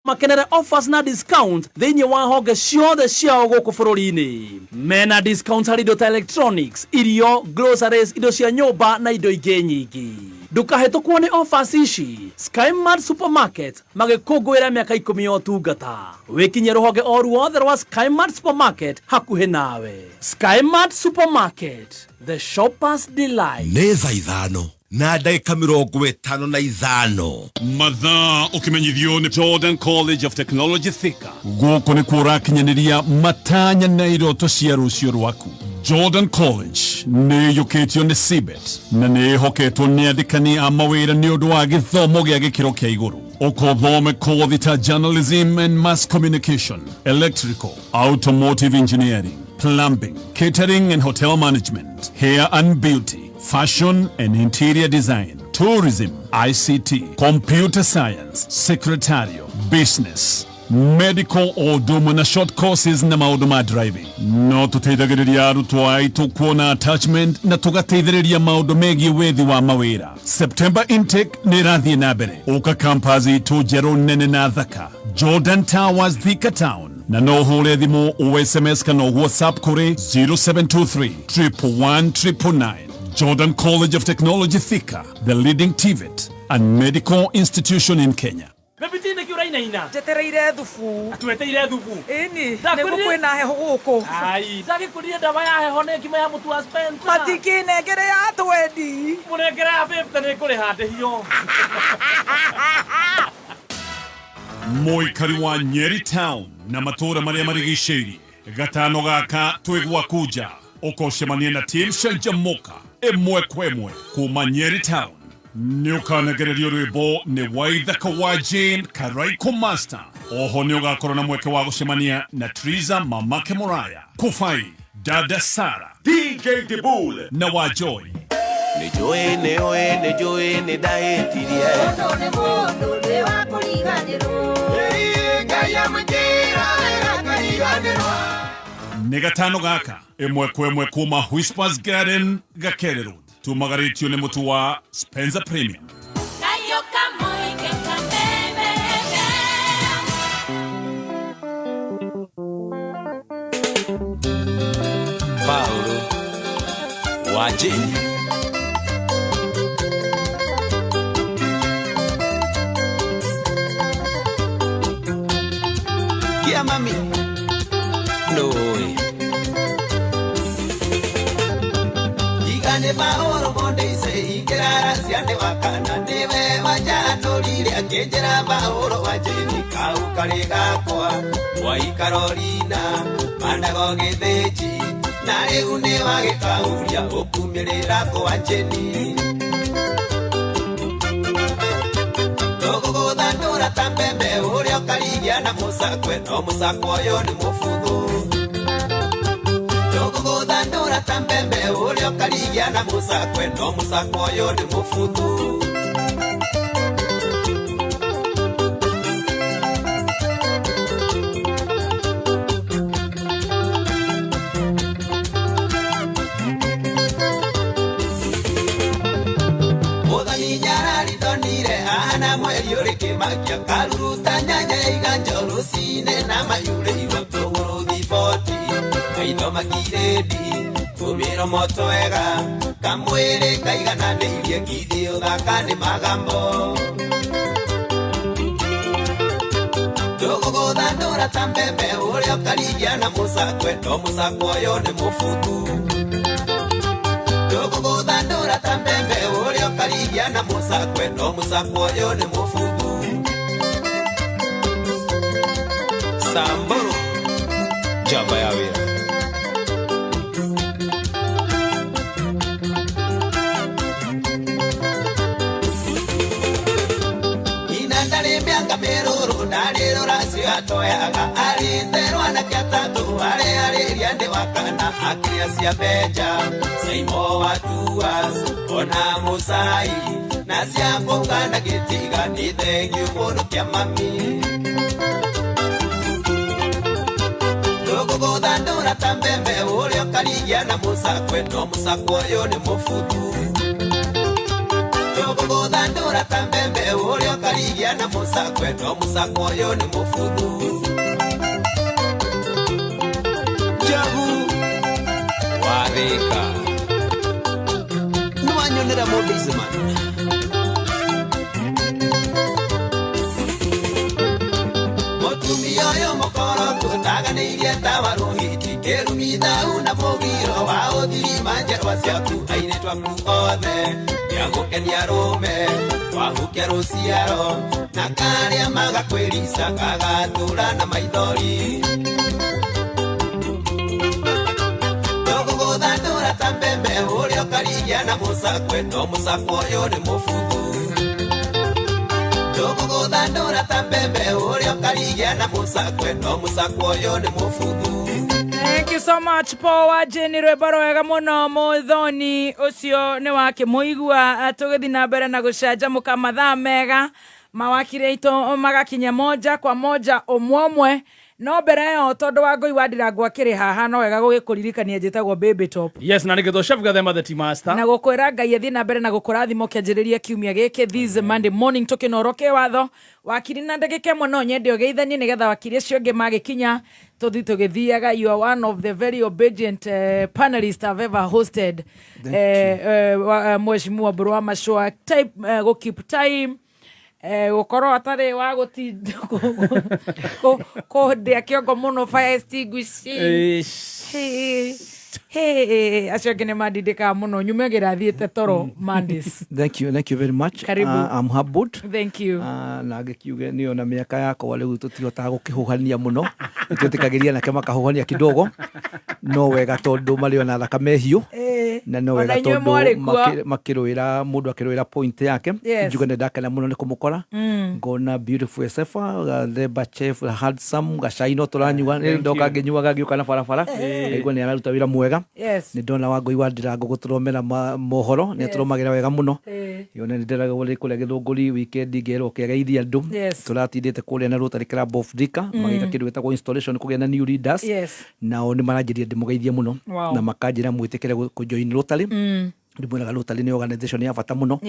Makenere offers na discount thĩinĩ wa honge ciothe ciao gũkũ bũrũri-inĩ. Mena discount harĩ indo ta electronics, irio, groceries, indo cia nyũmba na indo ingĩ nyingĩ. Ndũkahĩtũkwo nĩ offers ici. Skymart Supermarket magĩkũngũĩra mĩaka 10 ya ũtungata. Wĩkinyie rũhonge o ruothe rwa Skymart Supermarket hakuhĩ nawe. Skymart Supermarket, the shoppers delight. Nĩ thaa 5 na ndagĩka 55. Mathaa ũkĩmenyithio nĩ Jordan College of Technology Thika. Gũkũ nĩkuo ũrakinyanĩria matanya na iroto cia rũciũ rwaku. Jordan College nĩ ĩiyũkĩtio nĩ CBET na nĩ ĩhoketwo nĩ andĩkani a mawĩra nĩ ũndũ wa gĩthomo gĩa gĩkĩro kĩa igũrũ. Ũkothome kothi ta journalism and mass communication, electrical, automotive engineering, plumbing, catering and hotel management, hair and beauty, fashion and interior design, tourism, ICT, computer science, secretarial, business, medical o na short courses na maũndũ ma driving. No tũteithagĩrĩria arutwo aitũ kuona attachment na tũgateithĩrĩria maũndũ megiĩ wethi wa mawĩra. September intake nĩ ĩrathiĩ na mbere. Ũka campus itũ njerũ nene na thaka, Jordan Towers, Thika Town, na no ũhũre thimũ o SMS kana WhatsApp kũrĩ 0723 111 999. Jordan College of Technology Thika, the leading TVET and medical institution in Kenya. Bebiti, nĩkĩ ũrainaina? Njetereire thubu. Tweteire thubu? Ĩni, nĩguo kwĩna heho gũkũ. Ai, ndagĩkũrire ndawa ya heho nĩ ngima ya mũtu wa Spencer. Matikĩnengere ya twendi. Mũnengere ya 50 nĩ ngũrĩha ndĩhio. Mũikari wa Nyeri Town na matũũra marĩa marigicĩirie, gatano gaka twĩ gwaku nja, ũkocemania na team Canjamuka ĩmwe kwa ĩmwe kuma Nyeri Town. Nĩ ũkanegererio rwĩmbo nĩ Waithaka wa Jane Karaiko Master. Oho nĩ ũgakorwo na mweke wa gũcemania na Triza Mamake Muraya, Kufai, Dada Sara, DJ Dibul na wa Joy. Nĩ njũĩ, nĩ ũĩ, nĩ njũĩ nĩ ndahĩtirie. Mũndũ nĩ mũndũ, ndĩ wa kũriganĩrwo. Ngai amũnjĩra wega ngariganĩrwo. Nĩ gatano gaka ĩmwe kwa ĩmwe kuma Whispers Garden, Gakere Road. Tumagarĩtio nĩ mũtu wa Spencer Premium. Kayuka moike kameme. Paulo wa Jane. Kia mami nũĩ Igane maũrũ monde ice ingĩrara ciande wakana nĩwe wanjanũrire akĩnjĩra maũrũ wa Jane kau karĩ gakwa Waikarorina mandago gĩthĩnji na rĩu nĩ wagĩkahuria ũkumĩrĩra kwa Jane Tũgũgũthandũra ta mbembe ũrĩa ũkarigia na mũcakwe no mũcakwe ũyũ nĩ mũbuthu. Tũgũgũthandũra ta mbembe ũrĩa ũkarigia na mũcakwe no mũcakwe ũyũ nĩ mũbuthu. Mũthoni nyararithonire ahana mweri ũrĩ kĩmakia karuruta nyanya ya iganjo rũcinĩ na mayurĩirwo tũgũrũ thiboti maitho makirĩndi tũmĩromo twega kamwĩrĩ kaigananĩirie githĩ ũthaka nĩ magambo. Tũgũgũthandũra ta mbembe ũrĩa ũkarigia na mũcakwe no mũcakwe ũyũ nĩ mũbuthu. Tũgũgũthandũra ta mbembe ũrĩa ũkarigia na mũcakwe no mũcakwe ũyũ nĩ mũbuthu. Samburu njamba ya wĩra. Ina ndarĩ mĩaka mĩrũrũ ndarĩ rũracio atoyaga arĩte rwanake atatũ arĩa arĩria ndĩ wa kana akĩrĩa cia Benja Saimo wa Tuas ona Mũcai na cia kũuga na gĩtiga nĩ thengiũ mũno kĩa mami. Tũgũgũthandũra ta mbembe ũrĩa ũkarigia na mũcakwe no mũcakwe ũyũ nĩ mũbuthu. Ndũgũgũthandũra ta mbembe ũrĩa ũkarigia na mũcakwe no mũcakwe ũyũ nĩ mũbuthu. Njogu wathĩka nĩwanyonera mũndũ icemana. Mũtumia ũyũ mũkoroku ndaganĩirie ta warũhiti kĩrumithau na mũgiro wa ũthirima njerwa ciaku airĩtu aku othe nĩagũkenia rũme wahukia rũciaro na karĩa magakwĩrica gagatũra na maithori. Ndũgũgũthandũra ta mbembe ũrĩa ũkarigia na mũcakwe no mũcakwe ũyũ nĩ mũbuthu. Ndũgũgũthandũra ta mbembe ũrĩa ũkarigia na mũcakwe no mũcakwe ũyũ nĩ mũbuthu. Thank you so much Paul wa Jane, rwĩmbo rwega mũno mũthoni ũcio nĩ wakĩmũigua. Tũgĩthiĩ na mbere na gũcanjamũka, mathaa mega mawakiri aitũ magakinya moja kwa moja ũmwe ũmwe, no mbere ĩyo tondũ wa Ngũi wa Ndirango akĩrĩ haha, no wega gũgĩkũririkania njĩtagwo Baby Top. Yes, na nĩgetwo Chef Gathema the Tea Master. Na gũkwĩra Ngai athiĩ na mbere na gũkũrathima ũkĩanjĩrĩria kiumia gĩkĩ, this Monday morning tũkĩnorwo kĩwatho. Wakiri, na ndagĩka ĩmwe no nyende ũgeithanie nĩgetha wakiri acio angĩ magĩkinya tũthi tũgĩthiaga. You are one of the very obedient panelists I've ever hosted. Mheshimiwa Mbũrũ wa Macũa type, gũ keep time, gũkorwo atarĩ wa gũtinda kũndĩa kĩongo mũno, fire extinguishing. Hey, hey, acio angĩ nĩ mandindĩkaga mũno nyumagĩra thiĩte toro Mondays. Thank you, thank you very much. Karibu. I'm humbled. Thank you. Na ngĩkiuge nĩ ona mĩaka yakwa rĩu tũtihotaga gũkĩhũhania mũno, nĩtwĩtĩkagĩria nake makahũhania kidogo, no wega tondũ marĩ ona thakame hiũ na no Ona wega inyuĩ tondũ mwarĩ kuo. Makĩrũĩra mũndũ akĩrũĩra point yake. Njuge nĩ ndakena mũno nĩ kũmũkora, ngona beautiful Esefa Gathemba, chef handsome, gacai no tũranyua. Thank Ndoka you. ngĩnyuaga ngĩũka na barabara, ngaigua nĩ araruta wĩra mwega. Nĩ ndona Wangũi wa Ndirango gũtũromera mohoro, nĩ atũromagĩra wega mũno. Yone nĩ ndĩragwo kũrĩa Gĩthũngũri weekend ngerwo kĩageithia andũ. Tũratindĩte kũrĩa na Rotary Club of Thika magĩka kĩndũ gĩtagwo installation, kũgĩa na new leaders. Nao nĩ maranjĩria ndĩmũgeithie mũno na makanjĩra mwĩtĩkĩre kũjoin Rotary. Ndĩmwĩraga Rotary nĩ organization ya bata mũno.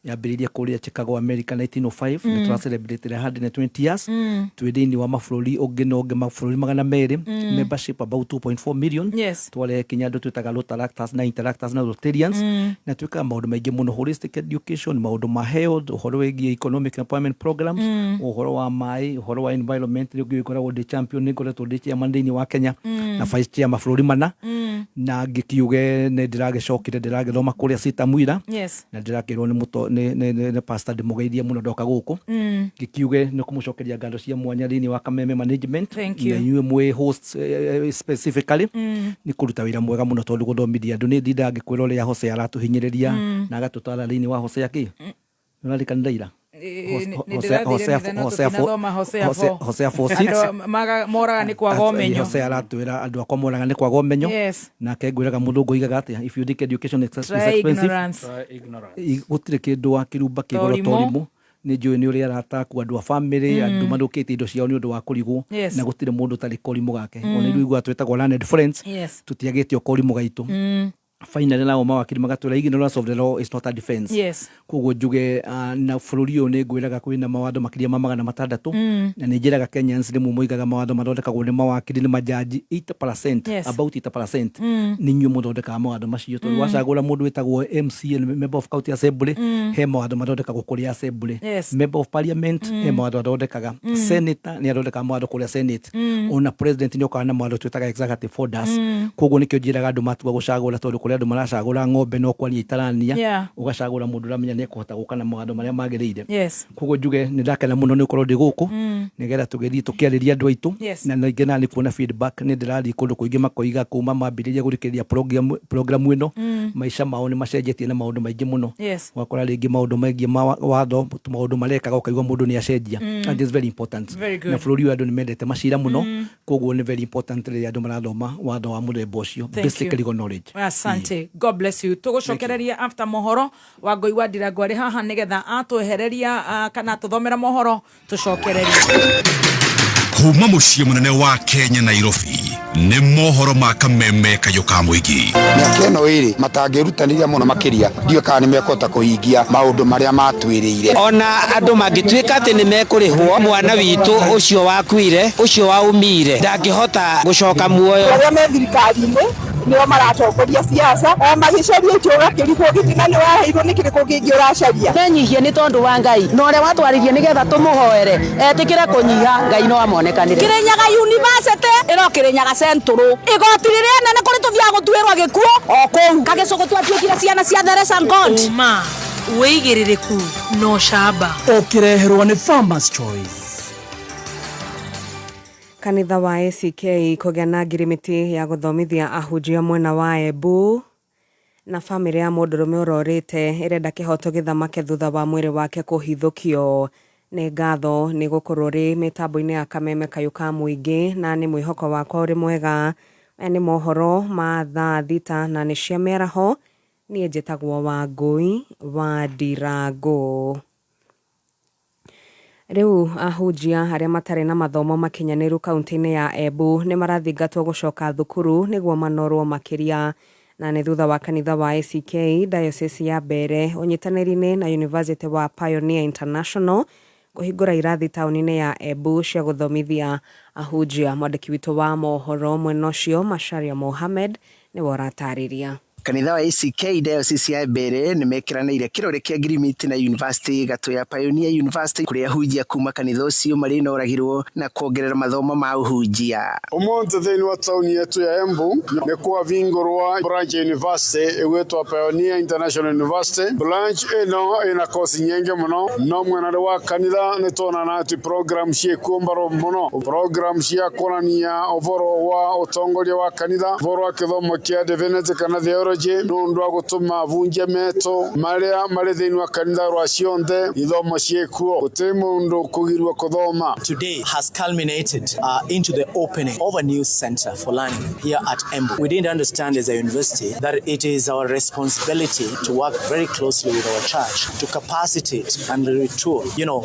Yambĩrĩirie kũrĩa Chicago, America 1905. Nĩ tũracelebrate 120 years. Twĩ thĩinĩ wa mabũrũri ũngĩ na ũngĩ, mabũrũri 200, membership about 2.4 million. Twarehe kinya andũ twĩtaga Rotaractors na Interactors na Rotarians, na twĩkaga maũndũ maingĩ mũno, holistic education, maũndũ ma health, ũhoro wĩgiĩ economic empowerment programs, ũhoro wa maĩ, ũhoro wa environment. Rĩu ngoragwo ndĩ champion, nĩ ngoretwo ndĩ chairman thĩinĩ wa Kenya na vice chair mabũrũri mana, na ngĩkiuge nĩ ndĩragĩcokire ndĩragĩthoma kũrĩa Sita Mwira na ndĩrakĩrwo nĩ mũto nĩ pastor ndĩmũgeithie mũno ndoka gũkũ, ngĩkiuge nĩ kũmũcokeria ngatho cia mwanya thĩinĩ wa Kameme management Thank you. na inyuĩ mwĩ host specifically nĩ kũruta wĩra mwega mũno, tondũ gũthomithia andũ nĩ ndindaga ngĩkwĩra ũrĩa Hosea aratũhinyĩrĩria na agatũtwara thĩinĩ wa Hosea kĩ nĩũrarikanire ira? Nĩ ndĩrathire nitha no tũtinathoma Hosea 4. Hosea 4:6. Andũ moraga nĩ kwaga ũmenyo. Hosea aratwĩra andũ akwa moraga nĩ kwaga ũmenyo. Nake ngwĩraga mũthũngũ oigaga atĩa? If you think education is Try expensive, ignorance. Gũtirĩ kĩndũ wa kĩrumba kĩgoro Torimũ. torimũ. Nĩ njũĩ nĩ ũrĩ arata aku, andũ a family, andũ mathũkĩtie indo ciao nĩ ũndũ wa kũrigwo. Na gũtirĩ mũndũ ũtarĩ korimũ gake. Ona ithuĩ iguaga twĩtagwo learned friends, tũtiagĩte o korimũ gaitũ. Finally nao mawakiri magatwĩra ignorance of the law is not a defense. Koguo njuge na bũrũri ũyũ nĩ ngwĩraga kwĩna mawatho makĩria ma 600, na nĩ njĩraga Kenyans rĩmwe moigaga mawatho mathondekagwo nĩ mawakiri, nĩ majaji. 80%, about 80% nĩ inyuĩ mũthondekaga mawatho macio, tondũ wacagũra mũndũ wĩtagwo MCA, member of county assembly, he mawatho mathondekagwo kũrĩa assembly. Member of parliament he mawatho athondekaga. Senator nĩ athondekaga mawatho kũrĩa senate. Ona president nĩ okaga na mawatho twĩtaga executive orders. Koguo nĩkĩo njĩraga andũ matua gũcagũra, tondũ kũrĩ andũ maracagũra ng'ombe no kwaria itarania, ũgacagũra mũndũ ũramenya nĩ ekũhota gũka na mawatho marĩa magĩrĩire. Koguo njuge nĩ ndakena mũno nĩ gũkorwo ndĩ gũkũ nĩgetha tũgĩthiĩ tũkĩarĩria andũ aitũ. Na nĩ ngenaga nĩ kuona feedback. Nĩ ndĩrathiĩ kũndũ kũingĩ makoiga kuma mambĩrĩria gũthikĩrĩria program ĩno, maica mao nĩ macenjetie na maũndũ maingĩ mũno. Ũgakora rĩngĩ maũndũ megiĩ watho, maũndũ marekaga ũkaigua mũndũ nĩ acenjia, and it's very important. Very good. Na bũrũri ũyũ andũ nĩ mendete macira mũno, koguo nĩ very important rĩrĩa andũ marathoma watho wa mũthemba ũcio. Thank Basic you. legal knowledge. Asante, God bless you. Tũgũcokereria after mohoro. Wa Ngũi wa Ndirango arĩ haha nĩgetha atwehereria kana atũthomera mohoro tũcokererie. Kuma mũciĩ mũnene wa Kenya, Nairobi, nĩ mohoro ma Kameme Kayũ ka Mũingĩ. Mĩaka ĩno ĩrĩ matangĩrutanĩria mũno makĩria, ndiũĩ kana nĩ mekũhota kũhingia maũndũ marĩa matwĩrĩire. Ona andũ mangĩtuĩka atĩ nĩ mekũrĩhwo, mwana witũ ũcio wakuire, ũcio waumire, ndangĩhota gũcoka muoyo. Arĩa me thirikari-inĩ nĩo maratongoria siasa, o magĩcaria itĩ ũgakĩrigwo gĩtina nĩ waheirwo nĩ kĩrĩkũ kĩngĩ ũracaria. Menyihie nĩ tondũ wa Ngai na ũrĩa watwaririe nĩgetha tũmũhoere etĩkĩre kũnyiha, Ngai no amonekanĩre. Kirinyaga University ĩro Kirinyaga Central, igoti rĩrĩa nene kũrĩ tũthiaga gũtuĩrwo gĩkuũ o kũu Kagĩcũgũ, twatuĩkire ciana cia Theresa God. Ũma, wĩigĩrĩrĩku na ũcamba. Ũkĩreherwo nĩ Farmers Choice. Kanitha wa ACK kũgĩa na ngirimiti ya gũthomithia ahunjia mwena wa Embu, na bamĩrĩ ya mũndũrũme ũrorĩte ĩrenda kĩhoto gĩthamake thutha wa mwĩrĩ wake kũhithũkio. Nĩ ngatho nĩ gũkorwo ũrĩ mĩtambo-inĩ ya Kameme Kayũ ka Mũingĩ, na nĩ mwĩhoko wakwa ũrĩ mwega. Aya nĩ mohoro ma thaa 6 na nĩ cia mĩaraho. Niĩ njĩtagwo Wangũi wa Ndirangũ. Rĩu ahunjia arĩa matarĩ na mathomo makinyanĩru kaunti-inĩ ya Embu nĩ marathingatwo gũcoka thukuru nĩguo manorwo makĩria, na nĩ thutha wa kanitha wa ACK Diocese ya Mbere ũnyitanĩri-inĩ na University wa Pioneer International kũhingũra irathi taũni-inĩ ya Embu cia gũthomithia ahunjia. Mwandĩki witũ wa mohoro mwena ũcio, Macharia Mohamed, nĩwe ũratarĩria. Kanitha wa ACK Diocese ya Mbere nĩ mekĩranĩire kĩrore kĩa ngirimiti na University gatũ ya Pioneer University, kũrĩa ahunjia kuma kanitha ũcio marĩnoragirwo na kuongerera mathomo ma ũhunjia. Umuthi thiini wa tauni yetu ya Embu ni kwavingurwa branch ya university igwitwa Pioneer International University. Branch ino ina kosi nyingi muno, no mwena wa kanitha ni tuonana ati program ciikuo mbaro muno, program cia kuonania uvoro wa utongoria wa kanitha, uvoro wa kithomo kia divinity kana theology, nundu wa gutuma vunje meto maria mari thiini wa kanitha rwa cionthe ithomo ciikuo, guti mundu kugirwo kuthoma. Today has culminated into the opening of a new center for learning here at Embu. We didn't understand as a university that it is our responsibility to work very closely with our church to capacitate and retool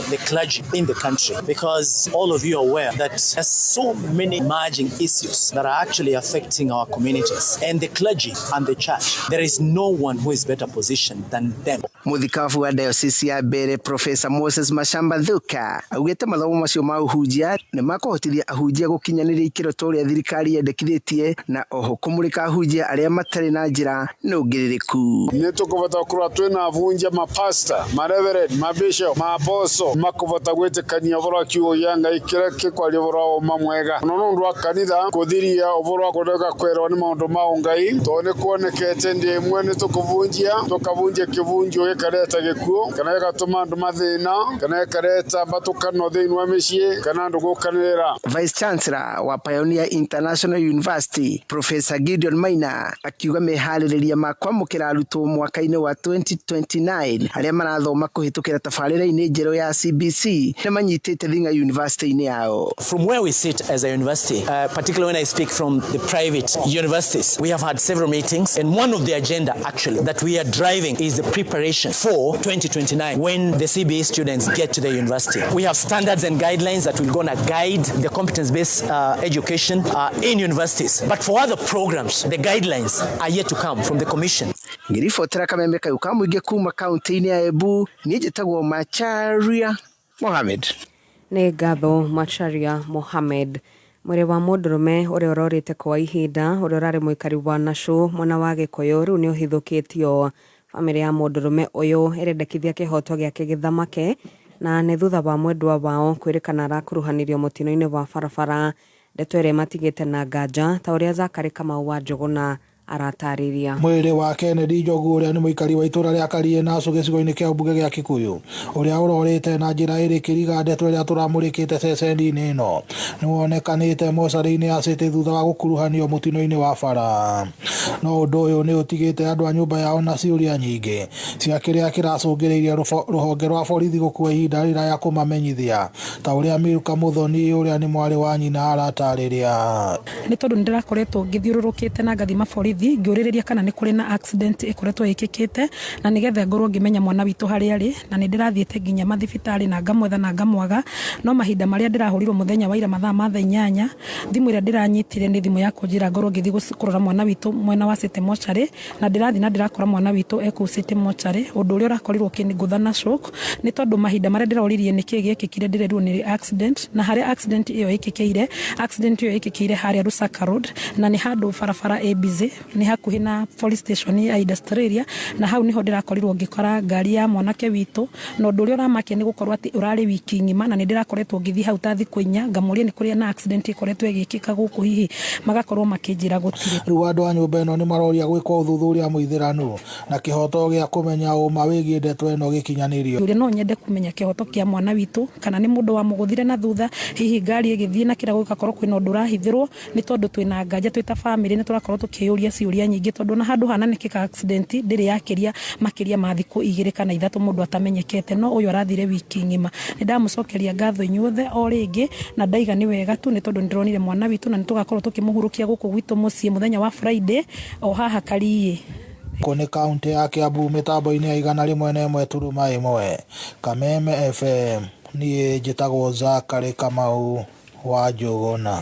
the clergy in the country, because all of you are aware that there's so many emerging issues that are actually affecting our communities and the clergy and the church. There is no one who is better positioned than them. Mũthikabu wa Diocese ya Mbere, Professor Moses Mashamba Thuka, augĩte mathomo macio ma ũhunjia nĩ makũhotithia ahunjia gũkinyanĩria ikĩro ta ũrĩa thirikari yendekithĩtie, na oho kũmũrĩka ahunjia arĩa matarĩ na njĩra nũngĩrĩrĩku. Nĩ tũkũbota gũkorwo twĩna ahunjia, mapasta, mareverend, mabishop, maaposo makũbota gwĩtĩkania ũhoro wa kiugo gĩa Ngai kĩrĩa gĩkwaria ũhoro wa ũma mwega no nĩ ũndũ wa kanitha kũthiria ũhoro wa kũrega kwerwo nĩ maũndũ ma ũngai, tondũ nĩ kuonekete ndĩ ĩmwe nĩ tũkũvunjia, tũkavunjia kĩvunjio gĩkareta gĩkuũ kana gĩgatũma andũ mathĩna kana gĩkareta mbatũkano thĩinĩ wa mĩciĩ kana andũ gũkanĩrĩra. Vice Chancellor wa Pioneer International University, Professor Gideon Maina, akiuga meharĩrĩria ma kwamũkĩra arutwo mwaka-inĩ wa 2029 arĩa marathoma kũhĩtũkĩra tabarĩra-inĩ njerũ ya CBC nĩ manyitĩte thing'a university-inĩ yao. From where we sit as a university, particularly when I speak from the private universities, we have had several meetings, and one of the agenda actually that we are driving is the preparation for 2029 when the CBE students get to the university. We have standards and guidelines that will gonna guide the competence-based education in universities. But for other programs, the guidelines are yet to come from the commission. Ngĩribotera Kameme Kayũ ka Mũingĩ kuma kaunti-inĩ ya Embu, niĩ njĩtagwo Macharia Mohamed. Nĩ ngatho, Macharia Mohamed. Mwĩrĩ wa mũndũrũme ũrĩa ũrorĩte kwa ihinda, ũrĩa ũrarĩ mũikari wa Nacũ mwena wa Gĩkũyũ, rĩu nĩ ũhithũkĩtio. Bamĩrĩ ya mũndũrũme ũyũ ĩrendekithia kĩhoto gĩake gĩthamake, na nĩ thutha wa mwendwa wao kwĩrĩkana arakuruhanirio mũtino-inĩ wa barabara, ndeto ĩrĩa ĩmatigĩte na nganja, ta ũrĩa Zakari Kamau wa Njũgũna aratarĩria. Mwĩrĩ wa Kennedy Njogu, ũrĩa nĩ mũikari wa itũũra rĩa Kariĩ Nacũ gĩcigo-inĩ kĩa mbunge gĩa Kikuyu, ũrĩa ũrorĩte na njĩra ĩrĩ kĩriga, ndeto ĩrĩa tũramũrĩkĩte ceceni-inĩ ĩno, nĩ wonekanĩte mocarĩ-inĩ ya City thutha wa gũkuruhanio mũtino-inĩ wa bara. No ũndũ ũyũ nĩ ũtigĩte andũ a nyũmba yao na ciũria nyingĩ cia kĩrĩa kĩracũngĩrĩirie rũhonge rwa borithi gũkua ihinda rĩraya kũmamenyithia, ta ũrĩa Milka Muthoni, ũrĩa nĩ mwarĩ wa nyina, aratarĩria. Nĩ tondũ nĩ ndĩrakoretwo ngĩthiũrũrũkĩte na ngathima borithi. borithi ngĩũrĩrĩria kana nĩ kũrĩ na accident ĩkoretwo ĩkĩkĩte na nĩgetha ngorwo ngĩmenya mwana witũ harĩa arĩ, na nĩ ndĩrathiĩte nginya mathibitarĩ na ngamwetha na ngamwaga, no mahinda marĩa ndĩrahũrirwo mũthenya wa ira mathaa ma thaa inyanya, thimũ ĩrĩa ndĩranyitire nĩ thimũ ya kũnjĩra ngorwo ngĩthiĩ kũrora mwana witũ mwena wa City Mortuary, na ndĩrathiĩ na ndĩrakora mwana witũ e kũu City Mortuary, ũndũ ũrĩa ũrakorirwo ũkĩngũtha na shock, nĩ tondũ mahinda marĩa ndĩroririe nĩkĩĩ gĩekĩkire ndĩrerirwo nĩ accident, na harĩa accident ĩyo ĩkĩkĩire, accident ĩyo ĩkĩkĩire harĩa Lusaka Road, na nĩ handũ barabara ĩ busy, nĩ hakuhĩ na police station ya industrial area, na hau nĩho ndĩrakorirwo ngĩkora ngari ya mwanake witũ, na ũndũ ũrĩa ũramakia nĩ gũkorwo atĩ ũrarĩ wiki ng'ima, na nĩ ndĩrakoretwo ngĩthiĩ hau ta thikũ inya, ngamũria nĩ kũrĩ na accident ĩkoretwo ĩgĩkĩka gũkũ hihi, magakorwo makĩnjĩra gũtirĩ. Rĩu andũ a nyũmba ĩno nĩmaroria gwĩkwo ũthuthuria mũithĩranu na kĩhoto gĩa kũmenya ũma wĩgiĩ ndeto ĩno gĩkinyanĩrio. Kĩũria, No nyende kũmenya kĩhoto kĩa mwana witũ, kana nĩ mũndũ wamũgũthire na thutha, hihi ngari ĩgĩthiĩ na kĩrago gĩgakorwo kwĩna ũndũ ũrahithĩrwo, nĩ tondũ twĩna nganja twĩ ta bamĩrĩ nĩ tũrakorwo tũkĩyũria ciũria nyingĩ tondũ ona handũ hananĩkĩka accident ndĩrĩ yakĩria makĩria ma thikũ igĩrĩ kana ithatũ mũndũ atamenyekete no ũyũ arathire wiki ng'ima. Nĩ ndamũcokeria ngatho inyuothe o rĩngĩ na ndaiga nĩ wega tu nĩ tondũ nĩ ndĩronire mwana witũ na nĩ tũgakorwo tũkĩmũhurũkia gũkũ gwitũ mũciĩ mũthenya wa Friday o haha Kariĩ. Gũkũ nĩ kauntĩ ya Kiambu mĩtambo-inĩ ya 101 turuma ĩmwe, Kameme FM, niĩ njĩtagwo Zachary Kamau wa Njũgũna.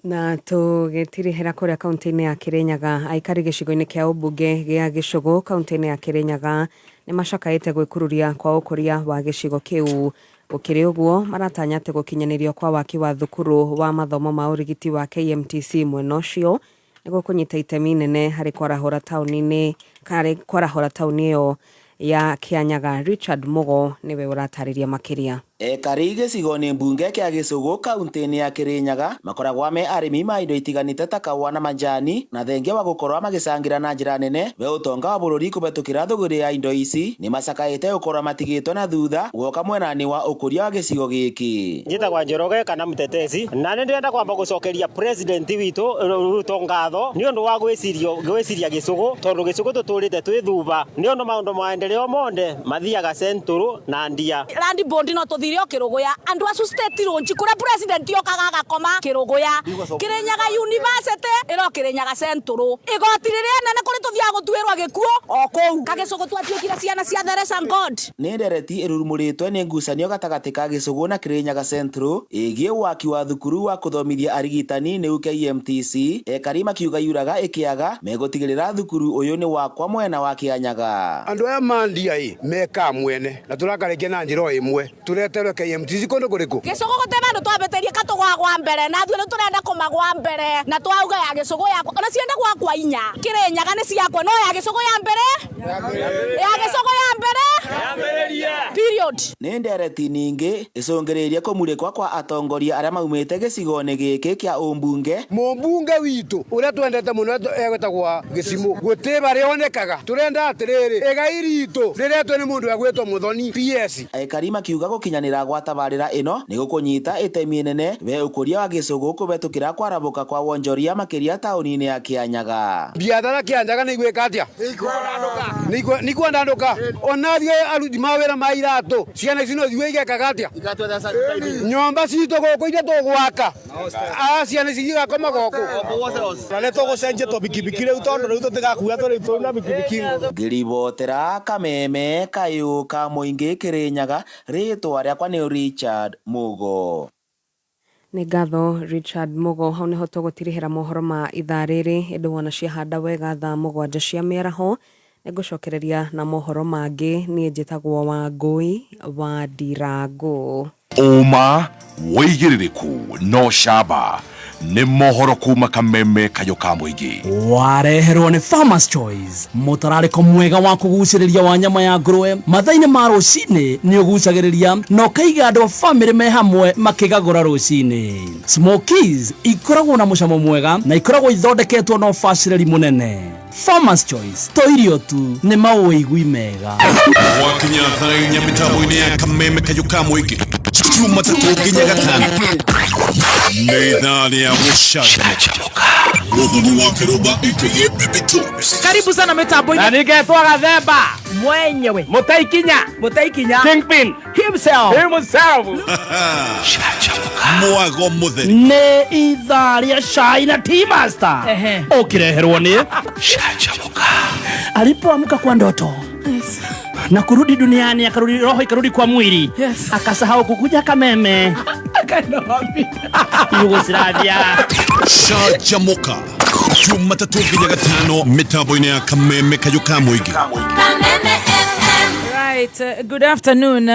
Na tũgĩtirihĩra kũrĩa kaunti-inĩ ya Kĩrĩnyaga, aikari gĩcigo-inĩ kĩa ũmbunge gĩa Gĩcũgũ kaunti-inĩ ya Kĩrĩnyaga nĩ macakaĩte gwĩkururia kwa ũkũria wa gĩcigo kĩu. Gũkĩrĩ ũguo, maratanya atĩ gũkinyanĩrio kwa waki wa thukuru wa mathomo ma ũrigiti wa KMTC mwena ũcio nĩ gũkũnyita itemi inene harĩ kwarahũra taũni-inĩ harĩ kwarahũra taũni ĩyo ya Kĩanyaga. Richard Mugo nĩwe ũratarĩria makĩria. Ekari gĩcigo-inĩ mbunge kĩa Gĩcũgũ kauntĩ-inĩ ya Kĩrĩnyaga makoragwa me arĩmi ma indo itiganĩte ta kahũa na manjani na thengia wa gũkorwa magĩcangĩra na njĩra nene we ũtonga wa bũrũri kũhetũkĩra thũgũrĩ ya indo ici nĩmacakaĩte gũkorwa matigĩtwo na thutha guoka mwena-inĩ wa ũkũria wa gĩcigo gĩkĩ. Njĩtagwa Njoroge kana Mtetezi na nĩ ndĩrenda kwamba gũcokeria president witũ Ruto ngatho nĩ ũndũ wa gwĩciria Gĩcũgũ tondũ Gĩcũgũ tũtũrĩte twĩ thuba nĩ ũndũ maũndũ maendeleo monde mathiaga Central na ndia. Land board no tũthire o Kĩrũgũya andũ acu state launch kũrĩa president okaga agakoma Kĩrũgũya Kĩrĩnyaga university ĩro Kĩrĩnyaga Central igoti rĩrĩa nene kũrĩ tũthiaga gũtuĩrwo gĩkuũ o kũu Kagĩcũgũ twatuĩkire ciana cia Theresa God. Nĩ ndereti ĩrurumũrĩtwe nĩ ngucanio gatagatĩ ka Gĩcũgũ na Kĩrĩnyaga Central ĩgiĩ waki wa thukuru wa kũthomithia arigitani nĩu KMTC, ekari makiuga yuraga ĩkĩaga megũtigĩrĩra thukuru ũyũ nĩ wakwa mwena wa Kĩanyaga. Andũ aya ma ndia ĩ mekaga mwene na tũrakarĩkia na njĩra o ĩmwe tũreterwe KMTC kũndũ kũrĩkũ? Gĩcũgũ gũtirĩ vandũ twambĩtĩrie ka tũgwagwa mbere na ithuĩ rĩu tũrenda kũmagwa mbere na twauga ya Gĩcũgũ yakwa ona cienda gwakwa inya Kĩrĩnyaga nĩ ciakwa no ya Gĩcũgũ ya mbere ya Gĩcũgũ ya mbere period. Nĩ ndereti ningĩ ĩcũngĩrĩirie kũmurĩkwa kwa atongoria arĩa maumĩte gĩcigo-inĩ gĩkĩ kĩa ũmbunge. Mũmbunge witũ ũrĩa twendete mũno egwĩtagwo Gĩcimũ gũtirĩ barĩa onekaga tũrenda atĩrĩrĩ igai ritũ rĩretwo nĩ mũndũ egwĩtwo Mũthoni PS. Aikari makiuga gũkinyanĩra gwa tabarĩra ĩno nĩ gũkũnyita itemi inene we ũkũria wa Gĩcũgũ kũhetũkĩra kwarabũka kwa wonjoria makĩria taũni-inĩ ya Kĩanyaga. Biathara Kĩanyaga nĩ igwĩka atĩa? Nĩ ikwandandũka ona ithuĩ aruti mawĩra ma iratũ ciana ici no ithuĩ igekaga atĩa? Nyũmba citũ gũkũ iria tũgwaka Ah, ciana ici igakoma gũkũ. Na nĩ tũgũcenjia tũbikibiki rĩu tondũ rĩu tũtigakua tũrĩ tũu na bikibiki. Ngĩribotera Kameme kayũ ka mũingĩ Kĩrĩnyaga, rĩtwa rĩakwa nĩ Richard Mugo. Nĩ ngatho Richard Mugo, hau nĩho tũgũtirihĩra mohoro ma ithaa rĩrĩ, ĩndĩ wona ciahanda wega thaa mũgwanja cia mĩaraho nĩngũcokereria na mohoro mangĩ, niĩ njĩtagwo Wangũi wa Ndirangũ. Ũma, wũigĩrĩrĩku na ũcamba nĩ mohoro kuma Kameme kayũ ka mũingĩ. Wareherwo nĩ Farmers Choice, mũtararĩko mwega wa kũgucĩrĩria wa nyama ya ngũrwe mathaa-inĩ ma rũcinĩ nĩ ũgucagĩrĩria na ũkaiga andũ a famĩlĩ me hamwe makĩgagũra rũcinĩ. Smokies ikoragwo na mũcamo mwega na ikoragwo ithondeketwo na ũbacĩrĩri mũnene. Farmers Choice to irio tu nĩ maũigui mega. Gwakinya thaa inya mĩtambo-inĩ ya Kameme kayũ ka mũingĩ. Jumatatũ nginya Gatano nĩ ithaa rĩa gũcanjamũka. Mũthoni wa Kĩrũmba aka Baby Toes. Karibu sana mitambo-inĩ. Na ningetwo Gathemba mwenyewe Mũtaikinya Mũtaikinya Kingpin himself himself. Mwago mũtheri. Nĩ ithaa rĩa cai na tea master ũkĩreherwo nĩ Canjamũka. Alipoamka kwa ndoto na kurudi duniani, akarudi roho ikarudi kwa mwili, akasahau kukuja Kameme. Akaenda wapi? Yugoslavia. Canjamũka Jumatatũ nginya Gatano mĩtambo-inĩ ya Kameme Kayũ ka Mũingĩ. Right, good afternoon.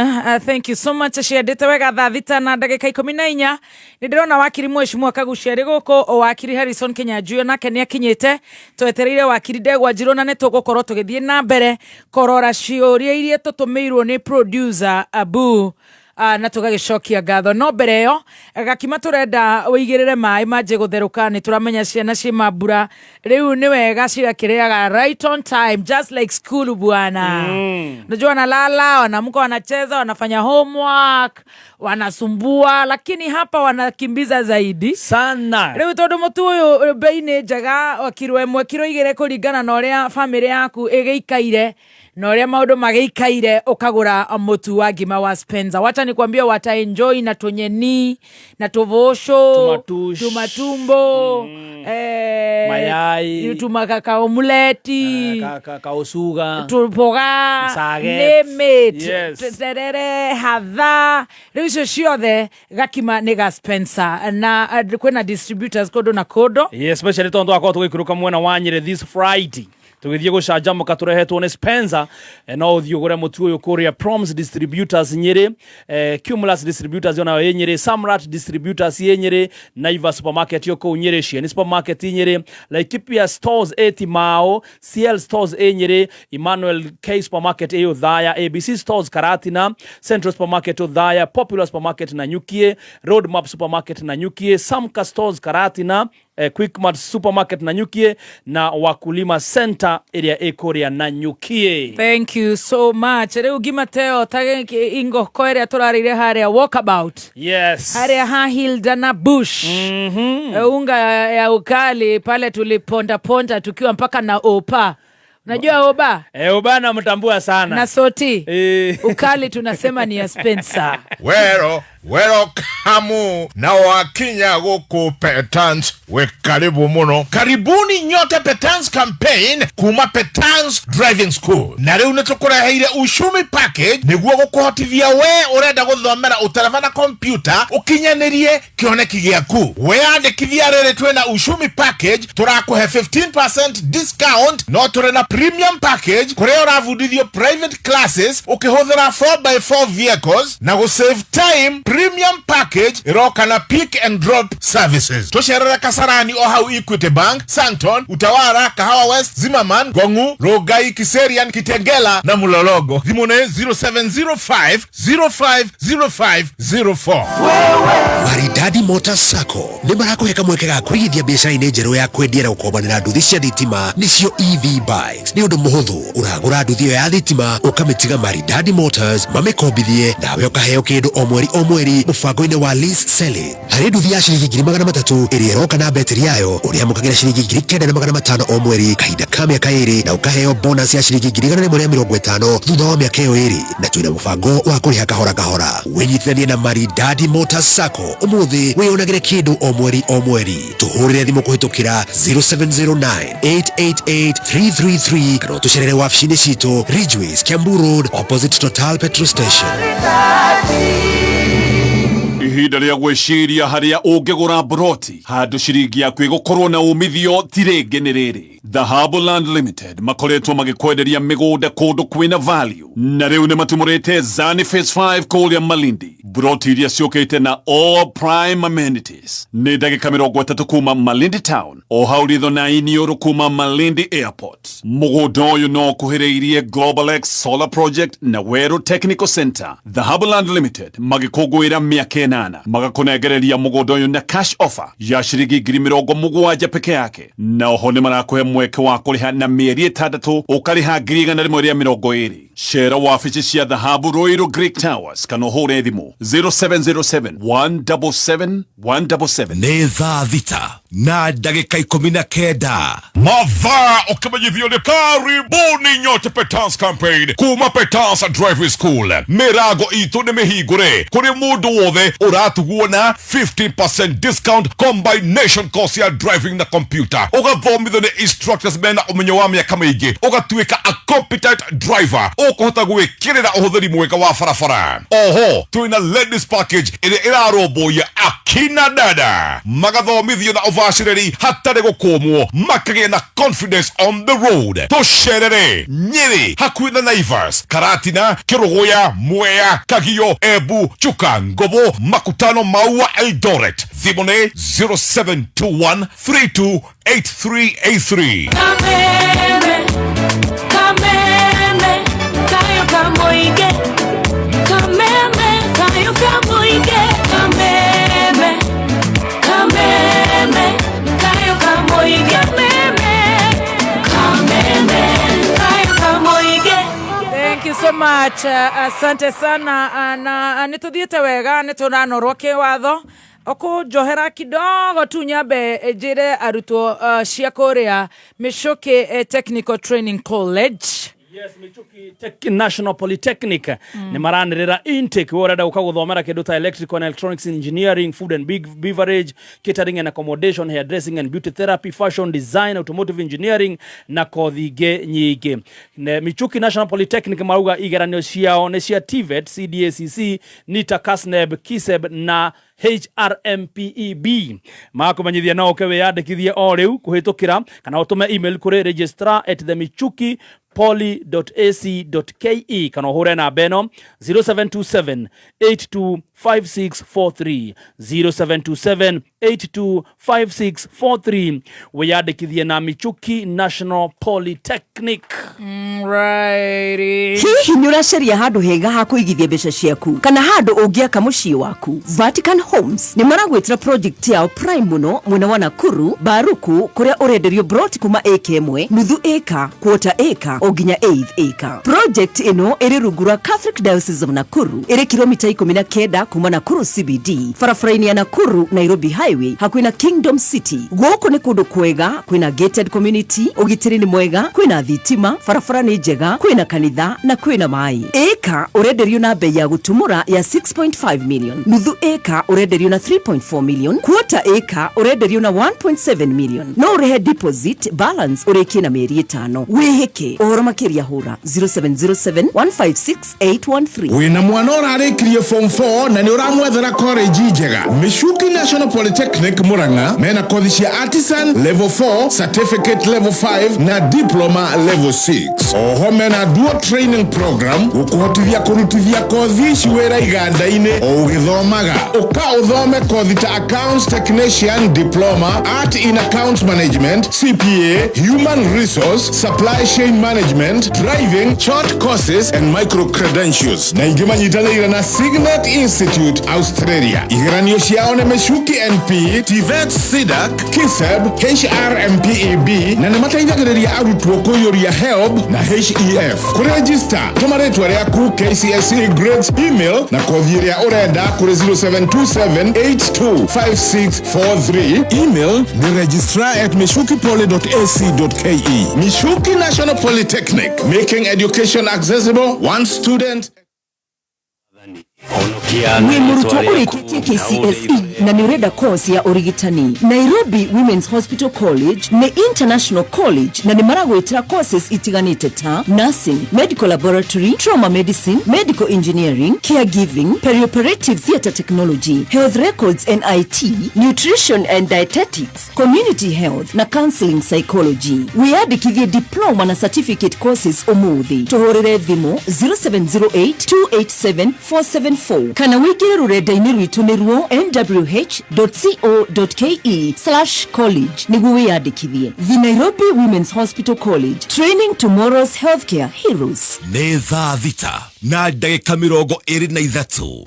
Thank you so much. Ciendete wega thaa thita na ndagĩka 14. Nĩ ndĩrona wakiri Mheshimiwa Kagucia arĩ gũkũ, o wakiri Harrison Kinyanjui nake nĩ akinyĩte. Twetereire wakiri Ndegwa Njirũ na nĩ tũgũkorwo tũgĩthiĩ na mbere kũrora ciũria iria tũtũmĩirwo nĩ producer Abu. Na tũgagĩcokia ngatho, no mbere ĩyo gakima tũrenda ũigĩrĩre maĩ manjie gũtherũka. Nĩ tũramenya ciana ciĩ mambura rĩu, nĩ wega cigakĩrĩaga right on time, just like school bwana. Unajua wanalala, wanaamka, wanacheza, wanafanya homework, wanasumbua, lakini hapa wanakimbiza zaidi sana. Rĩu tondũ mũtu ũyũ bei nĩ njega, o kiro 1, kiro 2, kũringana na ũrĩa bamĩrĩ yaku ĩgĩikaire na ũrĩa maũndũ magĩikaire, ũkagũra mũtu wa ngima wa Spencer. Wacha nikwambia, wataenjoy na tũnyeni na tũvũcũ, Tumatush. Tumatumbo, Mayai. Tumakaomuleti, Kausuga, tuboga, Saget. name it. Yes. Terere hatha, rĩu icio ciothe gakima nĩ ga Spencer na kwĩna distributors kũndũ na kũndũ. Yes, especially tondu akorwo tũgĩikũrũka mwena wa Nyĩrĩ this Friday tũgĩthiĩ gũcanjamũka tũrehetwo nĩ Spencer. No ũthiĩ ũgũre mũtu ũyũ kũrĩa Proms Distributors Nyĩrĩ, Cumulus Distributors onayo ĩ Nyĩrĩ, Samrat Distributors ĩ Nyĩrĩ, Naivas Supermarket yo kũu Nyĩrĩ, Cieni Supermarket Nyĩrĩ, Laikipia Stores ĩ Timao, CL Stores ĩ Nyĩrĩ, Emmanuel K Supermarket ĩ Othaya, ABC Stores Karatina, Central Supermarket Othaya, Popular Supermarket Nanyukie, Roadmap Supermarket Nanyukie, Samka Stores Karatina, Quickmart Supermarket Nanyukie na Wakulima Center ĩrĩa ĩ kũrĩa Nanyukie. Thank you so much. Rĩu ngima teo ta ingoko ĩrĩa tũrarĩire harĩa walkabout, harĩa ha Hilda na Bush, unga ya ukali pale tuliponda ponda tukiwa mpaka na opa, unajua oba? Ubana mtambua sana. Na soti. Ukali tunasema ni ya Spencer. Wero wero kamu na wakinya guku Petans, we karibu muno. Karibuni nyote Petans campaign kuma Petans Driving School. Na riu nitukureheire ushumi package niguo gukuhotithia we urenda guthomera utereba na kompyuta ukinyanirie kioneki giaku. Weyandikithia riri twina ushumi package turakuhe 15% discount, no turi na premium package kuria urabundithio private classes ukihuthira 4x4 vehicles na gusave time. Premium package iroka na pick and drop services. Tucerere Kasarani o hau Equity Bank, Santon, Utawara, Kahawa West, Zimmerman, Gongu, Rongai, Kiserian, Kitengela na Mulologo. Thimu nĩ 0705 050504. Maridadi Motors Sacco nĩ marakũhe kamweke ga kũigithia biacara-inĩ njerũ ya kwendia na gũkombanĩra nduthi cia thitima, nĩcio EV bikes. Nĩ ũndũ mũhũthũ, ũragũra nduthi ĩyo ya thitima ũkamĩtiga Maridadi Motors mamĩkombithie, nawe ũkaheo kĩndũ o mweri o mweri mũbango-inĩ wa lease selling. Harĩ nduthi ya ciringi 300,000 ĩrĩa ĩroka na betiri yayo, ũrĩamũkagĩra ciringi 9,500 o mweri kahinda ka mĩaka 2, na ũkaheo bonus ya ciringi 150,000 thutha wa mĩaka ĩyo 2. Na twĩna mũbango wa kũrĩha kahora kahora. Wĩnyitithanie na Maridadi Motors Sacco ũmũthĩ, wĩyonagĩre kĩndũ o mweri o mweri. Tũhũrĩre thimũ kũhĩtũkĩra 0709 888 333 kana ũtũcerere wabici-inĩ citũ Ridgeways, Kiambu Road, opposite Total petrol station. Ihinda rĩa gwĩciria harĩa ũngĩgũra broti handũ ciringi yaku ĩgũkorwo na umithio ti rĩngĩ nĩ rĩrĩ. Dhahabu Land Limited makoretwo magĩkwenderia mĩgũnda kũndũ kwĩna value, na rĩu nĩ matumũrĩte Zani Phase 5 kũrĩa Malindi, broti iria ciũkĩte na all prime amenities. Nĩ ndagĩka 30 kuma Malindi town, o hau ritho na iniũrũ kuma Malindi Airport. Mũgũnda ũyũ no ũkuhĩrĩirie Global X Solar Project na Weru Technical Center. Dhahabu Land Limited magĩkũngũĩra mĩaka 8 magakũnengereria mũgũnda ũyũ na cash offer ya ciringi 70,000 peke yake, na oho nĩ marakũhe mweke wa kũrĩha na mĩeri 6, ũkarĩha 120,000. Cera wabici cia Dhahabu Ruiru Greek Towers kana ũhũre thimũ 0707 177 177. Nĩ thaa 6 na ndagĩka 19. Mathaa ũkĩmenyithio nĩ karibuni nyote Petans campaign kuma Petans Driving School. Mĩrango itũ nĩ mĩhingũre kũrĩ mũndũ wothe ũratugwo na 15% discount combination course ya driving na computer. Ũgathomithio nĩ instructors mena ũmenyo wa mĩaka mĩingĩ, ũgatuĩka a competent driver, ũkũhota gwĩkĩrĩra ũhũthĩri mwega wa barabara. Oho twĩna ladies package ĩrĩa ĩrarũmbũiya akina dada, magathomithio na ũbacĩrĩri hatarĩ gũkũmwo, makagĩa na confidence on the road. Tũcerere Nyĩrĩ hakuhĩ na Naivas, Karatina, Kĩrũgũya, Mwea, Kagio, Embu, Chuka, Ngobo, Makutano, Maua, Eldoret. Thimũ nĩ 0721 328383. Kameme, kameme, kayo kamoige. Kameme, kayo kamoige. Kameme, kameme, kayo kamoige. Kameme, kameme, kayo kamoige. Thank you so much. Asante sana, na nä tå thiä te wega, nä tå ranorwo kä watho ũkũnjohera kidogo tu nyambe njĩre arutwo cia kũrĩa Michuki Technical Training College. Yes, Michuki Tech National Polytechnic nä maranä rä ra intake. We ũrenda gũka gũthomera kĩndũ ta electrical and electronics engineering, food and big beverage, catering and accommodation, hairdressing and beauty therapy, fashion design, automotive engineering na kothi ingĩ nyingĩ. Michuki National Polytechnic marauga igeranio ciao nĩ cia TVET, CDACC, NITA, KASNEB, KISEB na HRMPEB. Makũmenyithia no ũke wĩyandĩkithie o rĩu kũhĩtũkĩra kana ũtũme email kũrĩ registrar at the michuki poly.ac.ke kana ũhũre namba ĩno 0727 825643, 0727 825643, wĩyandĩkithie na Michuki National Polytechnic. Righty. Hihi nĩ ũracaria handũ hega ha kũigithia mbeca ciaku kana handũ ũngĩaka mũciĩ waku? Vatican Homes nĩ maragwĩtĩra project yao prime mũno mwena wa Nakuru Baruku, kũrĩa ũrenderio broti kuma ĩka 1, nuthu ĩka, quarter ĩka o nginya eighth ĩka. Project ĩno ĩrĩ rungu rwa Catholic Diocese of Nakuru, ĩrĩ kilomita 19 kuma Nakuru CBD, barabara-inĩ ya Nakuru Nairobi Highway, hakuhĩ na Kingdom City. Gũkũ nĩ kũndũ kwega, kwĩna gated community, ũgitĩri nĩ mwega, kwĩna thitima, barabara nĩ njega, kwĩna kanitha na kwĩna maĩ. Ĩka ũrenderio na bei ya gũtumũra ya 6.5 million, nuthu ĩka ũrenderio na 3.4 million, quarter ĩka ũrenderio na 1.7 million. No ũrĩhe deposit, balance ũrĩkie na mĩeri 5. Wĩhĩke ũhoro makĩria hũra 0707 156 813. Wĩna mwana ũrarĩkirie form 4 na nĩ ũramwethera college njega, Michuki National Polytechnic Murang'a mena kothi cia artisan level 4, certificate level 5 na diploma level 6. Oho mena dual training program gũkũhotithia kũrutithia kothi ici wĩra iganda-inĩ o ũgĩthomaga. Ũka ũthome kothi ta accounts technician diploma, art in accounts management, CPA, human resource, supply chain management, driving, short courses and micro credentials, na ingĩ manyitanĩire na Signet Institute Australia. Igeranio ciao nĩ Michuki NP, TVET, SIDAC, KISEB, HRMPEB na nĩ mateithagĩrĩria arutwo kũiyũria HELB na HEF. Kũrejista, tũma rĩtwa rĩaku, KCSE grades, email na kothi ĩrĩa ũrenda kũrĩ 0727 825643. Email nĩ registrar at michukipoly.ac.ke. Michuki National Polytechnic, making education accessible one student. Wĩ mũrutwo ũrĩkĩtie KCSE na nĩ ũrenda course ya ũrigitani, Nairobi Women's Hospital College nĩ international college na nĩ maragwĩtĩra courses itiganĩte ta nursing, medical laboratory, trauma medicine, medical engineering, caregiving, perioperative theatre technology, health records and IT, nutrition and dietetics, community health na counseling psychology. Wĩyandĩkithie diploma na certificate courses ũmũthĩ. Tũhũrĩre thimũ 0708 287 474 kana wĩingĩre rũrenda-inĩ rwitũ nĩruo nwh.co.ke/college nĩguo wĩyandĩkithie. The Nairobi Women's Hospital College, training tomorrow's healthcare heroes. Nĩ thaa 6 na ndagĩka 23.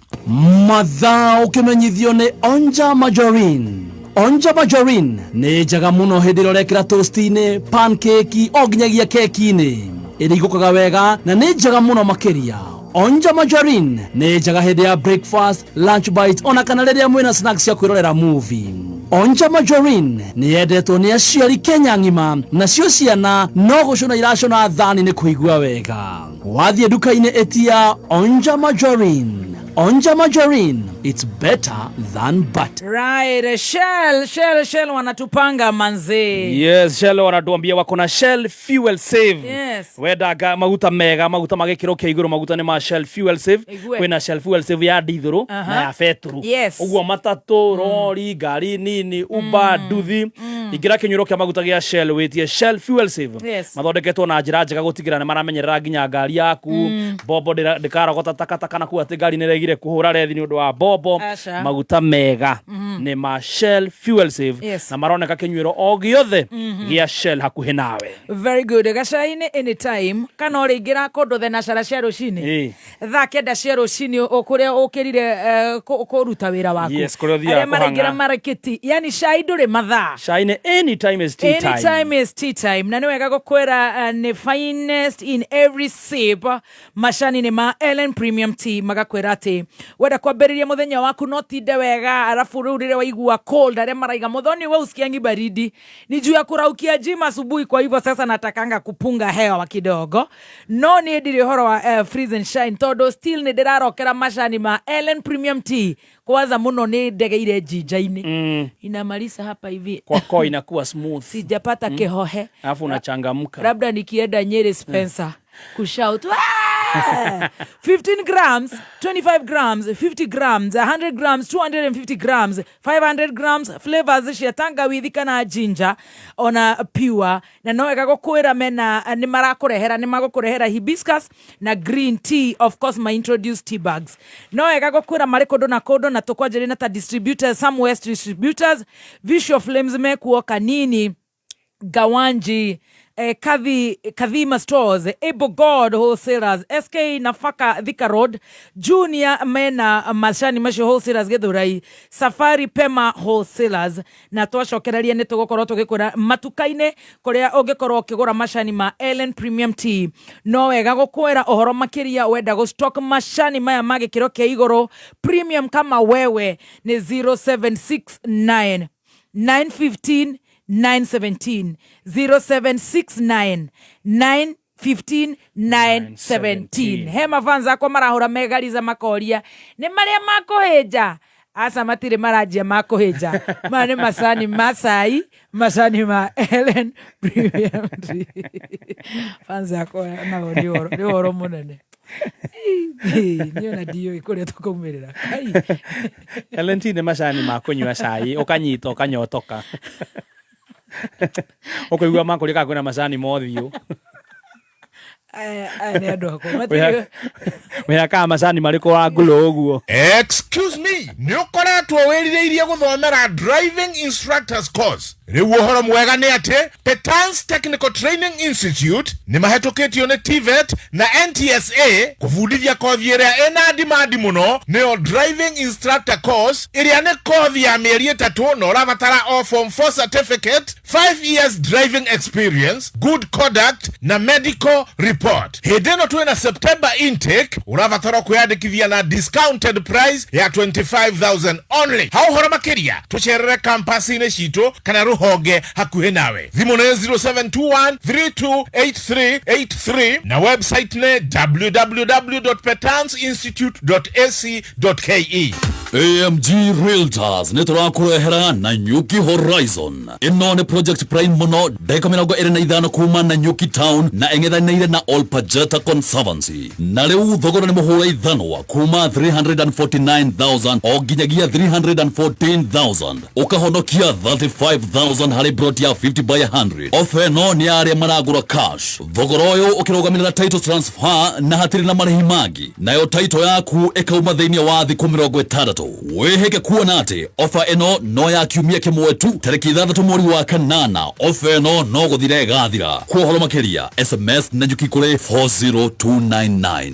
Mathaa ũkĩmenyithio nĩ Onja Margarine. Onja Margarine nĩ njega mũno hĩndĩ ĩrĩa ũrekĩra toast-inĩ, pancake o nginyagia keki-inĩ. Ĩringũkaga wega na nĩ njega mũno makĩria. Onja margarine nĩ njega hĩndĩ ya breakfast, lunch bite ona kana rĩrĩa mwĩna snacks cia kwĩrorera movie. Onja margarine nĩ yendetwo nĩ aciari Kenya ng'ima, nacio ciana no gũcũna iracũna thani nĩ kũigua wega. Wathiĩ nduka-inĩ ĩtia Onja margarine. Onja margarine, it's better than butter. Right, Shell, Shell, Shell wanatupanga manzee. Yes, Shell wanatuambia wako na Shell Fuel Save. Yes. Wendaga maguta mega, maguta ma gĩkĩro kĩa igũrũ, maguta nĩ ma Shell Fuel Save. Igue. Kwĩna Shell Fuel Save ya ndithũrũ na ya betũrũ. Ũguo matatũ, rori, ngari nini, Uber, nduthi. Ingĩra kĩnyuĩro kĩa maguta gĩa Shell wĩtie Shell Fuel Save. Mathondeketwo na njĩra njega gũtigĩrĩra nĩ maramenyerera nginya ngari yaku. Mbombo ndĩkarogota takataka na kuga atĩ ngari nĩ ĩregire kũhũra rethi nĩ ũndũ wa mbombo. Aca. Maguta mega nĩ ma Shell Fuel Save na maroneka kĩnyuĩro o gĩothe gĩa Shell hakuhĩ nawe. Very good. Gacai-inĩ anytime kana ũrĩingĩra kũndũ thenacara cia rũcinĩ thaa 9 cia rũcinĩ kũrĩa ũkĩrire kũruta wĩra waku. Yes, kũrĩa ũthiaga Arĩa maraingĩra kũhang'a. marakĩti, yani cai ndũrĩ mathaa. Cai nĩ anytime is tea time. Anytime is tea time. Na nĩ wega gũkwĩra nĩ finest in every sip. Macani nĩ ma Ellen Premium Tea magakwĩra atĩ wenda kwambĩrĩria mũthenya waku no tinde wega, arabu rĩu rĩrĩa waigua cold, arĩa maraiga mũthoni we usikiangi baridi ni juu ya kuraukia gym asubuhi, kwa hivyo sasa natakanga kupunga hewa kidogo. No niĩ ndirĩ ũhoro wa freeze and shine tondũ still nĩ ndĩrarokera macani ma Ellen Premium Tea. Kwanza mũno nĩ ndegeire jinja-inĩ inamalisa hapa hivi Kwako inakuwa smooth. Sijapata kihohe. Alafu unachangamka. Labda nikienda Nyeri Spencer kushout "Wah!" 15 grams, 25 grams, 50 grams, 100 grams, 250 grams, 500 grams, flavors cia tangawithi kana ginger ona pure. Na no wega gũkwĩra mena nĩ marakũrehera, nĩ magũkũrehera hibiscus na green tea, of course ma introduce tea bags. No wega gũkwĩra marĩ kũndũ na kũndũ na tũkwanjĩrĩ na ta distributors, some west distributors, Visual Flames mekuo Kanini, Gawanji, Kathima Stores, Able God Wholesalers, SK Nafaka Thika Road, Junior mena macani macio Wholesalers Githurai, Safari Pema Wholesalers. Na twacokereria nĩ tũgũkorwo tũgĩkwĩra matuka-inĩ kũrĩa ũngĩkorwo ũkĩgũra macani ma Ellen Premium Tea. No wega gũkwĩra ũhoro makĩria wenda gũ stock macani maya ma gĩkĩro kĩa igũrũ premium kama wewe nĩ 0769 915 917, 0769 915 917. He mafans akwa marahũra megariza makoria nĩ marĩa makũhĩnja. Aca, matirĩ maranjia makũhĩnja. Maya nĩ macani ma cai, macani ma Ellen Premium Tea. Fans akwa nao nĩ ũhoro mũnene. Niĩ ona ndiũĩ kũrĩa tũkaumĩrĩra. Kai. Ellen Tea nĩ macani ma kũnyua cai ũkanyita ũkanyotoka ũkũigua makũria kana kwĩna macani mothiũ. Aya nĩ andũ akwa matirĩ. Wĩhakaga macani marĩkũ wa ngũlũ ũguo? Excuse me, nĩ ũkoretwo wĩrirĩirie gũthomera driving instructors course. Rĩu ũhoro mwega nĩ atĩ Petans Technical Training Institute nĩ mahetũkĩtio nĩ TVET na NTSA kũbundithia kothi ĩrĩa ĩna demand mũno, nĩyo driving instructor course, ĩrĩa nĩ kothi ya mĩeri 3 na ũrabatara o form 4 certificate, 5 years driving experience, good conduct na medical report. Hĩndĩ ĩno twĩna September intake, ũrabatara kwĩyandĩkithia na discounted price ya 25,000 only. Ha ũhoro makĩria tũcerere campus-inĩ citũ kana rũhonge hakuhĩ nawe. Thimũ nĩ 0721 328383 na website nĩ www.petansinstitute.ac.ke. AMG Realtors nĩ tũrakũrehera Nanyuki Horizon. Ĩno nĩ project prime mũno, ndagĩka 25 kuma Nanyuki town na ĩng'ethanĩire na Olpajeta Conservancy. Na rĩu thogora nĩ mũhũra ithanwa kuma 349,000 o nginyagia 314,000, ũkahonokia 35,000 harĩ plot ya 50 by 100. Ofa ĩno nĩ ya arĩa maragũra cash. Thogora ũyũ ũkĩrũgamĩrĩra title transfer na hatirĩ na marĩhi mangĩ, nayo title yaku ĩkauma thĩinĩ wa thikũ 60. ithathatũ. Wĩhĩke kuona atĩ ofa ĩno no ya kiumia kĩmwe tu, tarĩki 6 mweri wa kanana. Ofa ĩno no gũthira ĩgathira. Kwa ũhoro makĩria SMS Nanyuki kũrĩ 40299.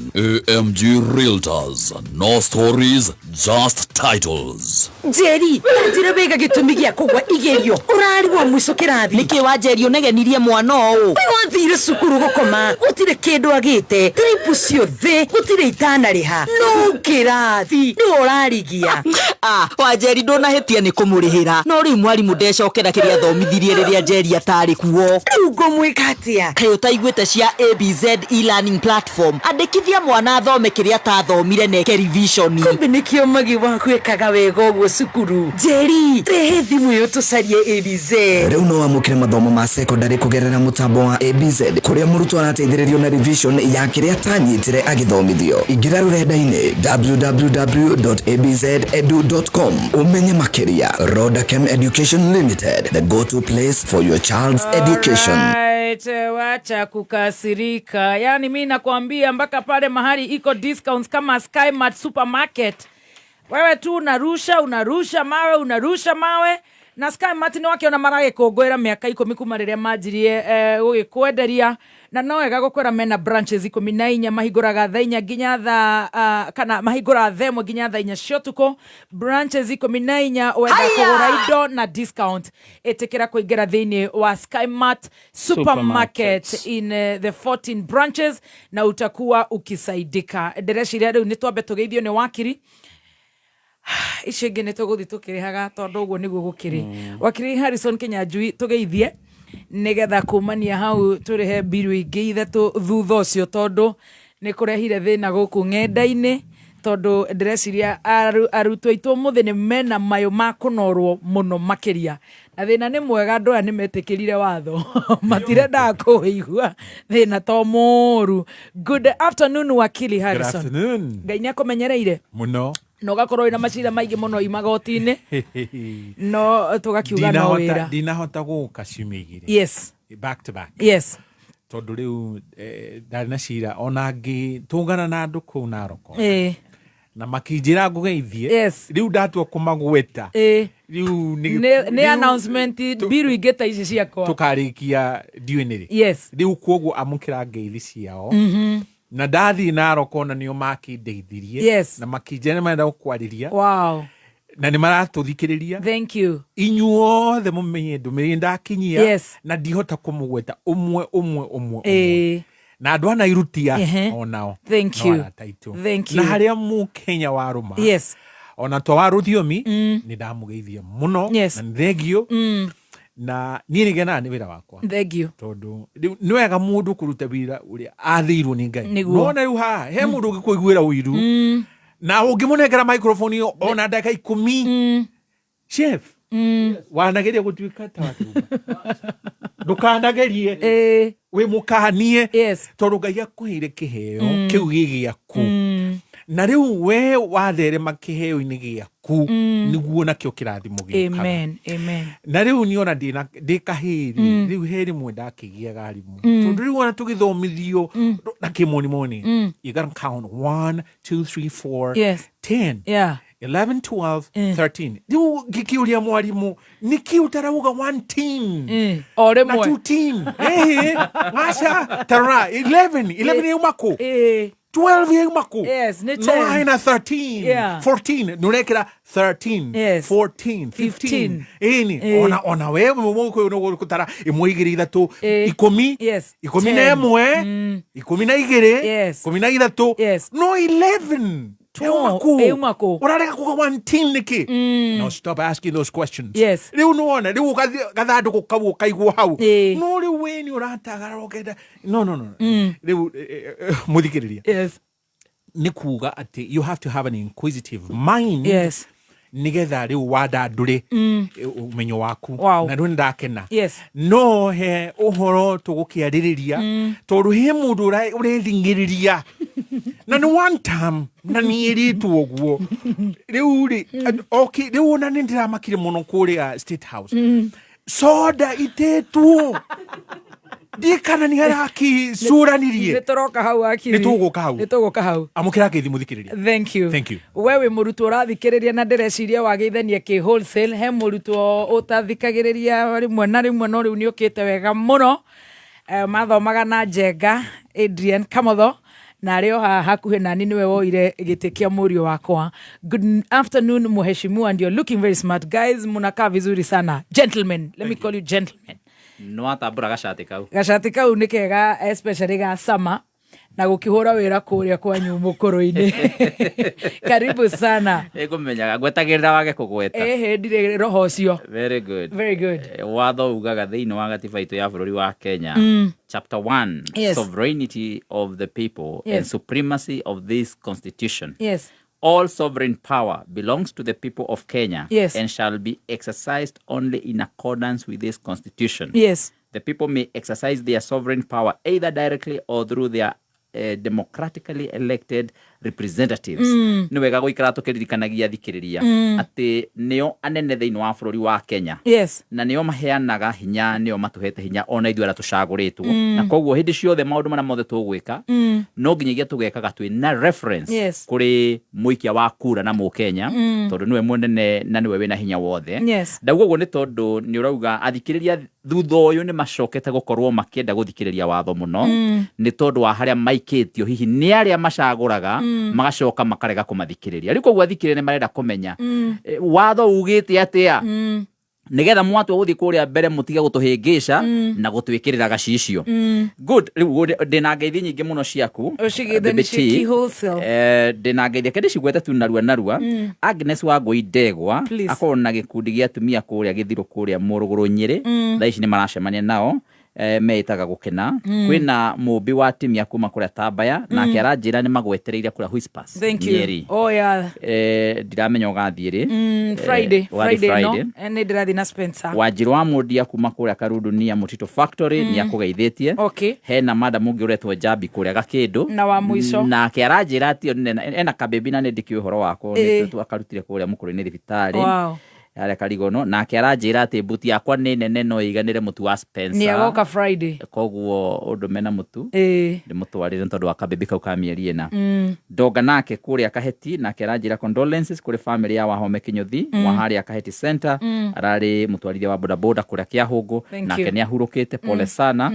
AMG Realtors, no stories, just titles. Njeri, njira wega gĩtũmi gĩa kũgwa igerio ũrarigwo mũico kĩrathi. Nĩkĩ wanjeria ũnegenirie mwana ũũ? Ũyũ wathire cukuru gũkoma gũtirĩ kĩndũ agĩte, trip ciothe gũtirĩ itanarĩha, no kĩrathi nĩwe ũrarigia. Ah, wanjeri ndũnahĩtia nĩ kũmũrĩhĩra, no rĩu mwarimũ ndecokera kĩrĩa athomithirie rĩrĩa njeri atarĩ kuo. Rĩu ngũmwĩka atĩa? Kaĩ ũtaiguĩte cia ABZ e-learning platform? Andĩkithia mwana athome kĩrĩa atathomire na eke revision. Kumbe nĩkĩo magi waku ekaga wega ũguo cukuru. Njeri, rehe thimũ ĩyo tũcarie ABZ. Rĩu no wamũkĩre mathomo ma secondary kũgerera mũtambo wa ABZ, kũrĩa mũrutwo arateithĩrĩrio na revision ya kĩrĩa atanyitire agĩthomithio. Ingĩra rũrenda-inĩ www.abzedu.com ũmenye makĩria. Rodakem Education Limited, the go-to place for your child's education. Alright, wacha kukasirika. Yani mi nakwambia mpaka pale mahali iko discounts kama Skymart Supermarket. Wewe tu unarusha, unarusha mawe, unarusha mawe. Na Skymart nĩ wakiona maragĩkũngũĩra mĩaka 10 kuma rĩrĩa manjirie gũgĩkwenderia, na no wega gũkwĩra mena branches 14, mahingũraga thaa 4 nginya thaa kana mahingũraga thaa 1 nginya thaa 4 cia ũtukũ. Branches 14, wenda kũgũra indo na discount, ĩtĩkĩra kũingĩra thĩinĩ wa Skymart Supermarket in the 14 branches na utakuwa ukisaidika. Ndĩreciria rĩu nĩ twambe tũgeithio nĩ wakiri, icio ingĩ nĩ tũgũthiĩ tũkĩrĩhaga tondũ ũguo nĩguo gũkĩrĩ. Wakiri Harrison Kinyanjui, tũgeithie nĩgetha kumania hau tũrĩhe mbiru ingĩ ithatũ thutha ũcio, tondũ nĩ kũrehire thĩna gũkũ ng'enda-inĩ, tondũ ndĩreciria arutwo aitũ ũmũthĩ nĩ mena mayũ ma kũnorwo mũno makĩria, na thĩna nĩ mwega andũ aya nĩ metĩkĩrire watho, matirendaga kũwĩigua thĩna to mũũru. Good afternoon, Wakili Harrison. Good afternoon. Ngai nĩ akũmenyereire Mũno. Na ũgakorwo wĩna macira maingĩ mũno imagoti-inĩ, no tũgakiuga no wĩra. Ndinahota gũka ciumia 2. Yes. Back to back. Yes. Tondũ rĩu ndarĩ na cira ona ngĩtũngana na andũ kũu Naroko. Na makĩnjĩra ngũgeithie. Yes. Rĩu ndatua kũmagweta. Rĩu Nĩ announcement mbiru ingĩ ta ici ciakwa. Tũkarĩkia ndiũĩ nĩ rĩ. Yes. Rĩu kuoguo amũkĩra ngeithi ciao. Na ndathiĩ Naroko ona nĩo makĩndeithirie. Yes. Na makĩnjĩra nĩ marenda gũkwarĩria. Wow. Na nĩ maratũthikĩrĩria. Thank you. Inyuothe mũmenye ndũmĩrĩri ndakinyia. Yes. Na ndihota kũmũgweta ũmwe ũmwe ũmwe ũmwe. Na andũ ana irutia onao. Thank No you. arata aitũ. Thank Na you. harĩa mũkenya warũma. Yes. Ona twa wa rũthiomi nĩ ndamũgeithia mũno. Yes. Na nĩ thengio. Na niĩ nĩ ngenaga nĩ wĩra wakwa. Thank you. Tondũ rĩu nĩ wega mũndũ kũruta wĩra ũrĩa athĩirwo nĩ Ngai. Nĩguo. No ona rĩu haha he mũndũ ũngĩkũiguĩra ũiru. Na ũngĩmũnengera microphone ĩyo ona ndagĩka 10. Chef. Wanageria gũtuĩka ta wakiuga. Ndũkanagerie. Wĩ mũkanie. Yes. Tondũ Ngai akũheire kĩheo kĩu gĩ gĩaku. Na rĩu we watherema kĩheo-inĩ gĩaku nĩguo nakĩo kĩrathimo gĩũkaga. Amen. Amen. Na rĩu niĩ ona ndĩ kahĩĩ, rĩu he rĩmwe ndakĩgiaga arimũ. Tondũ rĩu ona tũgĩthomithio na kĩmonimoni, you gotta count 1 2 3 4 Yes. 10 Yeah. 11 12 13. Rĩu ngĩkĩũria mwarimũ, nĩkĩ ũtarauga 1 team O na rĩmwe. 2 team? Aca tarora 11 11 yauma kũ? 12 yauma kũ? Yes, nĩ No 10. haina 13 Yeah. 14 nĩũrekĩra 13 Yes. 14 15. 15. Ĩni ona we gũtara 1 2 3 10 Yes. 11 12 Yes. 13. Yes. No 11 Yauma kũ? Yauma kũ? Ũrarega kuga 1 team nĩkĩ? No, stop asking those questions. Yes. Rĩu nĩwona rĩu gathandũkũ kau ũkaigwo hau. No rĩu we nĩ ũratagara ũkenda. No, no, no. Rĩu mũthikĩrĩria. Yes. Nĩ kuga atĩ you have to have an inquisitive mind. Yes. Nĩgetha rĩu wandandũre ũmenyo waku. Wow. Na rĩu nĩndakena. Yes. No he ũhoro tũgũkĩarĩrĩria tondũ he mũndũ ũrething'ĩrĩria na nĩ one term na nĩ ĩrĩtwo ũguo rĩu rĩ, okay, rĩu ona nĩ ndĩramakire mũno kũrĩa State House. Soda itetwo. Ndikana nĩ arakĩcũranirie. Nĩ tũroka hau, wakiri. Nĩ tũgũka hau. Nĩ tũgũka hau. Amũkĩra ngeithi, mũthikĩrĩria. Thank you. Thank you. We wĩ mũrutwo ũrathikĩrĩria na ndĩreciria wagĩithania kĩ wholesale, he mũrutwo ũtathikagĩrĩria rĩmwe na rĩmwe, no rĩu nĩ ũkĩte wega mũno. Mathomaga na Njenga Adrian Kamotho na arĩ o haha hakuhĩ nani, nĩwe woire gĩtĩ kĩa mũriũ wakwa. Good afternoon, mheshimiwa, and you're looking very smart, guys. Mnakaa vizuri sana, gentlemen. Let me call you gentlemen. Nĩ watambũra gacati kau. Gacati kau nĩ kega, especially ga sama na gũkĩhũra wĩra kũrĩa kwanyu mũkũrũ-inĩ. Karibu sana. Ĩngũmenyaga ngwetagĩrĩra wage kũgweta. Ĩhĩ, ndirĩ roho ũcio. Very good. Very good. Watho ugaga thĩinĩ wa gatiba itũ ya bũrũri wa Kenya, chapter 1, sovereignty of the people and supremacy of this constitution, all sovereign power belongs to the people of Kenya and shall be exercised only in accordance with this constitution. The people may exercise their sovereign power either directly or through their democratically elected representatives. Nĩ wega gũikara tũkĩririkanagia thikĩrĩria atĩ nĩo anene thĩinĩ wa bũrũri wa Kenya na nĩo maheanaga hinya, nĩo matũhete hinya ona ithuĩ arĩa tũcagũrĩtwo, na koguo hĩndĩ ciothe maũndũ marĩa mothe tũgwĩka no nginyagia tũgekaga twĩ na reference kũrĩ mũikia wa kura na mũkenya, tondũ nĩwe mũnene na nĩwe wĩna hinya wothe. Ndauga ũguo nĩ tondũ nĩ ũrauga athikĩrĩria thutha ũyũ nĩ macokete gũkorwo makĩenda gũthikĩrĩria watho mũno, nĩ tondũ wa harĩa maikĩtio hihi nĩ arĩa macagũraga, magacoka makarega kũmathikĩrĩria. Rĩu koguo athikĩrĩria nĩ marenda kũmenya watho ugĩte atĩa, nigetha mwatua gũthiĩ kũrĩa mbere mũtige gũtũhĩngĩca na gũtwĩkĩrĩra gacicio. Good. Rĩu ndĩna ngeithi nyingĩ mũno ciaku. Ũcigĩthanie. Baby T. Key Wholesale. Ndĩna ngeithi, reke ndĩcigwete tu narua narua. Agnes Wangũi Ndegwa Please. akorwo na gĩkundi gĩa atumia kũrĩa gĩthirũ, kũrĩa mũrũgũrũ Nyĩrĩ. Thaa ici nĩ maracemania nao, meĩtaga gũkena. Kwĩna mũmbi wa timia kuma kũrĩa Tambaya, nake aranjĩra nĩ magwetereire kũrĩa Whispers, Thank you. Nyeri. Oh yeah. Ndiramenya ũgathiĩ rĩ. Friday. Ũgathiĩ Friday no. Friday. Nĩ ndĩrathiĩ na Spencer. Wanjirũ wa Mũndia kuma kũrĩa Karundunia Mũtitũ Factory nĩ akũgeithĩtie. Hena madam ũngĩ ũretwo Njambi kũrĩa Gakĩndũ. Na wa mũico? Nake aranjĩra atĩ ena kabebi na nĩ ndikĩũĩ ũhoro wako, nĩ akarutire kũrĩa mũkũrũ-inĩ thibitarĩ harĩa Karigono, nake aranjĩra atĩ mbuti yakwa nĩ nene no ĩiganĩre mũtu wa Spencer. Nĩ agoka Friday. Koguo ũndũme na mũtu ndĩmũtwarĩre nĩ tondũ wa kabebi kau ka mĩeri 4. Ndonga nake kũrĩa Kaheti nake aranjĩra condolences kũrĩ family ya Wahome Kinyũthi wa harĩa Kaheti Center. Ararĩ mũtwarithia wa bodaboda kũrĩa Kĩahũngũ. Thank Nake you. nĩ ahurũkĩte, pole sana,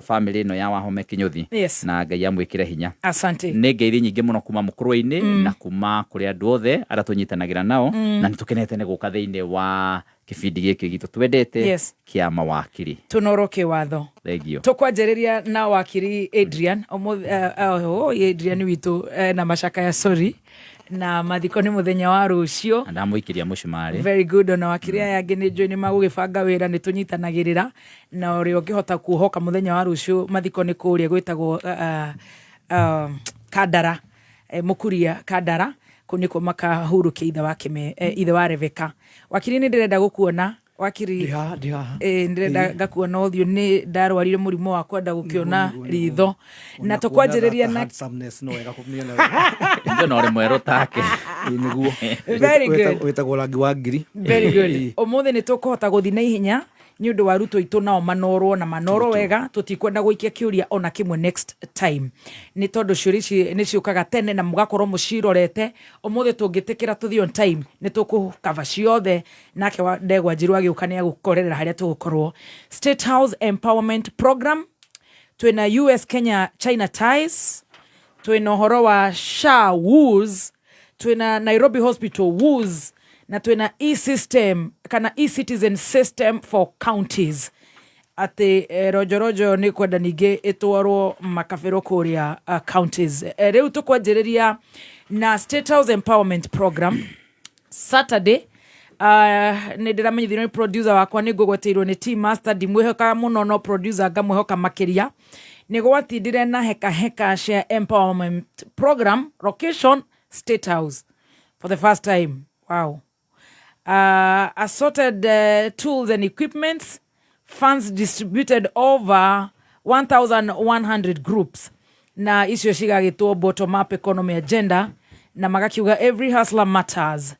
family ĩno ya Wahome Kinyũthi. Na Ngai amwĩkĩre hinya. Asante. Nĩ ngeithi nyingĩ mũno kuma mũkũrwe-inĩ na kuma kũrĩ andũ othe arĩa tũnyitanagĩra nao, na nĩ tũkenete nĩ gũka thĩinĩ wa kĩbindi gĩkĩ gitũ twendete kĩa mawakiri. Tũnorwo kĩwatho. Thank you. Tũkwanjĩrĩria na wakiri Adrian. Ũmũthĩ, oh, Adrian witũ na macakaya, sorry, na mathiko nĩ mũthenya wa rũciũ. Na ndamũikĩria mũcumarĩ. Very good. Ona wakiri aya angĩ nĩ njũĩ nĩ magũgĩbanga wĩra, nĩ tũnyitanagĩrĩra na ũrĩa ũngĩhota kuohoka mũthenya wa rũciũ. Mathiko nĩ kũrĩa gwĩtagwo Kandara, Mũkuria Kandara, kũu nĩkuo makahurũkia ithe wa Kĩme, ithe wa Rebecca. Wakiri, nĩ ndĩrenda gũkuona, wakiri. Ndĩ haha, ndĩ haha. Ndĩrenda ngakuona ũthiũ, nĩ ndarwarire mũrimũ wa kwenda gũkĩona ritho, na tũkwanjĩrĩria na handsomeness no wega kũmĩona wega. Ndio, ũrĩ mwerũ take. Ĩĩ, nĩguo. Very good. Wĩtagwo rangi wa ngiri. Very good. Ũmũthĩ nĩ tũkũhota gũthiĩ na ihenya nĩ ũndũ wa arutwo aitũ nao manorwo na manorwo wega. Tũtikwenda gũikia kĩũria ona kĩmwe next time, nĩ tondũ ciũria ici nĩ ciũkaga tene na mũgakorwo mũcirorete. Ũmũthĩ tũngĩtĩkĩra tũthiĩ on time, nĩ tũkũkava ciothe, nake wa Ndegwa Njiru agĩũka nĩ agũkorerera harĩa tũgũkorwo. State House Empowerment Program, twĩna US Kenya China ties, twĩna ũhoro wa SHA woes, twĩna Nairobi Hospital woes, na twĩna e-system kana e-citizen system for counties, atĩ rojorojo nĩ kwenda ningĩ ĩtwarwo makabĩrwo kũrĩa counties. Rĩu tũkwanjĩrĩria na State House Empowerment Program. Saturday, nĩ ndĩramenyithirio nĩ producer wakwa, nĩ ngũgweteirwo nĩ team master, ndimwĩhokaga mũno no producer ngamwĩhoka makĩria. Nĩ gwatindire na heka heka cia empowerment program, location State House for the first time. Wow. Assorted tools and equipments, funds distributed over 1100 groups, na icio cigagĩtwo bottom up economy agenda, na magakiuga every hustler matters.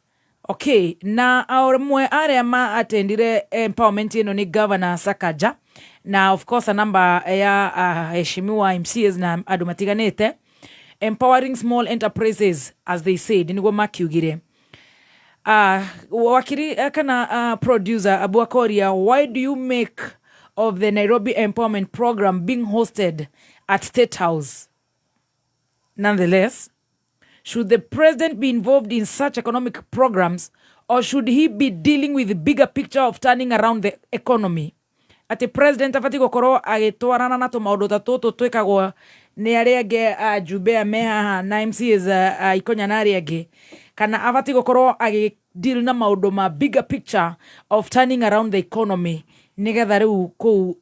Okay, na amwe arĩa ma attendire empowerment ĩno nĩ Governor Sakaja. Na of course a number ya aheshimiwa MCAs na andũ matiganĩte, empowering small enterprises, as they said, nĩguo makiugire. Wakiri kana producer Abu Akoria, why do you make of the Nairobi Empowerment Program being hosted at State House? Nonetheless, should the president be involved in such economic programs, or should he be dealing with the bigger picture of turning around the economy? Atĩ president abatiĩ gũkorwo agĩtwarana na tũmaũndũ ta tũtũ twĩkagwo nĩ arĩa angĩ, ajumbe me haha na MCAs, Ikonya na arĩa angĩ, kana abatiĩ gũkorwo agĩ deal na maũndũ ma bigger picture of turning around the economy, nĩgetha rĩu kũu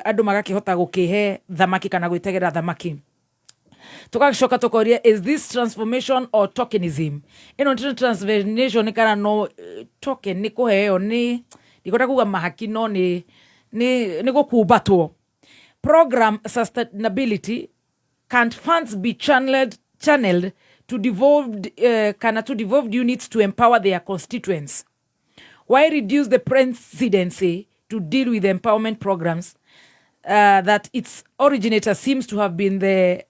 andũ magakĩhota gũkĩhe thamaki kana gwĩtegera thamaki? Tugacoka tukoria, is this transformation or tokenism? Ĩno ti transformation kana no token, nĩ kũheo, nĩ ndikwenda kuga mahaki, no nĩ gũkumbatwo. Program sustainability, can't funds be channeled to devolved kana to devolved units to empower their constituents? Why reduce the presidency to deal with empowerment programs that its originator seems to have been the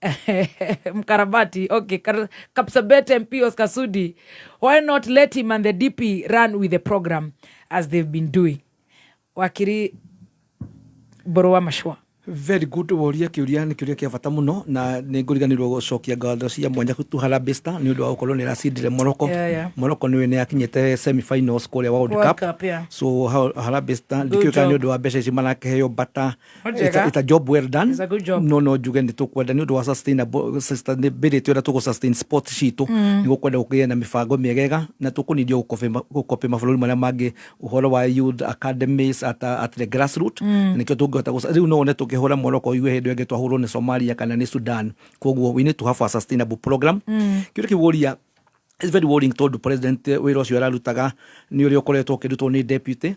Mkarabati, okay, Kapsabet MP Oscar Sudi? Why not let him and the DP run with the program as they've been doing? Wakiri Borowa Mashua. Very good. Woria kiuria nĩ kĩũria kĩa bata mũno, na nĩ ngũriganĩrwo gũcokia ngatho cia mwanya tu Harambee Star nĩ ũndũ wa gũkorwo nĩ ĩracindire Morocco. Morocco nĩ nĩ yakinyĩte semi-finals kũrĩa World World Cup. Cup, yeah. So Harambee Star, Good ndikĩũĩ kana nĩ job. ũndũ wa mbeca ici marakĩheo, but Njega. it's a job well done. It's a good job. No njuge nĩ tũkwenda nĩ ũndũ wa sustainability, ũrĩa tũgũ sustain sport citũ, nĩ gũkwenda gũkĩgĩa na mĩbango mĩegega, na tũkũnindio gũkopĩ mabũrũri marĩa mangĩ ũhoro wa youth academies at the grassroot. Nĩkĩo tũngĩhota rĩu no wone tũkĩhũra Morocco, igue hĩndĩ ĩngĩ twahũrwo nĩ Somalia kana nĩ Sudan. Koguo we need to have a sustainable program. Kĩũria kĩu woria is very worrying, tondũ president wĩra ũcio ararutaga nĩ ũrĩa ũkoretwo ũkĩrutwo nĩ deputy,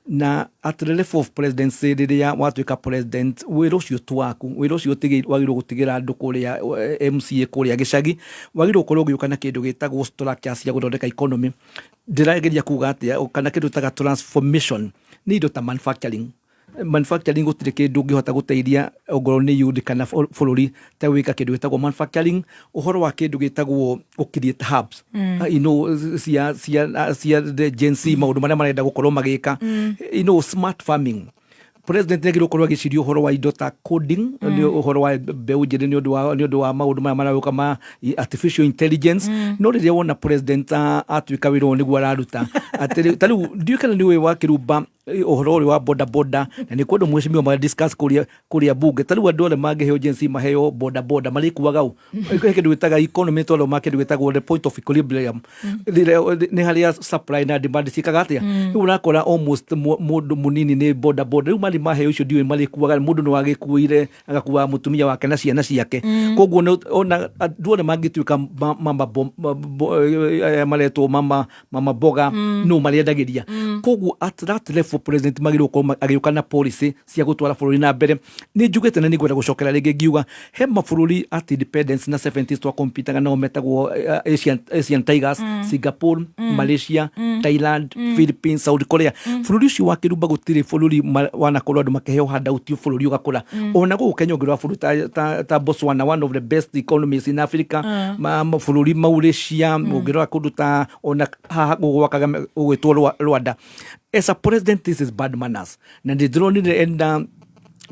na at the level of presidency, rĩrĩa watuĩka president, wĩra ũcio ti waku. Wĩra ũcio wagĩrĩirwo gũtigĩra andũ kũrĩa MCA kũrĩa gĩcagi. Wagĩrĩirwo gũkorwo ũgĩũka na kĩndũ gĩtagwo structure cia gũthondeka economy. Ndĩrageria kuga atĩa? Kana kĩndũ taga transformation nĩ indo ta manufacturing. Manufacturing, gũtirĩ kĩndũ ũngĩhota gũteithia ongorwo nĩ youth kana bũrũri ta gwĩka kĩndũ gĩtagwo manufacturing, ũhoro wa kĩndũ gĩtagwo gũ create hubs cia the Gen Z, maũndũ marĩa marenda gũkorwo magĩka, smart farming. President nĩ agĩrĩirwo gũkorwo agĩciria ũhoro wa indo ta coding, nĩ ũhoro wa mbeũ njĩthĩ, nĩ ũndũ wa maũndũ maya maragũka ma artificial intelligence. No rĩrĩa wona president atuĩka wĩra ũyũ nĩguo araruta, atĩ ta rĩu ndiũĩ kana nĩ ũĩ wa kĩrumba ũhoro ũrĩa wa boda boda, na nĩ kwendwo mheshimiwa ma discuss kũrĩa bunge. Ta rĩu andũ othe mangĩheo, Gen Z maheo boda boda, marĩkuaga ũ? He kĩndũ gĩtaga economy, tondũ ma kĩndũ gĩtagwo the point of equilibrium. Rĩrĩa nĩ harĩa supply na demand ciĩkaga atĩa. Rĩu ũrakora almost mũndũ mũnini nĩ boda boda. Rĩu marĩ maheo icio, ndiũĩ marĩkuaga. Mũndũ no agĩkuire agakuaga mũtumia wake na ciana ciake. Koguo ona andũ othe mangĩtuĩka mama maretwo mama mboga, no marĩendagĩria. Koguo at that level, president magĩrĩirwo gũkorwo agĩũka na policy cia gũtwara bũrũri na mbere. Nĩ njugĩte na nĩ ngwenda gũcokera rĩngĩ ngiuga he mabũrũri at independence na 70s twakompitaga nao metagwo Asian Tigers, Singapore, Malaysia, Thailand, Philippines, South Korea. Bũrũri ũcio wa kĩrumba, gũtirĩ bũrũri wanakorwo andũ makĩheo handout bũrũri ũgakũra. Ona gũkũ Kenya, ũngĩrora bũrũri ta Botswana, one of the best economies in Africa, mabũrũri Mauritius, ũngĩrora kũndũ ta ona haha gwa Kagame ũgwĩtwo Rwanda. As a president, this is bad manners, na nĩ ndĩronire enda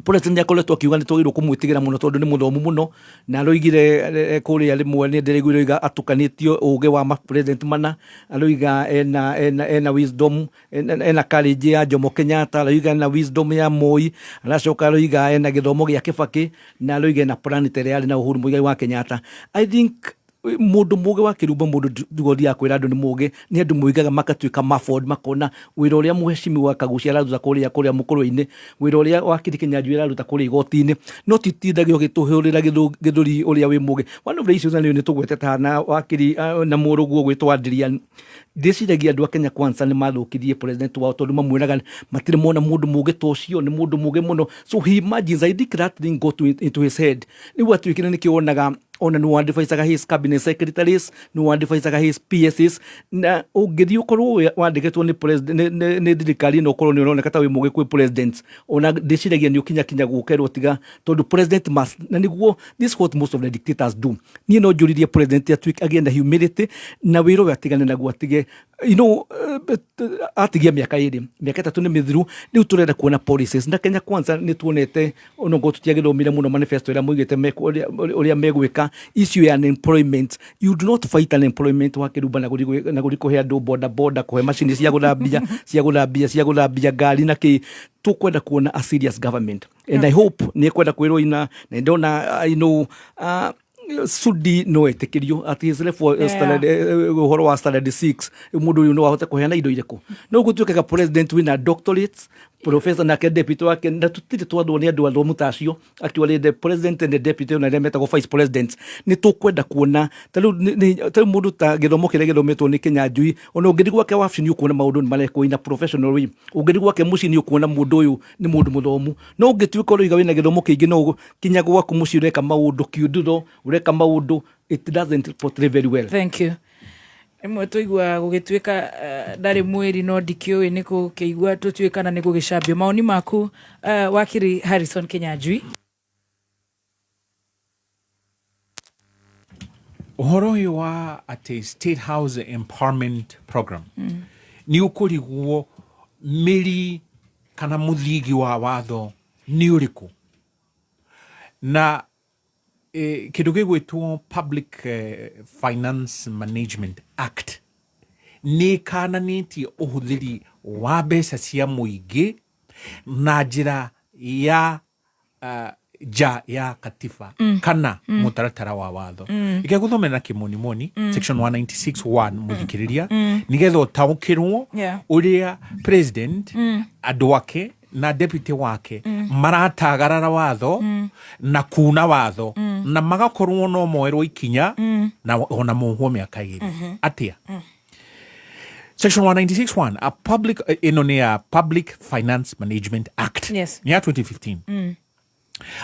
president nĩ akoretwo akiuga nĩ twagĩrĩirwo kũmwĩtigĩra mũno tondũ nĩ mũthomu mũno, na aroigire kũrĩa rĩmwe nĩ ndĩraiguire oiga atukanĩtio ũgĩ wa ma president mana. Aroiga ena wisdom, ena courage ya Jomo Kenyatta, aroiga ena wisdom ya Moi, aracoka aroiga ena gĩthomo gĩa Kibaki, na aroiga ena plan ta ĩrĩa yarĩ na Uhuru Muigai wa Kenyatta. I think mũndũ mũgĩ wa kĩrumba, mũndũ ndugo thiaga kwĩra andũ nĩ mũgĩ, nĩ andũ moigaga makatuĩka muffled, makona wĩra ũrĩa mheshimiwa Kagucia araruta kũrĩa mũkũrũ-inĩ, wĩra ũrĩa wakiri Kĩnyanjui araruta kũrĩa igoti-inĩ, no titindage ũgĩtũhũrĩra gĩthũri ũrĩa wĩ mũgĩ. One of the issues, na nĩ tũgwetete haha na wakiri na mũrũguo gwĩtwo Adrian, ndĩciragia andũ a Kenya Kwanza nĩ mathũkirie president wao, tondũ mamwĩraga matirĩ mona mũndũ mũgĩ ta ũcio, nĩ mũndũ mũgĩ mũno. So he imagines, I think that thing got into his head. Rĩu atuĩkire nĩkĩo wonaga Ona nĩ wadvisaga his cabinet secretaries, nĩ wadvisaga his PSs, na ũngĩthiĩ ũkorwo wandĩkĩtwo nĩ president, nĩ thirikari ĩno, ũkorwo nĩ ũroneka ta wĩ mũgĩ kwĩ president, ona ndĩciragia nĩ ũkinyakinya gũkerwo tiga, tondũ president must, na nĩguo this is what most of the dictators do. Niĩ no njũririe president atuĩke agĩe na humility na wĩra ũyũ atigane naguo, atige, atigie mĩaka 2, mĩaka 3 nĩ mĩthiru. Rĩu tũrenda kuona policies na Kenya Kwanza nĩ tuonete onongo tũtiagĩthomire mũno manifesto ĩrĩa moigĩte ũrĩa megwĩka. Issue ya unemployment, you do not fight unemployment wa kĩrumba na gũthiĩ kũhe andũ boda boda, kũhe macini cia gũthambia ngari na kĩ. Tũkwenda kuona a serious government and I hope nĩ ekwenda kwĩrwo ina na ndona Sudi no etĩkĩrio at his level, standard, ũhoro wa standard 6, mũndũ ũyũ no ahote kũheana indo irĩkũ. No gũtuĩkaga president wĩna doctorates, professor, nake deputy wake, na tũtirĩ twathwo nĩ andũ athomu ta acio. Actually, the president and the deputy, ona arĩa metagwo vice president, nĩ tũkwenda kuona ta rĩu mũndũ ta gĩthomo kĩrĩa gĩthometwo nĩ Kĩnyanjui, ona ũngĩthiĩ gwake wabici nĩ ũkuona maũndũ nĩ marekwo in a professional way. Ũngĩthiĩ gwake mũciĩ nĩ ũkuona mũndũ ũyũ nĩ mũndũ mũthomu. No ũngĩtuĩka ũroiga wĩna gĩthomo kĩingĩ, no kinya gwaku mũciĩ ũreka maũndũ kiundutho, ũreka maũndũ, it doesn't portray very well. Thank you. Rĩmwe tũiguaga gũgĩtuĩka ndarĩ mwĩri, no ndikĩũĩ nĩ kũkĩigua tũtuĩkana nĩ gũgĩcambio. Maoni maku, wakiri Harrison Kinyanjui? Ũhoro ũyũ wa atĩ State House Empowerment Program nĩ ũkũrigwo mĩri kana mũthingi wa watho nĩ ũrĩkũ, na kĩndũ gĩgwĩtwo Public Finance Management Act nĩ ĩkananĩtie ũhũthĩri wa mbeca cia mũingĩ na njĩra ya nja ya katiba kana mũtaratara wa watho. Ike gũthomera na kĩmonimoni section 196.1, mũthikĩrĩria, nĩgetha ũtaũkĩrwo ũrĩa president, andũ ake na deputy wake maratagarara watho na kuna watho na magakorwo no moerwo ikinya na ona mohwo mĩaka 2. Atia? Section 196.1, a public, ĩno nĩ ya Public Finance Management Act nĩ ya 2015.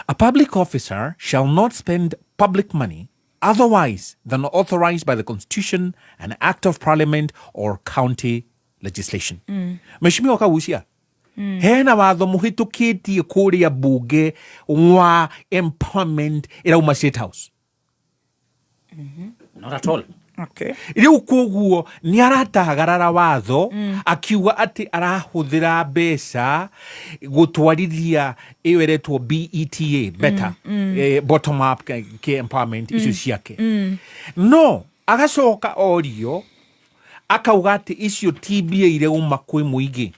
A public officer shall not spend public money otherwise than authorized by the Constitution, an act of parliament, or county legislation. Mheshimiwa Kaguchia, hena watho mũhĩtũkĩtie kũrĩa bunge wa empowerment ĩrauma State House? Not at all. Rĩu koguo nĩ aratagarara watho akiuga atĩ arahũthĩra mbeca gũtwarithia ĩyo ĩretwo BETA, better, bottom up ke empowerment icio ciake, no agacoka orio akauga atĩ icio ti mbia irauma kwĩ mũingĩ.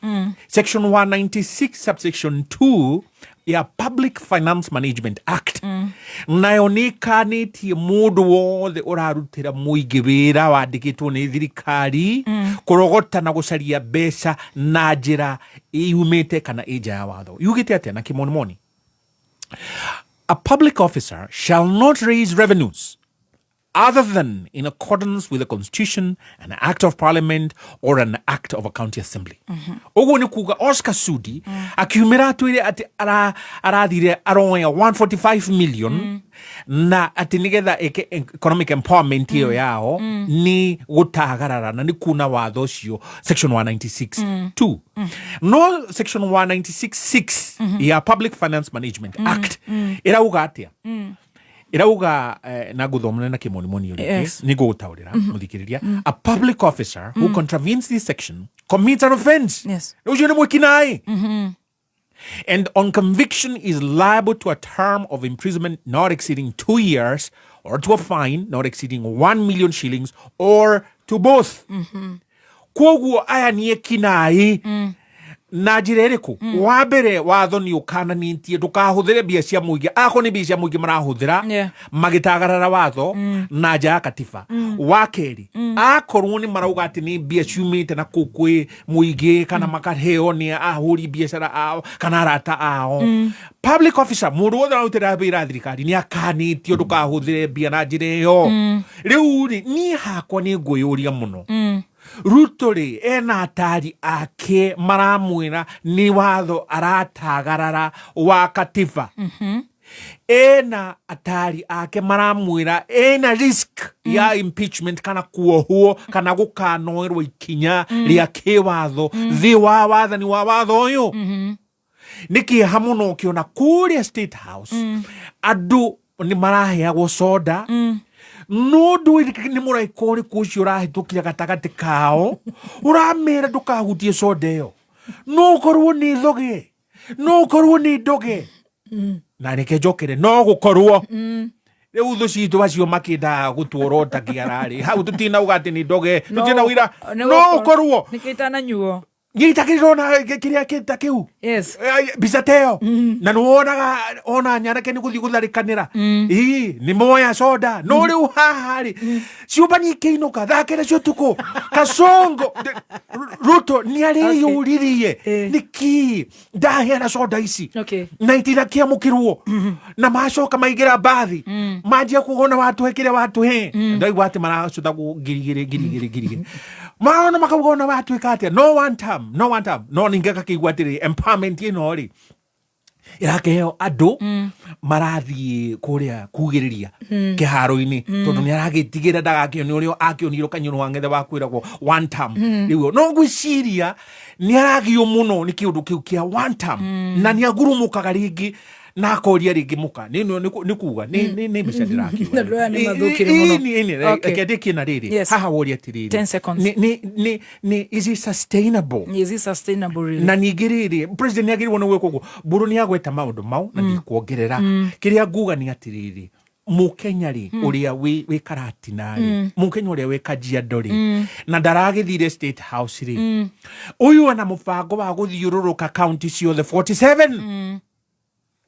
Section 196 subsection 2 ya Public Finance Management Act nayo nĩ ĩkanĩtie mũndũ wothe ũrarutĩra mũingĩ wĩra wandĩkĩtwo nĩ thirikari kũrogota na gũcaria mbeca na njĩra yumĩte kana ĩ nja ya watho. Yugĩte atĩa na kĩmonimoni? A public officer shall not raise revenues other than in accordance with the Constitution, an act of parliament, or an act of a county assembly. Ũguo nĩ kuga Oscar Sudi akiumĩra atwĩre atĩ arathire aroya 145 million na atĩ nĩgetha ĩke economic empowerment ĩyo yao, nĩ gũtagarara na nĩ kuna watho ũcio section 196 2. No section 196 6 ya Public Finance Management Act ĩrauga atĩa? Ĩrauga, na ngũthomera na kĩmonimoni rĩngĩ, nĩ ngũgũtaũrĩra mũthikĩrĩria. A public officer who contravenes this section commits an offense, ũcio nĩ mwĩkinaĩ, and on conviction is liable to a term of imprisonment not exceeding 2 years or to a fine not exceeding 1 million shillings or to both. Koguo aya nĩ ekinaĩ na njĩra ĩrĩkũ? Wa mbere, watho nĩ ũkananĩtie ndũkahũthĩre mbia cia mũingĩ, akorwo nĩ mbia cia mũingĩ marahũthĩra magĩtagarara watho na nja ya katiba. Wa kerĩ, akorwo nĩ marauga atĩ nĩ mbia ciumĩte na kũu kwĩ mũingĩ kana makaheo nĩ ahũri biacara ao kana arata ao, public officer, mũndũ wothe ũrarutĩra wĩra thirikari nĩ akanĩtio ndũkahũthĩre mbia na njĩra ĩyo. Rĩu rĩ, niĩ hakwa nĩ ngwĩyũria mũno, Ruto rĩ, ena atari ake maramwĩra nĩ watho aratagarara wa katiba. Ena atari ake maramwĩra ena risk ya impeachment kana kuohwo kana gũkanoerwo ikinya rĩa kĩwatho thĩ wa wathani wa watho ũyũ. Nĩ kĩeha mũno ũkĩona kũrĩa State House andũ nĩ maraheagwo soda, no ndũĩ nĩ mũraika ũrĩkũ ũcio ũrahĩtũkire gatagatĩ kao ũramera ndũkahutie soda ĩyo. No ũkorwo nĩ thoge, no ũkorwo nĩ ndoge, na reke njokere no gũkorwo rĩu thũ citũ acio makĩendaga gũtuorota kĩararĩ hau, tũtinauga atĩ nĩ ndoge, tũtinaugira no ũkorwo. Nĩkĩo itananyuo. Nyitakĩrĩrona kĩrĩa kĩta kĩu. Mbica ta ĩyo na nĩ wonaga ona nyanake nĩ gũthiĩ gũtharĩkanĩra ii nĩ moya soda, no rĩu haha rĩ ciũmba ikĩinũka thaa kenda cia ũtukũ Kasongo Ruto nĩ arĩyũririe nĩkĩ ndaheana soda ici na itinakĩamũkĩrwo, na macoka maingĩra mbathi manjia kuona watũhe kĩrĩa watũhe, ndaigua atĩ maracũthagwo 2000 2000 2000, marona makauga ona watuĩka atĩa, no one term, no one term. No ningĩ agakĩigua atĩrĩ, empowerment ĩno rĩ ĩrakĩheo andũ marathiĩ kũrĩa kugĩrĩria kĩharo-inĩ, tondũ nĩ aragĩtigĩra ndagakĩone ũrĩa akĩonirwo kanyũrũ wa ng'ethe wa kwĩragwo one term. Rĩu no ngwĩciria nĩ aragio mũno nĩ kĩũndũ kĩu kĩa one term, na nĩ agurumũkaga rĩngĩ na akoria rĩngĩ mũka nĩ kuga nĩ mbeca ndĩrakiuga. Andũ aya nĩ mathũkire mũno. Reke ndĩkie na rĩrĩ. Haha woria atĩrĩrĩ, 10 seconds. Nĩ is it sustainable? Is it sustainable really? Na ningĩ rĩrĩ, president nĩ agĩrĩirwo nĩ gwĩka ũguo. Mbũrũ nĩ agweta maũndũ mau na ndikuongerera. Kĩrĩa nguga nĩ atĩrĩrĩ, Mũkenya rĩ, ũrĩa wĩ Karatina rĩ, Mũkenya ũrĩa wĩ Kajiado rĩ, na ndaragĩthire State House rĩ, ũyũ ana mũbango wa gũthiũrũrũka kaunti ciothe 47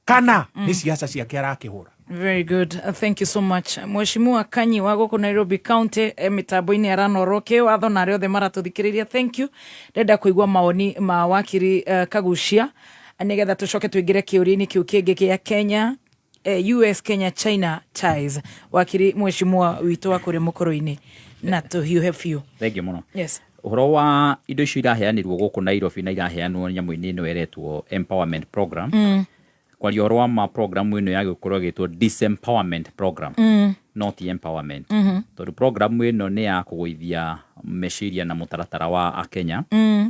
kana nĩ ciaca ciake arakĩhũra? Very good. Thank you so much. Mheshimiwa Kanyi wa gũkũ Nairobi County, mĩtambo-inĩ aranorwo kĩwatho na arĩa othe maratũthikĩrĩria, thank you. Ndĩrenda kũigua mawoni ma wakiri Kagucia nĩgetha tũcoke tũingĩre kĩũria-inĩ kĩu kĩngĩ kĩa Kenya, US Kenya China ties. Wakiri mheshimiwa witũ wa kũrĩa mũkũrũ-inĩ, na tũhiũhe biũ. Thank you mũno. Yes. Ũhoro wa indo icio iraheanirwo gũkũ Nairobi na iraheanwo nyamũ-inĩ ĩno ĩretwo empowerment program, kwaria ũhoro wa ma, program ĩno yagĩkorwo ĩgĩtwo disempowerment program, not empowerment, tondũ program ĩno nĩ ya kũgũithia meciria na mũtaratara wa Akenya.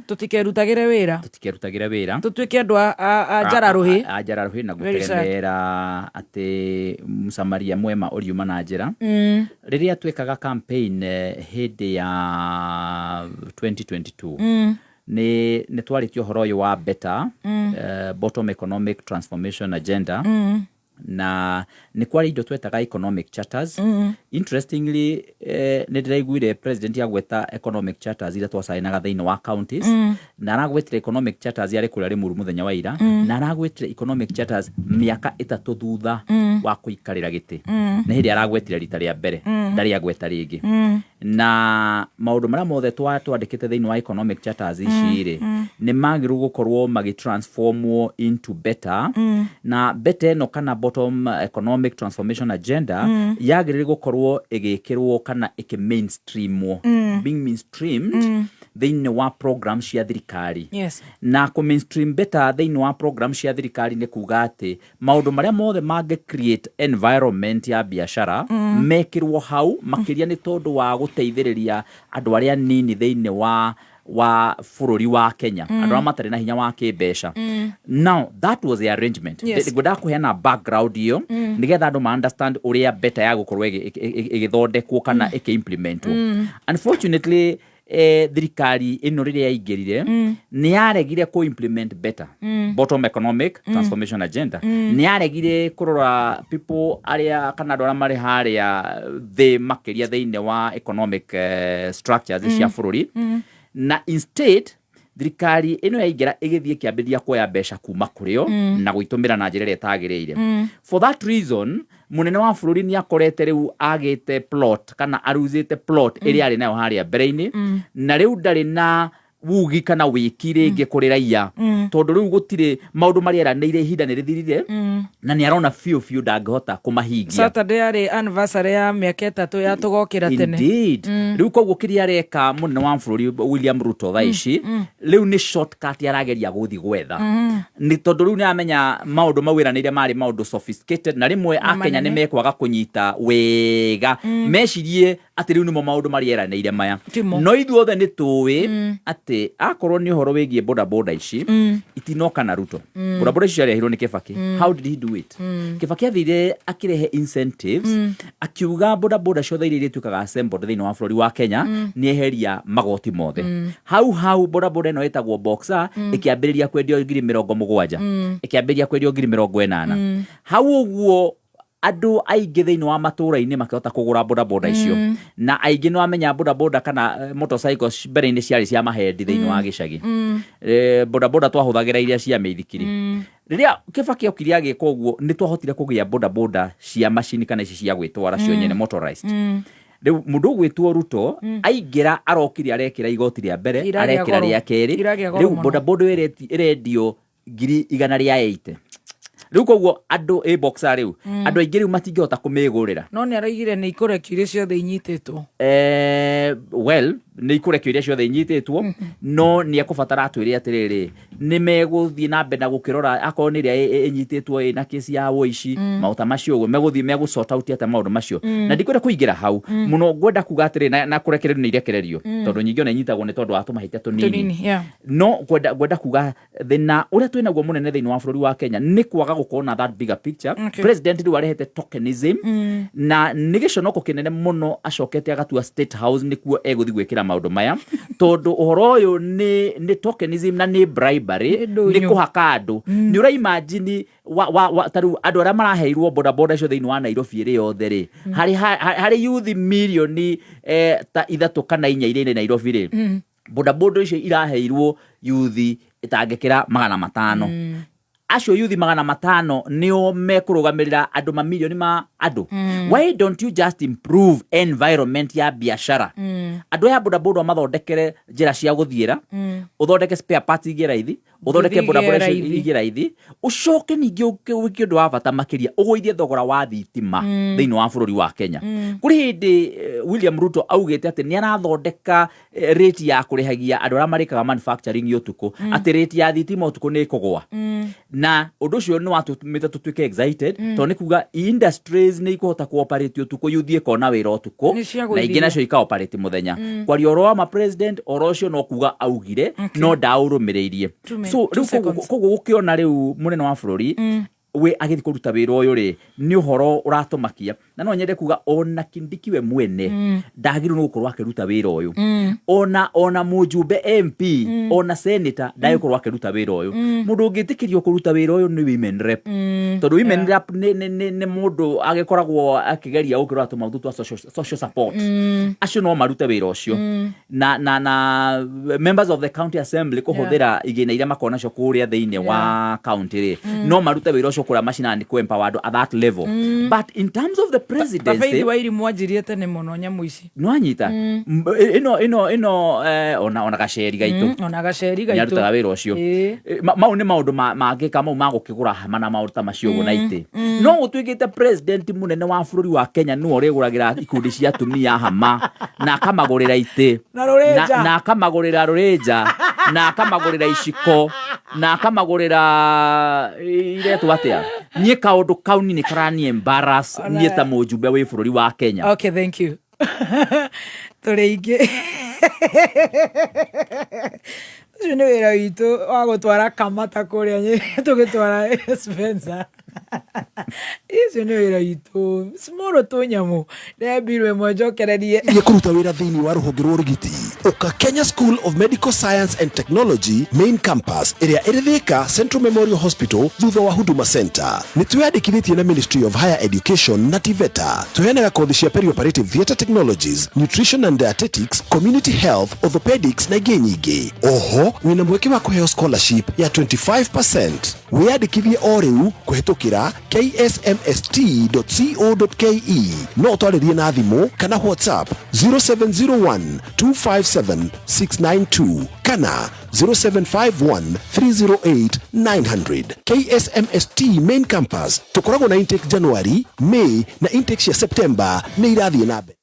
Tũtikerutagĩre wĩra. Tũtikerutagĩre wĩra. Tũtuĩke andũ a njara rũhĩ. A njara rũhĩ na Very sad. gũteremera atĩ Msamaria mwema ũriuma na njĩra. Rĩrĩa twekaga campaign hĩndĩ ya 2022, nĩ twarĩtie ũhoro ũyũ wa better bottom economic transformation agenda, na nĩ kwarĩ indo twetaga economic charters. Interestingly, nĩ ndĩraiguire president agweta economic charters iria twacainaga thĩinĩ wa counties, na aragwetire economic charters yarĩ kũrĩa Limuru mũthenya wa ira, na aragwetire economic charters mĩaka 3 thutha wa kũikarĩra gĩtĩ. Nĩ hĩndĩ aragwetire rita rĩa mbere, ndarĩ agweta rĩngĩ. Na maũndũ marĩa mothe twandĩkĩte thĩinĩ wa economic charters ici rĩ, nĩ magĩrĩirwo gũkorwo magĩtransformwo into better, na better ĩno kana bottom economic transformation agenda yagĩrĩire gũkorwo ĩgĩkĩrwo kana ĩkĩ mainstreamwo, being mainstreamed thĩinĩ wa program cia thirikari. Na kũ mainstream better thĩinĩ wa program cia thirikari nĩ kuga atĩ maũndũ marĩa mothe mangĩ create environment ya biacara mekĩrwo hau, makĩria nĩ tondũ wa gũteithĩrĩria andũ arĩa nini thĩinĩ wa bũrũri wa Kenya, andũ arĩa matarĩ na hinya wa kĩmbeca. Now that was the arrangement. Ngwendaga kũheana background ĩyo nĩgetha andũ ma understand ũrĩa better ya gũkorwo ĩgĩthondekwo kana ĩkĩ-implementwo. Unfortunately, thirikari ĩno rĩrĩa yaingĩrire nĩ yaregire kũ implement better bottom economic transformation agenda. Nĩ yaregire kũrora people arĩa kana andũ arĩa marĩ harĩa thĩ makĩria thĩinĩ wa economic structures cia bũrũri, na instead thirikari ĩno yaingĩra ĩgĩthiĩ ĩkĩambĩrĩria kuoya mbeca kuma kũrĩ o na gũitũmĩra na njĩra ĩrĩa ĩtagĩrĩire. For that reason, mũnene wa bũrũri nĩ akorete rĩu agĩte plot kana aruzĩte plot ĩrĩa arĩ nayo harĩa mbere-inĩ, na rĩu ndarĩ na Wugi kana wĩki rĩngĩ kũrĩ raia, tondũ rĩu gũtirĩ maũndũ marĩa eranĩire, ihinda nĩ rĩthirire na nĩ arona biũ biũ ndangĩhota kũmahingia. Saturday yarĩ anniversary ya mĩaka 3 ya tũgokĩra tene. Indeed. Rĩu koguo kĩrĩa areka mũnene wa bũrũri William Ruto thaa ici, rĩu nĩ shortcut arageria gũthiĩ gwetha, nĩ tondũ rĩu nĩ amenya maũndũ mau ĩranĩire marĩ maũndũ sophisticated, na rĩmwe Na akenya nĩ manene. mekwaga kũnyita wega, mecirie atĩ rĩu nĩmo maũndũ marĩa eranĩire maya. Timo. No ithuothe nĩ tũĩ atĩ akorwo nĩ ũhoro wĩgiĩ bodaboda ici, itinoka na Ruto. Bodaboda ici ciarehirwo nĩ Kĩbaki. How did he do it? Kĩbaki athire akĩrehe incentives, akiuga bodaboda ciothe iria irĩtuĩkaga assembled thĩinĩ wa bũrũri wa Kenya nĩ eheria magoti mothe. Hau hau bodaboda ĩno ĩtagwo Boxer ĩkĩambĩrĩria kwendio 70,000, ĩkĩambĩrĩria kwendio 80,000. Hau ũguo andũ aingĩ thĩinĩ wa matũũra-inĩ makĩhota kũgũra bodaboda icio, na aingĩ nĩ wamenya bodaboda kana motorcycles mbere-inĩ ciarĩ cia mahendi thĩinĩ wa gĩcagi. Bodaboda twahũthagĩra iria cia mĩithikiri. Rĩrĩa Kĩbaki okire agĩka ũguo, nĩ twahotire kũgĩa bodaboda cia macini kana ici cia gwĩtwara cio nyene, motorized. Rĩu mũndũ ũgwĩtwo Ruto aingĩra, arokire arekĩra igoti rĩa mbere, Iragĩa arekĩra goro. rĩa kerĩ. Iragĩa goro Rĩu mũno. bodaboda ĩrendio 180,000. Rĩu koguo andũ ĩ boxer rĩu, andũ aingĩ rĩu matingĩhota kũmĩgũrĩra. No nĩ araigire nĩ ikũrekio iria ciothe inyitĩtwo. Well, nĩ ikũrekio iria ciothe inyitĩtwo, no nĩ ekũbatara atwĩre atĩrĩrĩ, nĩ megũthiĩ na mbere na gũkĩrora akorwo nĩ ĩrĩa ĩnyitĩtwo ĩna kesi ya ũici, maũndũ ta macio ũguo megũthiĩ megũ sort out atĩa maũndũ macio. Na ndikwenda kũingĩra hau mũno, ngwenda kuga atĩrĩ, na kũrekererio nĩ irekererio, tondũ nyingĩ ona inyitagwo nĩ tondũ wa tũmahĩtia tũnini. Tũnini, yeah. No ngwenda kuga thĩna ũrĩa twĩ naguo mũnene thĩinĩ wa bũrũri wa Kenya nĩ kwaga gũkorwo na that bigger picture. President rĩu arehete tokenism, na nĩ gĩconoko kĩnene mũno acokete agatua State House nĩkuo egũthiĩ gwĩkĩra maũndũ maya, tondũ ũhoro ũyũ nĩ tokenism na nĩ bribery, Nĩ ndũnyũ. Nĩ kũhaka andũ. Nĩ ũraimagine wa ta rĩu andũ arĩa maraheirwo bodaboda icio thĩinĩ wa Nairobi ĩrĩ yothe rĩ, harĩ youth mirioni ta 3 kana 4 iria irĩ Nairobi rĩ, bodaboda icio iraheirwo yuthi ĩtangĩkĩra 500. Acio yuthi 500 nĩo mekũrũgamĩrĩra andũ mamirioni ma andũ. Why don't you just improve environment ya biashara? Andũ aya bodaboda mathondekere njĩra cia gũthiĩra, ũthondeke spare parts igĩe raithi, ũthondeke Nduthi bodaboda igĩe icio raithi. igĩe raithi, ũcoke ningĩ ũke wĩke ũndũ wa bata makĩria, ũgũithie thogora wa thitima thĩinĩ wa bũrũri wa Kenya. Kũrĩ hĩndĩ William Ruto augĩte atĩ nĩ arathondeka rate ya kũrĩhagia andũ arĩa marĩkaga manufacturing ũtukũ, atĩ rate ya thitima ũtukũ nĩ ĩkũgũa, na ũndũ ũcio nĩ watũmĩte tũtuĩke excited, tondũ nĩ kuga industries nĩ ikũhota kũoperate ũtukũ, yuthi ĩkona wĩra ũtukũ, Nĩ cia na ingĩ gũithithio. Nacio ikaoperate mũthenya. Kwaria ũhoro wa ma president, ũhoro ũcio no kuga augire, no ndaũrũmĩrĩirie. So Two rĩu seconds. Koguo gũkĩona rĩu mũnene wa bũrũri we agĩthiĩ kũruta wĩra ũyũ rĩ, nĩ ũhoro ũratũmakia, na no nyende kuga ona Kindiki we mwene ndagĩrĩirwo nĩ gũkorwo akĩruta wĩra ũyũ, ona mũjumbe MP, ona senator ndagĩkorwo akĩruta wĩra ũyũ. Mũndũ ũngĩtĩkĩrio kũruta wĩra ũyũ nĩ women rep, tondũ women rep nĩ mũndũ agĩkoragwo akĩgeria gũkĩrora tũmaũndũ twa social support. Acio no marute wĩra ũcio, na members of the county assembly kũhũthĩra igĩna iria makoragwo nacio kũrĩa thĩinĩ wa county rĩ, no marute wĩra ũcio kũrĩa macinani kũ empower andũ at that level. But in terms of the Ta presidency, Faith wa Irimũ anjirie tene mũno nyamũ ici. Nĩwanyita ĩno ona gaceri gaitũ. Ona gaceri gaitũ. Nĩarutaga wĩra ũcio. Ĩĩ. Mau nĩ maũndũ mangĩka mau ma gũkĩgũra hama na maũndũ ta macio ũguo na itĩ, no gũtuĩkĩte president mũnene wa bũrũri wa Kenya nĩwe ũrĩgũragĩra ikundi cia atumia hama na akamagũrĩra itĩ Na rũrĩnja. Na akamagũrĩra rũrĩnja na akamagũrĩra iciko na akamagũrĩra iretwo atĩa. Niĩ kaũndũ kau niĩ nĩ karani embarrass niĩ ta mũjumbe wĩ bũrũri wa Kenya. Okay, thank you. Tũrĩ aingĩ, ũcio nĩ wĩra witũ wa gũtwara kamata kũrĩa tũgĩtwara Spencer. Icio nĩ wĩra witũ small tũnyamũ ndembirwo ĩmwe njokererie. Nĩ kũruta wĩra thĩinĩ wa rũhonge rwa ũrigiti, ũka Kenya School of Medical Science and Technology main campus ĩrĩa ĩrĩ Thika Central Memorial Hospital thutha wa Huduma Center. Nĩ twĩyandĩkithĩtie na Ministry of Higher Education na TVETA. Tũheanaga kothi cia perioperative theatre technologies, nutrition and dietetics, community health, orthopedics na ingĩ nyingĩ. Oho wĩna mweke wa kũheo scholarship ya 25%. Wĩyandĩkithie o rĩu kũhĩtũkĩra ksmst.co.ke. No ũtwarĩrie na thimũ kana WhatsApp 0701 257 692 kana 0751 308 900. KSMST main campus tũkoragwo na intake January, May na intake cia September nĩ irathiĩ na mbere.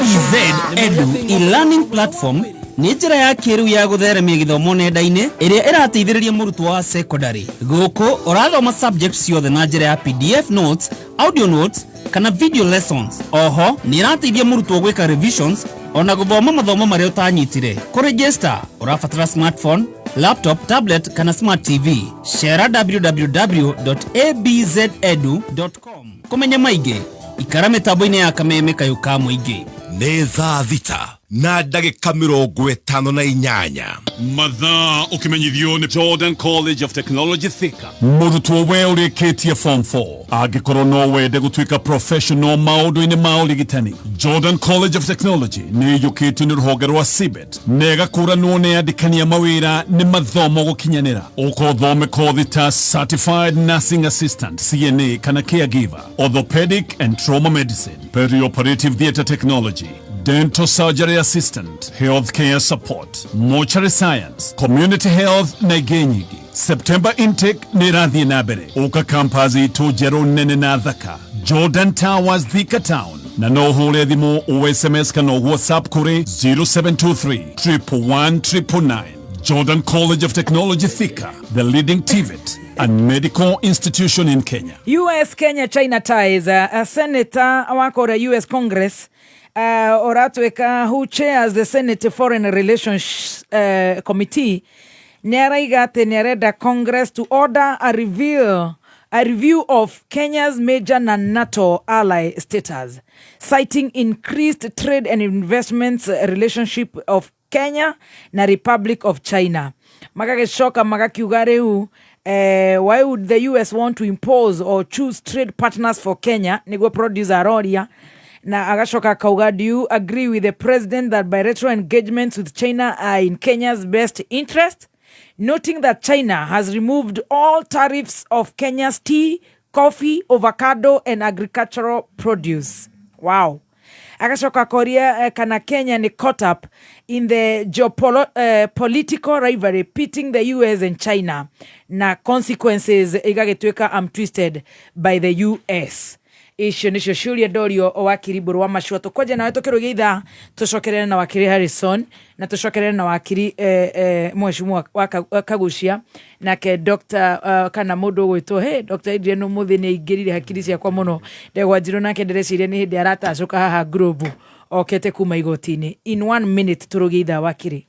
EZ Edu e-learning platform nĩ njĩra ya kĩrĩu ya gũtheremia gĩthomo nenda-inĩ ĩrĩa ĩrateithĩrĩria mũrutwo wa secondary. Gũkũ ũrathoma subject ciothe na njĩra ya PDF notes, audio notes kana video lessons. Oho nĩ ĩrateithia mũrutwo gwĩka revisions ona gũthoma mathomo marĩa ũtanyitire. Kũregister ũrabatara smartphone, laptop, tablet kana smart TV. Cera www.abzedu.com kũmenya maingĩ. Ikara mĩtambo-inĩ ya Kameme kayũ ka mũingĩ. Nĩ thaa 6 na ndagĩka 58. Mathaa ũkĩmenyithio nĩ Jordan College of Technology Thika. Mũrutwo we ũrĩkĩtie form 4, angĩkorwo no wende gũtuĩka professional maũndũ-inĩ ma ũrigitani, Jordan College of Technology nĩ ĩiyũkĩtio nĩ rũhonge rwa CBET na ĩgakũranwo nĩ andĩkani a mawĩra nĩ mathomo gũkinyanĩra. Ũka ũthome kothi ta Certified Nursing Assistant, CNA kana Caregiver, Orthopedic and Trauma Medicine, Perioperative Theatre Technology, Dental Surgery Assistant, Healthcare Support, Mortuary Science, Community Health na ingĩ nyingĩ. September intake nĩ ĩrathiĩ na mbere. Ũka campus itũ njerũ nene na thaka, Jordan Towers, Thika Town, na no ũhũre thimũ o SMS kana WhatsApp kũrĩ 0723 111 999. Jordan College of Technology Thika, the leading TVET and medical institution in Kenya. US Kenya China ties, a senator wa kũrĩa US Congress ũratuĩka who chairs the Senate Foreign Relations Committee nĩ araiga atĩ nĩ arenda Congress to order a review of Kenya's major non-NATO ally status, citing increased trade and investments relationship of Kenya na Republic of China. Magagĩcoka magakiuga rĩu, why would the US want to impose or choose trade partners for Kenya? Nĩguo producer aroria. Na agacoka akauga, do you agree with the president that bilateral engagements with China are in Kenya's best interest, noting that China has removed all tariffs of Kenya's tea, coffee, avocado and agricultural produce? Wow. Agacoka akoria kana Kenya ni caught up in the geopolitical rivalry pitting the US and China na consequences igagĩtuĩka am twisted by the US. Icio nicio ciũria ndorio wakiri Mbũrũ wa Macua. Tũkwenja nawe tũkĩrũgia ithaa, tũcokerere na wakiri Harrison na tũcokerere na wakiri mheshimiwa wa Kagucia, nake Dr. Kana mũndũ ũgwĩtwo hey, Dr. Adrian ũmũthĩ nĩ aingĩrire hakiri ciakwa mũno. Ndegwa Njirũ nake ndĩreciria nĩ hĩndĩ aratacũka haha Globe okete kuma igoti-inĩ. In one minute tũrũgie ithaa, wakiri.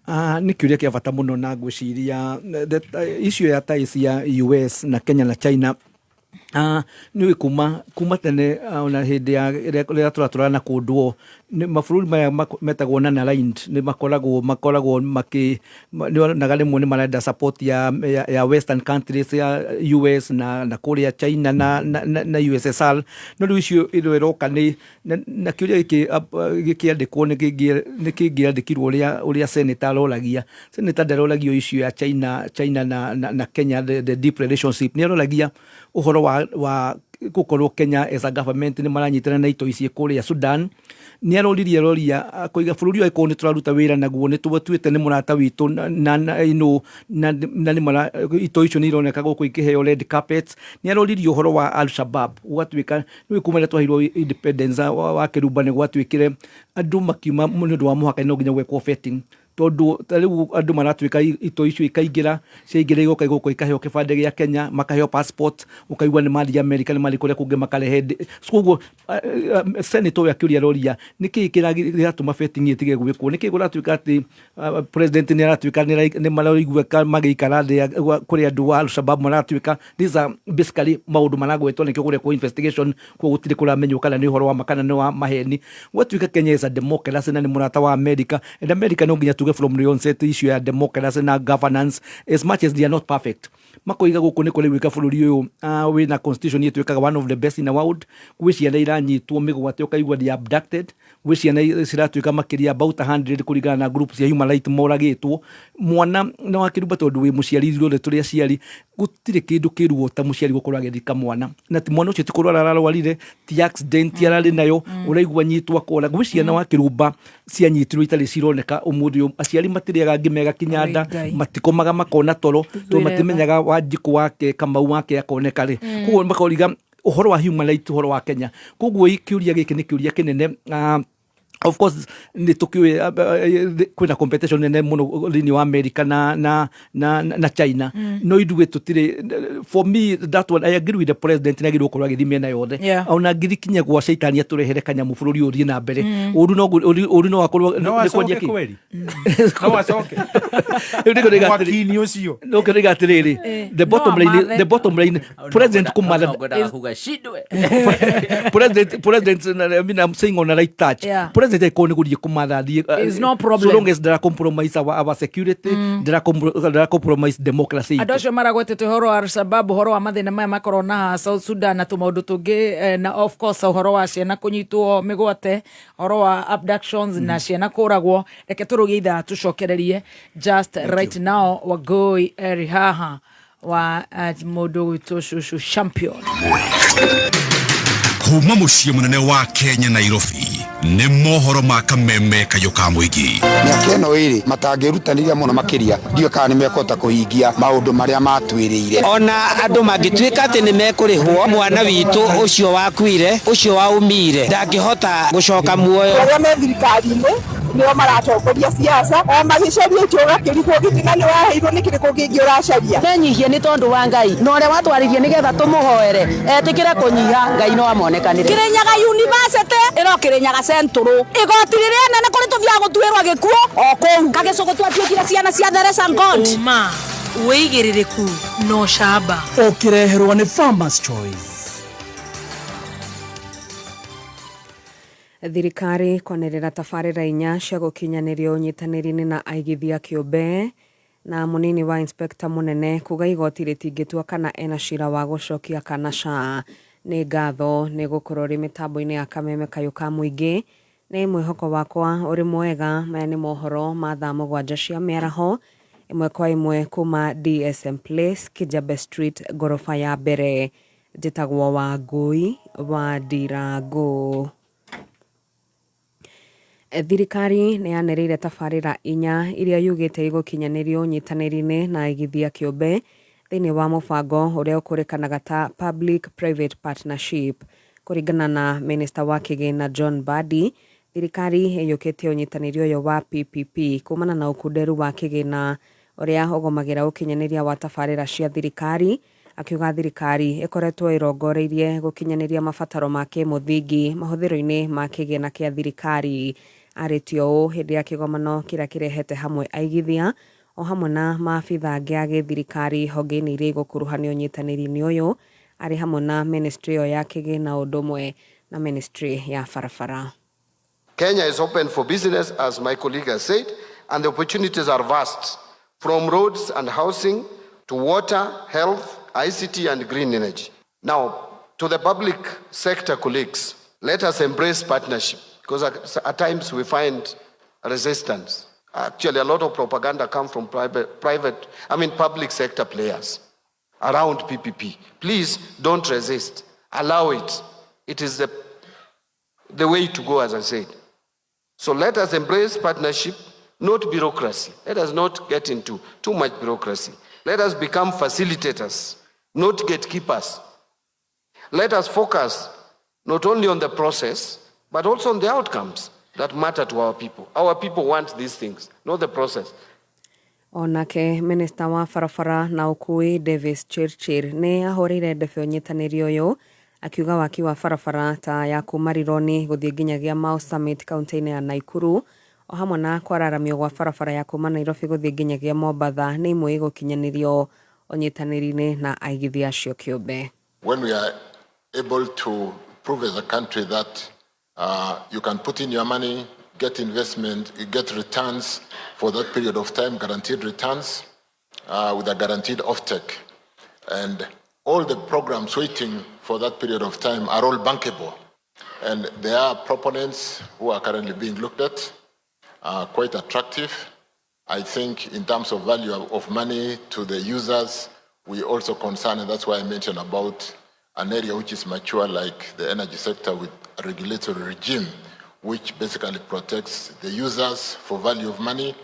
Ah, nĩ kĩũria kĩa bata mũno na ngwĩciria issue ya ties ya US na Kenya na China nĩ kuma tene, ona hĩndĩ ya rĩrĩa tũratũrana na kũndwo mabũrũri maya metagwo non-aligned nĩ makoragwo makĩ nĩ onaga rĩmwe nĩ marenda support ya western countries, ya US na kũrĩa China na USSR. No rĩu icio ĩno ĩroka nĩ na kĩũria gĩkĩ gĩkĩandĩkwo nĩ kĩngĩandĩkirwo ũrĩa senator aroragia. Senator ndaroragio issue ya China na Kenya, the deep relationship. Nĩ aroragia ũhoro wa gũkorwo Kenya as a government nĩ maranyitana na itoi ciĩ kũrĩa Sudan. Nĩ aroririe aroria akoiga bũrũri ũyũ angĩkorwo nĩ tũraruta wĩra naguo, nĩ tũtuĩte nĩ mũrata witũ na nĩ mara itoi icio nĩ ironeka gũkũ ikĩheo red carpets. Nĩ aroririe ũhoro wa Al-Shabaab. Gũgatuĩka nĩ kuma rĩrĩa twaheirwo independence wa Kĩrumba, nĩ gwatuĩkire andũ makiuma nĩ ũndũ wa mũhaka no nginya gwekwo vetting, tondũ ta rĩu andũ maratuĩka itoi icio ikaingĩra, ciaingĩra igoka gũkũ ikaheo kĩbandĩ gĩa Kenya, makaheo passport, ũkaigua nĩ mathiĩ America, nĩ mathiĩ kũrĩa kũngĩ makarehe. Koguo senator ũyũ akĩũria aroria nĩkĩĩ kĩratũma vetting ĩtige gwĩkwo, nĩkĩĩ kũratuĩka atĩ president nĩ aratuĩka nĩ maraiguĩka magĩikara thĩ kũrĩ andũ a Al-Shabaab maratuĩka. These are basically maũndũ maragwetwo, nĩkĩo kũrekwo investigation. Koguo gũtirĩ kũramenywo kana nĩ ũhoro wa ma kana nĩ wa maheni. Gwatuĩka Kenya is a democracy na nĩ mũrata wa America, and America no nginya tuge tuge from the onset issue ya democracy na governance, as much as they are not perfect, makoiga gũkũ nĩ kũrĩ gwĩka bũrũri ũyũ wĩna constitution ĩtuĩkaga one of the best in the world. Gwĩ ciana iranyitwo mĩgwate ũkaigua they are abducted, gwĩ ciana ciratuĩka makĩria about 100 kũringana na group cia human right moragĩtwo. Mwana na wakĩrumba tondũ wĩ mũciari, ithuothe tũrĩ aciari, gũtirĩ kĩndũ kĩruo ta mũciari gũkorwo agĩthika mwana, na ti mwana ũcio ti kũrwara ararwarire, ti accident ararĩ nayo, ũraigua nyitwo akora. Gwĩ ciana wakĩrumba cianyitirwo itarĩ cironeka ũmũthĩ ũyũ, aciari matirĩaga ngima ĩgakinya nda, Ngai. matikomaga makona toro tondũ Tiguĩre tha. matimenyaga Wanjikũ wake Kamau wake akoneka rĩ. Koguo makoriga ũhoro wa human right, ũhoro wa Kenya. Koguo kĩũria gĩkĩ nĩ kĩũria kĩnene. Of course nĩ tũkĩũĩ kwĩna competition nene mũno thĩinĩ wa America na China, no ithuĩ tũtirĩ. For me, that one I agree with the president, nĩ agĩrĩirwo gũkorwo agĩthiĩ mĩena yothe. Ona ngiri kinya gwa caitani atũrehere kanyamũ bũrũri ũyũ ũthiĩ na mbere. Ũru no ũru no akorwo No nĩ acoke kwanjia kĩ? Kweri no acoke. Rĩu nĩkĩo ndĩga atĩrĩ- Mwaki-inĩ ũcio. No kĩo ndĩga atĩrĩrĩ, the bottom No line, amathe. the bottom line, president kũmatha Ngwendaga kuga shindwe. President, I mean, I'm saying on a right touch. President akorwo nĩ gũthiĩ kũmatha athiĩ, It's no problem. so long as ndara compromise our security, ndara compromise democracy Andå itũ. Acio maragwetete ũhoro wa Alshabab, ũhoro wa mathĩna maya makorwo na South Sudan na tũmaũndũ tũngĩ, na of course ũhoro wa ciana kũnyitwo mĩgwate, ũhoro wa abductions na ciana kũragwo. Reke tũrũgie ithaa tũcokererie. Just right now Wangũi eri haha wa mũndũ gwitũ Cucu Champion. Kuma muciĩ mũnene wa Kenya, Nairobi, nĩ mohoro ma kameme kayũ ka mũingĩ. Mĩaka ĩno ĩrĩ matangĩrutanĩria mũno makĩria, ndiũĩ kana nĩ mekũhota kũhingia maũndũ marĩa matwĩrĩire. Ona andũ mangĩtuĩka atĩ nĩ mekũrĩhwo, mwana witũ ũcio wakuire, ũcio waumire, ndangĩhota gũcoka muoyo. Arĩa me thirikari-inĩ nĩo maratongoria siasa o magĩcaria itĩ, ũgakĩrigwo gĩtĩ na nĩ waheirwo nĩ kĩrĩkũ kĩngĩ ũracaria. Menyihie nĩ tondũ wa Ngai na ũrĩa watwarĩrie nĩgetha tũmũhoere etĩkĩre kũnyiha, Ngai no amonekanĩre. Kirinyaga University ĩro Kirinyaga Central, igoti rĩrĩa nene kũrĩ tũthiaga gũtuĩrwo gĩkuũ o kũu Kagĩcũgũ, twatuĩkire ciana cia Theresa God. Ũma, wĩigĩrĩrĩku na ũcamba. Ũkĩreherwo nĩ Farmers Choice. Thirikari kwanĩrĩra tabarĩra inya cia gũkinyanĩrio ũnyitanĩri-inĩ na aigithia kĩũmbe, na mũnini wa inspector mũnene kuga igoti rĩtingĩtua kana ena cira wa gũcokia kana ca. Nĩ ngatho nĩ gũkorwo rĩ mĩtambo-inĩ ya kameme kayũ ka mũingĩ. Nĩ mwĩhoko wakwa ũrĩ mwega. Maya nĩ mohoro ma thaa 7 cia mĩaraho, ĩmwe kwa ĩmwe kuma DSM Place, Kijabe Street, ngoroba ya mbere. Njĩtagwo Wangũi wa Ndirangũ. Thirikari nĩ yanĩrĩire tabarĩra inya iria yugĩte igũkinyanĩrio ũnyitanĩri-inĩ na aigithia kĩũmbe thĩinĩ wa mũbango ũrĩa ũkũrĩkanaga ta Public Private Partnership. Kũringana na minista wa kĩgĩna John Mbadi, thirikari ĩiyũkĩtie ũnyitanĩri ũyũ wa PPP kumana na ũkunderu wa kĩgĩna ũrĩa ũgũmagĩra ũkinyanĩria wa tabarĩra cia thirikari. Akiuga thirikari ĩkoretwo ĩrongoreirie gũkinyanĩria mabataro ma kĩmũthingi mahũthĩro-inĩ ma kĩgĩna kĩa thirikari. Arĩtie ũũ hĩndĩ ya kĩgomano kĩrĩa kĩrehete hamwe aigithia o hamwe na maabitha angĩ a gĩthirikari honge-inĩ iria igũkuruhanio ũnyitanĩri-inĩ ũyũ, arĩ hamwe na ministry ĩyo ya kĩgĩna ũndũ ũmwe na ministry ya barabara. Kenya is open for business, as my colleague has said, and the opportunities are vast, from roads and housing to water, health, ICT, and green energy. Now, to the public sector colleagues, let us embrace partnership, because at times we find resistance. Actually, a lot of propaganda comes from private, I mean, public sector players around PPP. Please don't resist. Allow it. It is the way to go, as I said. So let us embrace partnership, not bureaucracy. Let us not get into too much bureaucracy. Let us become facilitators, not gatekeepers. Let us focus not only on the process, but also on the outcomes that matter to our people. Our people want these things, not the process. Onake minista wa barabara na ũkui Davis Chirchir nĩ ahũrĩire ndebe ũnyitanĩri ũyũ, akiuga waki wa barabara ta ya kuma Rironi gũthiĩ nginyagia Mau Summit kaunti-inĩ ya Nakuru o hamwe na kwararamio gwa barabara ya kuma Nairobi gũthiĩ nginyagia Mombatha nĩ imwe igũkinyanĩrio ũnyitanĩri-inĩ na aigithia acio kĩũmbe. When we are able to prove as a country that you can put in your money, get investment, you get returns for that period of time, guaranteed returns with a guaranteed offtake. And all the programs waiting for that period of time are all bankable. And there are proponents who are currently being looked at, quite attractive. I think in terms of value of money to the users, we also concern, and that's why I mentioned about an area which is mature like the energy sector with a regulatory regime, which basically protects the users for value of money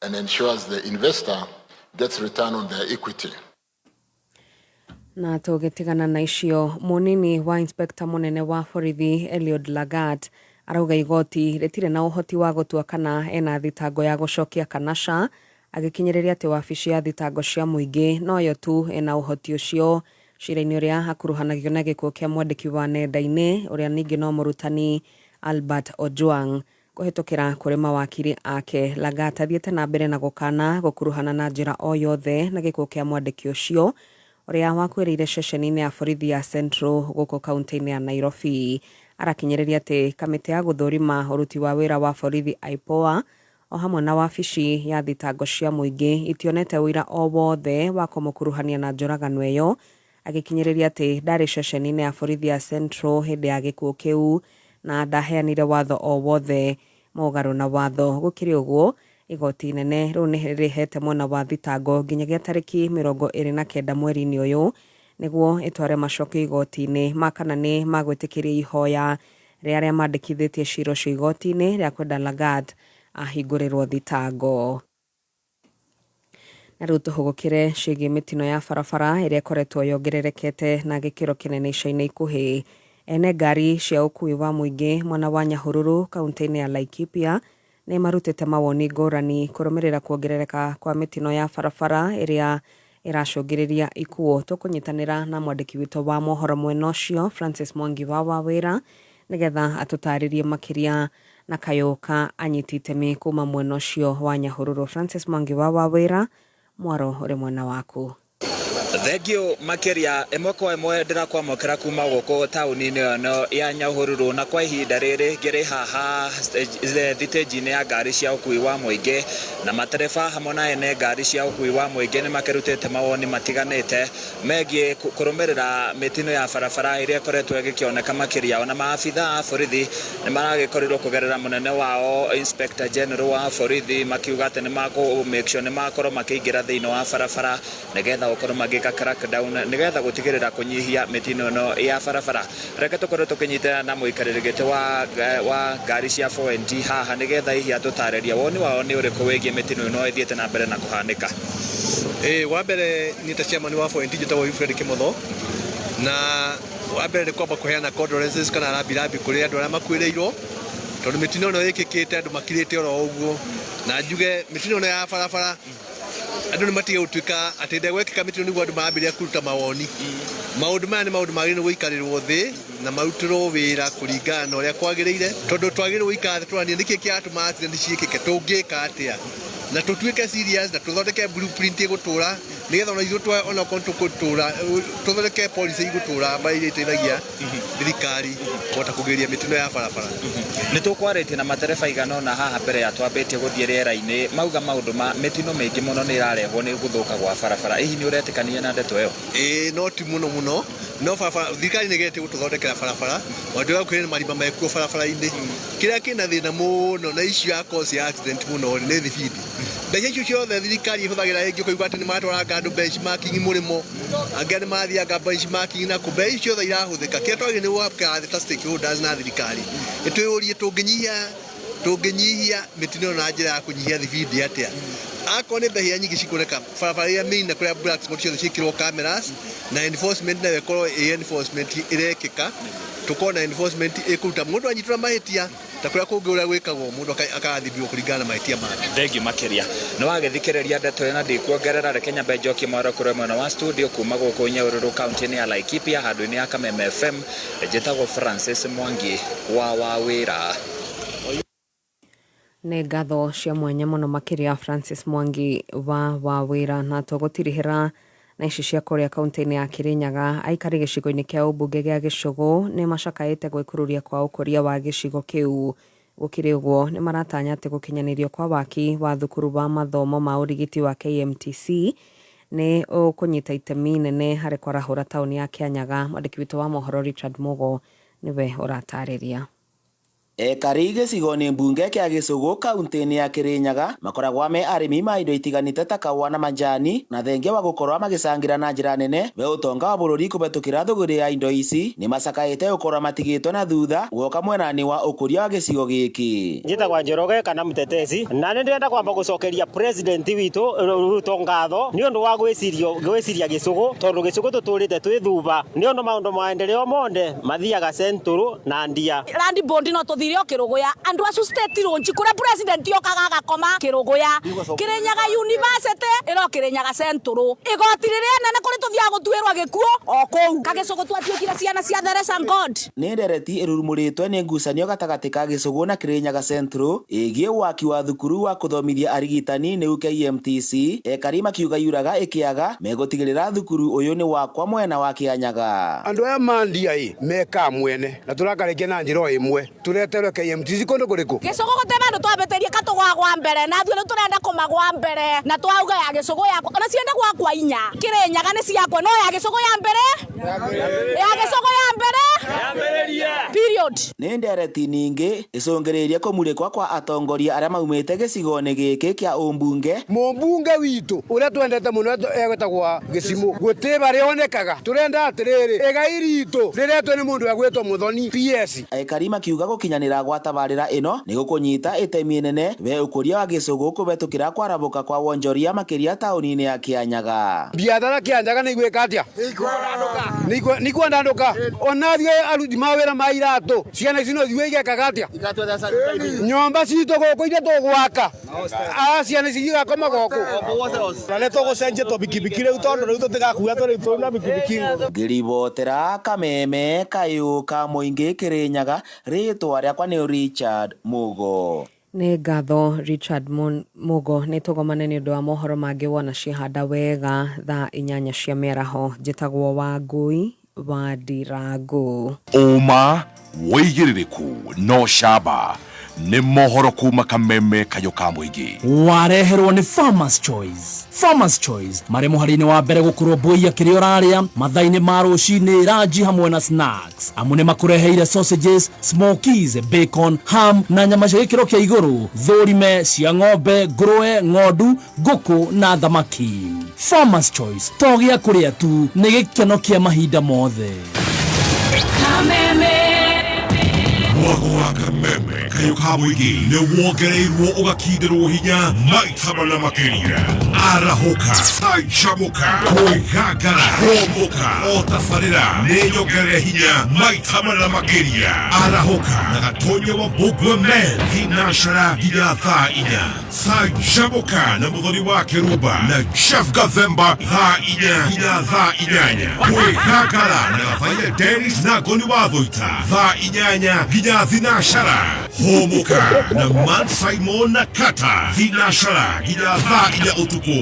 and ensures the investor gets return on their equity. Na tũgĩtigana na icio, mũnini wa inspector mũnene wa borithi Eliud Lagat arauga igoti rĩtirĩ na ũhoti wa gũtua kana ena thitango ya gũcokia kana ca, agĩkinyĩrĩria atĩ wabici ya thitango cia mũingĩ noyo tu ĩna ũhoti ũcio cira-inĩ ũrĩa akuruhanagio na gĩkuũ kĩa mwandĩki wa nenda-inĩ ũrĩa ningĩ no mũrutani Albert Ojwang. Kũhĩtũkĩra kũrĩ mawakiri ake, Lagat athiĩte na mbere na gũkana gũkuruhana na njĩra o yothe na gĩkuũ kĩa mwandĩki ũcio ũrĩa wakuĩrĩire ceceni-inĩ ya borithi ya Central gũkũ kaunti-inĩ ya Nairobi. Arakinyĩrĩria atĩ kamĩtĩ ya gũthũrima ũruti wa wĩra wa borithi IPOA o hamwe na wabici ya thitango cia mũingĩ itionete ũira o wothe wa kũmũkuruhania na njũragano ĩyo, agĩkinyĩrĩria atĩ ndarĩ ceceni-inĩ ya borithi ya Central hĩndĩ ya gĩkuũ kĩu na ndaheanire watho o wothe mũgarũ na watho. Gũkĩrĩ ũguo, igoti inene rĩu nĩ rĩhete mwena wa thitango nginyagia tarĩki 29 mweri-inĩ ũyũ nĩguo ĩtware macokio igoti-inĩ ma kana nĩ magwĩtĩkĩria ihoya rĩa arĩa mandĩkithĩtie cira ũcio igoti-inĩ rĩa kwenda Lagat ahingũrĩrwo thitango. Na rĩu tũhũgũkĩre ciĩgiĩ mĩtino ya barabara ĩrĩa ĩkoretwo yongererekete na gĩkĩro kĩnene ica-inĩ ikuhĩ. Ene ngari cia ũkuui wa mũingĩ mwena wa Nyahururu kaunti-inĩ ya Laikipia nĩ marutĩte mawoni ngũrani kũrũmĩrĩra kuongerereka kwa mĩtino ya barabara ĩrĩa ĩracũngĩrĩria ikuũ. Tũkũnyitanĩra na mwandĩki witũ wa mohoro mwena ũcio Francis Mwangi wa Wawĩra nĩgetha atũtarĩrie makĩria na kayũ ka anyiti itemi kuma mwena ũcio wa Nyahururu. Francis Mwangi wa Wawĩra, mwaro ũrĩ mwena waku. Thengio makiria ĩmwe kwa ĩmwe ndĩrakwamũkĩra kuma gũkũ taũni-inĩ ĩno ya Nyahururu, na kwa ihinda rĩrĩ ngĩrĩ haha thitĩnji-inĩ ya ngari cia ũkui wa mũingĩ, na matereba hamwe na ene ngari cia ũkui wa mũingĩ nĩ makĩrutĩte mawoni matiganĩte megiĩ kũrũmĩrĩra mĩtino ya barabara ĩrĩa ĩkoretwo ĩgĩkĩoneka makĩria. Ona maabitha a borithi nĩ maragĩkorirwo kũgerera mũnene wao Inspector General wa borithi makiuga atĩ nĩ makũ make sure nĩ makorwo makĩingĩra thĩinĩ wa barabara nĩgetha gũkorwo magĩka crackdown nĩgetha gũtigĩrĩra kũnyihia mĩtino ĩno ya barabara. Reke tũkorwo tũkĩnyitana na mũikarĩri gĩtĩ wa ngari cia 4NT haha nĩgetha hihi atũtarĩrie woni wao nĩ ũrĩkũ wĩgiĩ mĩtino ĩno ĩthiĩte na mbere na kũhanĩka. Wa mbere niĩ ta chairman wa 4NT njĩtagwo Wilfred Kimotho, na wa mbere nĩ kwamba kũheana condolences kana rambirambi kũrĩ andũ arĩa makuĩrĩirwo, tondũ mĩtino ĩno ĩkĩkĩte andũ makirĩte oro ũguo, na njuge mĩtino ĩno ya barabara andũ nĩ matige gũtuĩka atĩ ndegwekĩka mĩtino nĩguo andũ marambĩrĩria kũruta mawoni. Maũndũ maya nĩ maũndũ magĩrĩirwo gũikarĩrwo thĩ na marutĩrwo wĩra kũringana na ũrĩa kwagĩrĩire, tondũ twagĩrĩirwo gũikara thĩ tũranie nĩkĩ kĩratũma accident ciĩkĩke, tũngĩka atĩa na tũtuĩke serious na tũthondeke blueprint ĩgũtũra nĩgetha ona ithuĩ onakorwo tũgũtũra tũthondeke policy igũtũra mbarĩ iria iteithagia thirikari kũhota kũgirĩrĩria mĩtino ya barabara. Nĩ tũkwarĩtie na matereba igana ũna haha mbere ya twambĩtie gũthiĩ rĩera-inĩ, mauga maũndũ ma mĩtino mĩingĩ mũno nĩ ĩrarehwo nĩ gũthũka gwa barabara. Hihi nĩ ũretĩkania na ndeto ĩyo? Ĩĩ, no ti mũno mũno, no barabara thirikari nĩ ĩgeretie gũtũthondekera barabara, ona ndĩrakwĩra nĩ marima mekuo barabara-inĩ. Kĩrĩa kĩna thĩna mũno na issue ya cause ya accident mũno nĩ thibindi. Mbeca icio ciothe thirikari ĩhũthagĩra rĩngĩ ũkaigua atĩ nĩ matwaranga andũ benchmarking mũrĩmo, angĩ nĩ mathianga benchmarking na kũ, mbeca icio ciothe irahũthĩka. Kĩrĩa twagĩrĩirwo nĩ gwaka thĩ ta stakeholders na thirikari, nĩ twĩyũrie tũngĩnyihia mĩtino ĩno na njĩra ya kũnyihia thibindi atĩa. Akorwo nĩ mbeca iria nyingĩ cikuoneka barabara iria main na kũrĩa black spot ciothe ciĩkĩrwo cameras na enforcement nayo ĩkorwo ĩ enforcement ĩrekĩka, tũkorwo na enforcement ĩkũruta mũndũ anyitwo na mahĩtia ta kũrĩa kũngĩ ũrĩa gwĩkagwo mũndũ akarathimwo kũringana na mahĩtia make. Thengio makĩria. Nĩ wagĩthikĩrĩria ndeto ĩno na ndikuongerera, reke nyambe njokie mwaro kũrĩ mwena wa studio kuma gũkũ Nyahururu kaunti-inĩ ya Laikipia handũ-inĩ ya Kameme FM. Njĩtagwo Francis Mwangi wa Wawĩra. Nĩ ngatho cia mwanya mũno makĩria Francis Mwangi wa Wawĩra. Na tũgũtirihĩra na ici cia kũrĩa kaunti-inĩ ya Kirinyaga, aikari gĩcigo-inĩ kĩa ũmbunge gĩa Gĩcũgũ nĩ macakaĩte gwĩkururia kwa ũkũria wa gĩcigo kĩu. Gũkĩrĩ ũguo, nĩ maratanya atĩ gũkinyanĩrio kwa waki wa thukuru wa mathomo ma ũrigiti wa KMTC nĩ ũkũnyita itemi inene harĩ kwarahũra taũni ya Kĩanyaga. Mwandĩki witũ wa mohoro Richard Mugo nĩwe ũratarĩria. Ekari gĩcigo-inĩ mbunge kĩa Gĩcũgũ kauntĩ-inĩ ya Kĩrĩnyaga makoragwa me arĩmi ma indo itiganĩte ta kahũa na manjani na thengia wa gũkorwa magĩcangĩra na njĩra nene we ũtonga wa bũrũri kũhetũkĩra thũgũrĩ ya indo ici nĩmacakaĩte gũkorwa matigĩtwo na thutha guoka mwenani wa ũkũria wa gĩcigo gĩkĩ. Njĩtagwa Njoroge kana Mtetezi na nĩ ndĩrenda kwamba gũcokeria president witũ Ruto ngatho nĩ ũndũ wa gwĩciria Gĩcũgũ tondũ Gĩcũgũ tũtũrĩte twĩ thuba nĩ ũndũ maũndũ maendeleo monde mathiaga Central na ndia. Land board no tuthire o Kiruguya andu acu state launch kuria president okaga agakoma Kiruguya Kirinyaga university iro Kirinyaga Central igoti riria nene kuri tuthiaga gutuirwa gikuo o kuu kagicugu twatuikire ciana cia Theresa God. Nĩ ndereti ĩrurumũrĩtwe nĩ ngucanio gatagatĩ ka Gĩcũgũ na Kĩrĩnyaga Central ĩgiĩ waki wa thukuru wa kũthomithia arigitani nĩu KMTC ekari makiuga yuraga ĩkĩaga megũtigĩrĩra thukuru ũyũ nĩ wakwa mwena wa Kĩanyaga. Andũ aya mandia ĩ meka mwene na tũrakarĩkia na njĩra o ĩmwe tũreterwe KMTC kũndũ kũrĩkũ. Gĩcũgũ gũtirĩ vandũ twambĩtĩrie katũgwagwa mbere na ithuĩ rĩu tũrenda kũmagwa mbere na twauga ya Gĩcũgũ yakwa ona cienda gwakwa inya Kĩrĩnyaga nĩ ciakwa no ya Gĩcũgũ ya mbere ya Gĩcũgũ ya mbere period. Nĩ ndereti ningĩ ĩcũngĩrĩirie kũmurĩkwa kwa atongoria arĩa maumĩte gĩcigo-inĩ gĩkĩ kĩa ũmbunge. Mũmbunge witũ ũrĩa twendete mũno egwĩtagwo Gĩcimũ gũtirĩ barĩonekaga tũrenda atĩrĩrĩ igai ritũ rĩretwo nĩ mũndũ egwĩtwo Mũthoni PS. Aikari makiuga gũkinyanĩra gwa tabarĩra ĩno nĩ gũkũnyita itemi inene we ũkũria wa Gĩcũgũ kũhetũkĩra kwarabũka kwa wonjoria makĩria taũni-inĩ ya Kĩanyaga. Biathara Kĩanyaga nĩ igwĩka atĩa? Nĩ ikwandandũka ona ithuĩ aruti mawĩra ma iratũ ciana ici no ithuĩ igekaga atĩa? Nyũmba citũ gũkũ iria tũgwaka ciana ici igakoma gũkũ. Na nĩ tũgũcenjia tũbikibiki rĩu tondũ rĩu tũtigakua tũrĩ tũna bikibiki. Ngĩribotera Kameme kayũ ka mũingĩ Kĩrĩnyaga rĩtwa rĩakwa nĩ Richard Mugo. Nĩ ngatho Richard Mugo nĩ tũgomane nĩ ũndũ wa mohoro mangĩ wona ciehanda wega thaa 8 cia mĩaraho. Njĩtagwo Wangui wa Ndirangu. Ũma wĩigĩrĩrĩku no camba nĩ mohoro kuma Kameme kayũ ka mũingĩ. Wareherwo nĩ Farmers Choice. Farmers Choice marĩ mũhari-inĩ wa mbere gũkũrwo mbũiya kĩrĩa ũrarĩa mathaa-inĩ ma rũcinĩ ranji hamwe na snacks. Amu nĩ makũreheire sausages, smokies, bacon, ham na nyama cia gĩkĩro kĩa igũrũ, thũrime cia ng'ombe, ngũrũwe, ng'ondu, ngũkũ na thamaki. Farmers Choice to gĩa kũrĩa tu, nĩ gĩkeno kĩa mahinda mothe. Kameme. Mwago wa Kameme kayũ ka mũingĩ nĩ wongereirwo ũgakindĩrwo hinya maita mana makĩria. Arahũka, canjamũka, kwĩgangara, hũmũka, o tabarĩra nĩ nyongerere hinya maita mana makĩria. Arahũka na Gatonye wa Mbũngwe Men thinacara nginya thaa 4. Canjamũka na Mũthoni wa Kĩrumba na Jeff Gathemba thaa 4 nginya thaa 8. Kwĩgangara na Gathaiya Dennis na Ngoni wa Thũita thaa 8 nginya thinacara. Hũmũka na Man Simon na Kata thinacara nginya thaa 4 ũtukũ.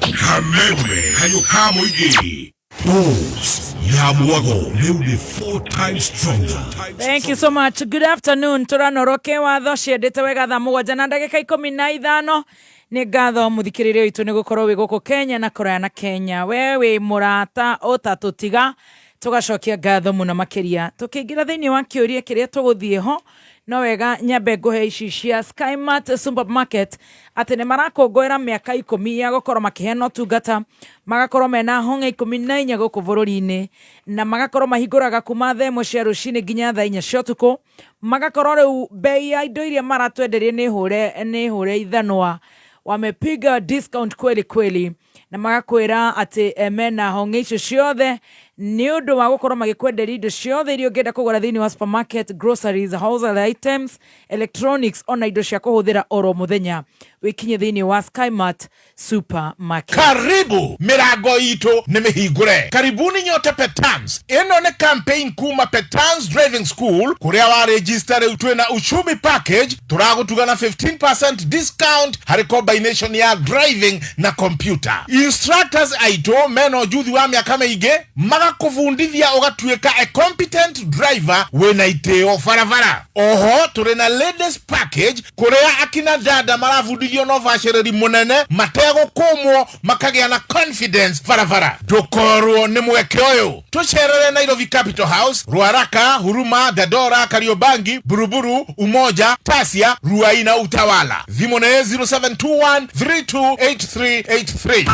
Kameme kayũ ka mũingĩ. Boost ya Mwago rĩu nĩ 4 times stronger. Thank you so much. Good afternoon. Tũranoroke watho ciendete wega thaa 7 na ndagĩka 15. Nĩ ngatho mũthikĩrĩria witũ nĩ gũkorwo wĩ gũkũ Kenya na kũraya na Kenya. We wĩ mũrata ũtatũtiga tũgacokia ngatho mũno makĩria. Tũkĩingĩra thĩinĩ wa kĩũria kĩrĩa tũgũthiĩ ho no wega nyambe ngũhe ici cia Skymart Supermarket atĩ nĩ marakũngũĩra mĩaka 10 ya gũkorwo makĩheana ũtungata, magakorwo mena hong'e 14 gũkũ bũrũri-inĩ na magakorwo mahingũraga kuma thaa 1 cia rũcinĩ nginya thaa 4 cia ũtukũ. Magakorwo rĩu bei ya indo iria maratwenderia nĩ hũre ithanwa, wamepiga discount kweli kweli na magakwĩra atĩ mena hong'e icio ciothe nĩ ũndũ wa gũkorwo magĩkwenderia indo ciothe iria ũngĩenda kũgũra thĩinĩ wa supermarket, groceries, household items, electronics ona indo cia kũhũthĩra oro mũthenya. Wĩkinye thĩinĩ wa Skymart Supermarket. Karibu, mirango itũ nĩ mĩhingũre. Karibuni nyote Petans. Ĩno nĩ campaign kuma Petans Driving School, kũrĩa wa register rĩu twĩna uchumi package, tũragũtuga na 15% discount harĩ combination ya driving na computer. Instructors aitũ mena ũjuthi wa mĩaka mĩingĩ, magakũbundithia ũgatuĩka a competent driver wĩna itĩo barabara. Oho tũrĩ na ladies package, kũrĩa akina dada marabundithio na ũbacĩrĩri mũnene mategũkũmwo, makagĩa na confidence barabara. Ndũkorwo nĩ mweke ũyũ. Tũcerere Nairobi Capital House, Ruaraka, Huruma, Dandora, Kariobangi, Buruburu, Umoja, Tasia, Ruai na Utawala. Thimũ nĩ 0721 328383.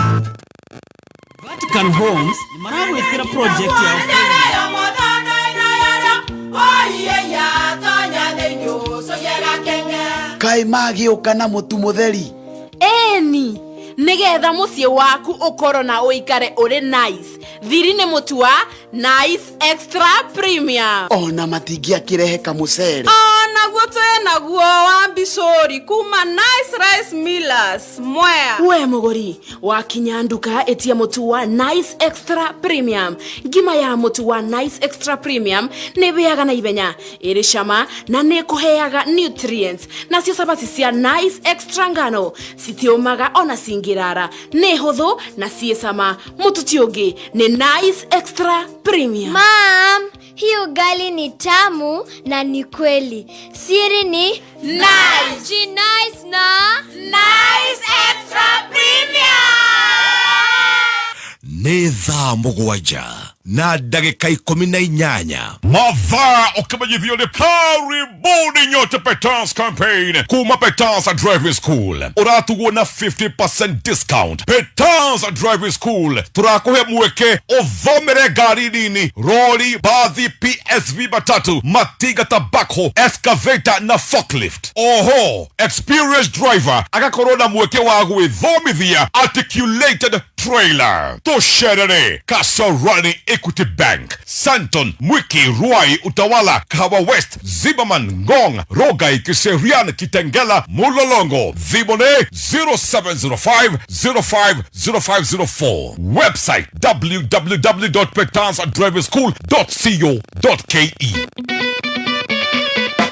Vatican Homes nĩ maragwĩkĩra project ya Kaĩ magĩũka na mũtu mũtheri? Ĩni, nĩgetha mũciĩ waku ũkorwo na ũikare ũrĩ nice, thiri nĩ mũtu wa Nice Extra Premium. Ona matingĩakĩrehe kamũcere. Onaguo twĩ naguo wa mbicũri kuma Nice Rice Millers Mwea. We mũgũri wakinya nduka, ĩtia mũtu wa Nice Extra Premium. Ngima ya mũtu wa Nice Extra Premium nĩ ĩbĩaga na ihenya, ĩrĩ cama na nĩ ĩkũheaga nutrients. Nacio cabaci cia Nice Extra ngano citiũmaga ona cingĩrara, nĩ hũthũ na ciĩ cama. Mũtu ti ũngĩ, nĩ Nice Extra Premium. Mom, hii ugali ni tamu na ni kweli. Siri ni Nice. Nice na Nice Extra Premium. Nĩ thaa 7:18. Mathaa ũkĩmenyithio nĩ karibuni nyote Petans campaign kuma Petans Driving School, ũratugwo na 50% discount. Petans Driving School tũrakũhe mweke ũthomere ngari nini, rori, bathi, PSV, matatu, matinga, tabako, excavator na forklift. Oho experienced driver agakorwo na mweke wa gwĩthomithia articulated trailer. Tũcerere Kasarani, Equity Bank, Santon, Mwiki, Ruai, Utawala, Kahawa West, Zimmerman, Ngong, Rogai, Kiserian, Kitengela, Mulolongo. Thimũ nĩ 0705 050504. Website www.petansdrivingschool.co.ke.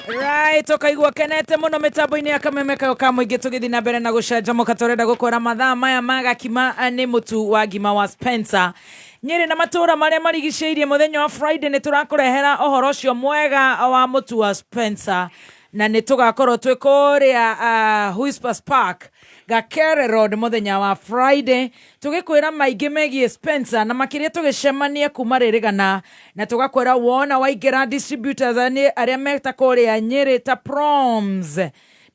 Right, ũkaigua kenete mũno mĩtambo-inĩ ya Kameme kayo ka mũingĩ. Tũgĩthiĩ na mbere na gũcanjamũka, tũrenda gũkwĩra mathaa maya magakima nĩ mũtu wa ngima wa Spencer. Nyĩrĩ na matũũra marĩa marigicĩirie, mũthenya wa Friday nĩ tũrakũrehera ũhoro ũcio mwega wa mũtu wa Spencer, na nĩ tũgakorwo twĩ kũrĩa Whispers Park, Gakere Road, mũthenya wa Friday, tũgĩkwĩra maingĩ megiĩ Spencer na makĩria tũgĩcemania kuma rĩrĩgana, na tũgakwĩra wona waingĩra distributors nĩ arĩa meta kũrĩa Nyĩrĩ ta Proms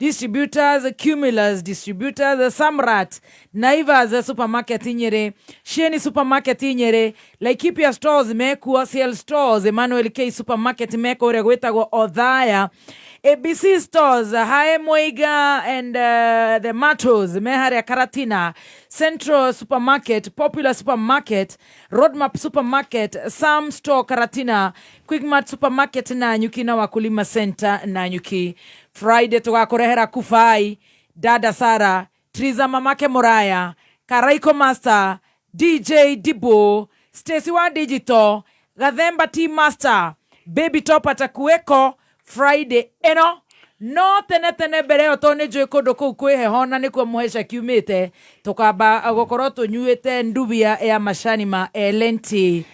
Distributors, Cumulus Distributors, Samrat, Naivas Supermarket Nyĩrĩ, Sheni Supermarket Nyĩrĩ, Laikipia Stores mekuo, CL Stores, Emmanuel K Supermarket meko ũrĩa gwĩtagwo Othaya, ABC Stores, Hae Moiga and the Matos me harĩa Karatina, Central Supermarket, Popular Supermarket, Roadmap Supermarket, Sam Store Karatina, Quickmart Supermarket na Nyuki na Wakulima Center na Nyuki. Friday tũgakũrehera Kufai, Dada Sara, Triza, Mamake Muraya, Karaiko Master, DJ Dibo, Stacy wa Digital, Gathemba T Master, Baby Top atakuweko Friday ĩno. No tene tene mbere ĩyo, tondũ nĩ njũĩ kũndũ kũu kwĩ heho na nĩkuo mũheca kiumĩte, tũkamba gũkorwo tũnyuĩte ndubia ya macani ma LNT.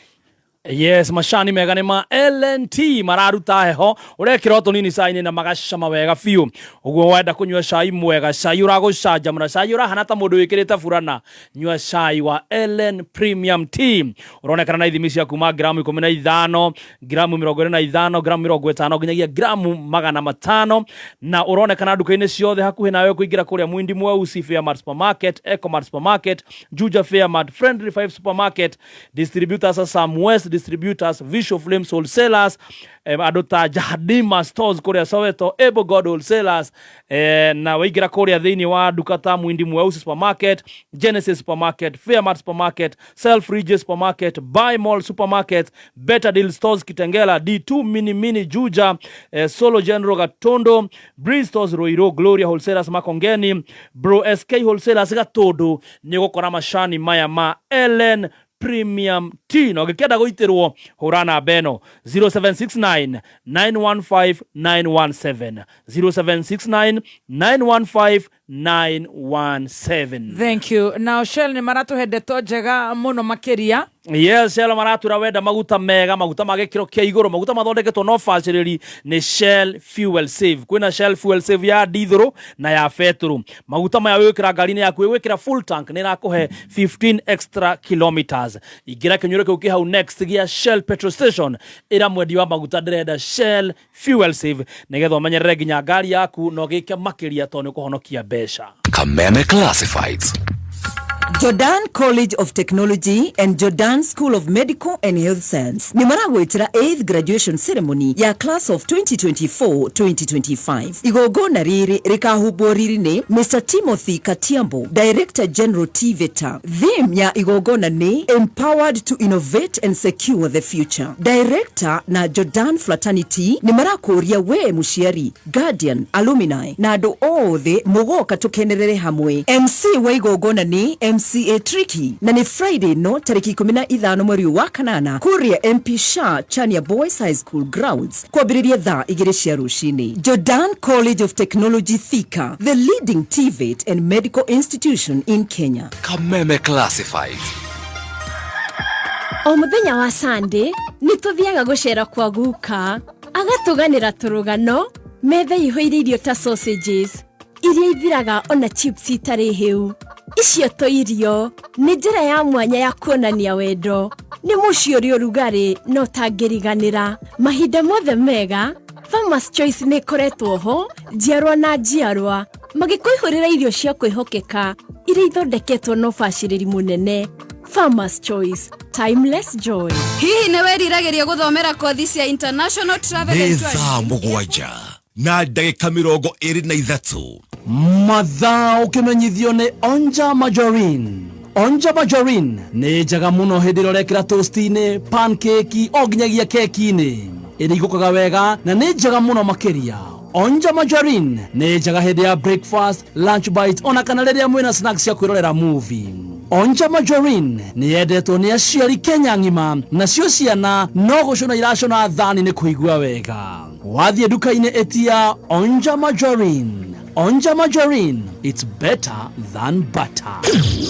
Yes, macani mega nĩ ma LNT, mararuta heho, ũrekĩra o tũnini cai-inĩ na magacama wega biũ. Ũguo wenda kũnyua cai mwega, cai ũragũcanjamũra, cai ũrahana ta mũndũ wĩkĩrĩte burana, nyua cai wa LN Premium Tea. Ũronekana na ithimi cia kuma gramu 15, gramu 25, gramu 50 nginyagia gramu 500, na ũronekana nduka-inĩ ciothe hakuhĩ nawe, kũingĩra kũrĩa Mwindi Mweusi, Fairmart Supermarket, Ecomart Supermarket, Juja Fairmart, Friendly Five Supermarket, distributors Sam West. Distributors, Visual Flames Wholesalers, andũ ta Jahadima Stores kũrĩa Soweto, Able God Wholesalers, na waingĩra kũrĩa thĩinĩ wa nduka ta Mwindi Mweusi Supermarket, Genesis Supermarket, Fairmart Supermarket, Selfridges Supermarket, Buy Mall Supermarket, Better Deal Stores Kitengela, D2 Mini Mini Juja, Solo General Gatondo, Breeze Stores Ruiru, Gloria Wholesalers Makongeni, Bro SK Wholesalers Gatundu, nĩ ũgũkora macani maya ma Ellen Premium Tea. Na ũngĩkĩenda gũitĩrwo, hũra namba ĩno 0769 915 917, 0769 915 917. Thank you. Now Shell nĩ maratũhe ndeto njega mũno makĩria. Yes, Shell maratwĩra wenda maguta mega, maguta ma gĩkĩro kĩa igũrũ, maguta mathondeketwo na ũbacĩrĩri nĩ Shell Fuel Save. Kwĩna Shell Fuel Save ya dithũrũ na ya betũrũ. Maguta maya wĩgwĩkĩra ngari-inĩ yaku, wĩgwĩkĩra full tank nĩ ĩrakũhe 15 extra kilometers. Ingĩra kĩnyuĩro kĩu kĩ hau next gĩa Shell petrol station, ĩra mwendia wa maguta ndĩrenda Shell Fuel Save nĩgetha ũmenyerere nginya ngari yaku na ũgĩke makĩria tondũ nĩ ũkũhonokia mbeca. Kameme Classifieds. Jordan College of Technology and Jordan School of Medical and Health Science nĩ maragwĩtĩra 8th graduation ceremony ya class of 2024-2025. Igongona rĩrĩ rĩkahumbwo riri nĩ Mr Timothy Katiambo, Director General TVETA. Theme ya igongona nĩ Empowered to Innovate and Secure the Future. Director na Jordan Fraternity nĩ marakũria we mũciari, guardian, alumni na andũ othe mũgoka tũkenerere hamwe. MC wa igongona nĩ MCA Tricky na nĩ Friday no tarĩki 15 mweri wa kanana kũrĩa MP Shah Chania Boys High School grounds kwambĩrĩria thaa 2 cia rũcinĩ. Jordan College of Technology Thika, the leading TVET and medical institution in Kenya. Kameme Classifieds. O mũthenya wa Sunday nĩ tũthiaga gũcera kwa guka, agatũganĩra tũrũgano, metha ihũire irio ta sausages iria ithiraga ona chips itarĩ hĩu. Icio to irio, nĩ njĩra ya mwanya ya kuonania wendo. Nĩ mũciĩ ũrĩ ũrugarĩ na ũtangĩriganĩra mahinda mothe mega. Farmers Choice nĩ ĩkoretwo ho njiarwa na njiarwa, magĩkũihũrĩra irio cia kwĩhokeka iria ithondeketwo na ũbacĩrĩri mũnene. Farmers Choice, timeless joy. Hihi nĩ wĩriragĩria gũthomera kothi cia international travel Nĩ and tourism? Thaa 7:23. Mathaa ũkĩmenyithio nĩ Onja Margarine. Onja Margarine nĩ njega mũno hĩndĩ ĩrĩa ũrekĩra toast-inĩ, pancake o nginyagia keki-inĩ. Ĩrigũkaga wega na nĩ njega mũno makĩria. Onja Margarine nĩ njega hĩndĩ ya breakfast, lunch bite ona kana rĩrĩa mwĩna snacks cia kwĩrorera movie. Onja Margarine nĩ yendetwo nĩ aciari Kenya ng'ima, nacio ciana no gũcũna iracũna thani nĩ kũigua wega. Wathiĩ nduka-inĩ ĩtia Onja Margarine. Onja Margarine, it's better than butter.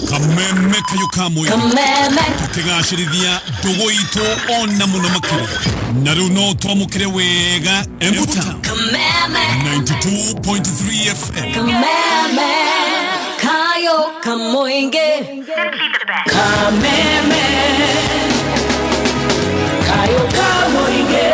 Kameme kayo kamwe. Kameme. Tukigacĩrithia ndũgũ itũ ona mũno makĩria, na rĩu no twamũkĩre wega Embu Town. Kameme. 92.3 FM. Kameme kayo kamoinge. Kameme kayo kamoinge.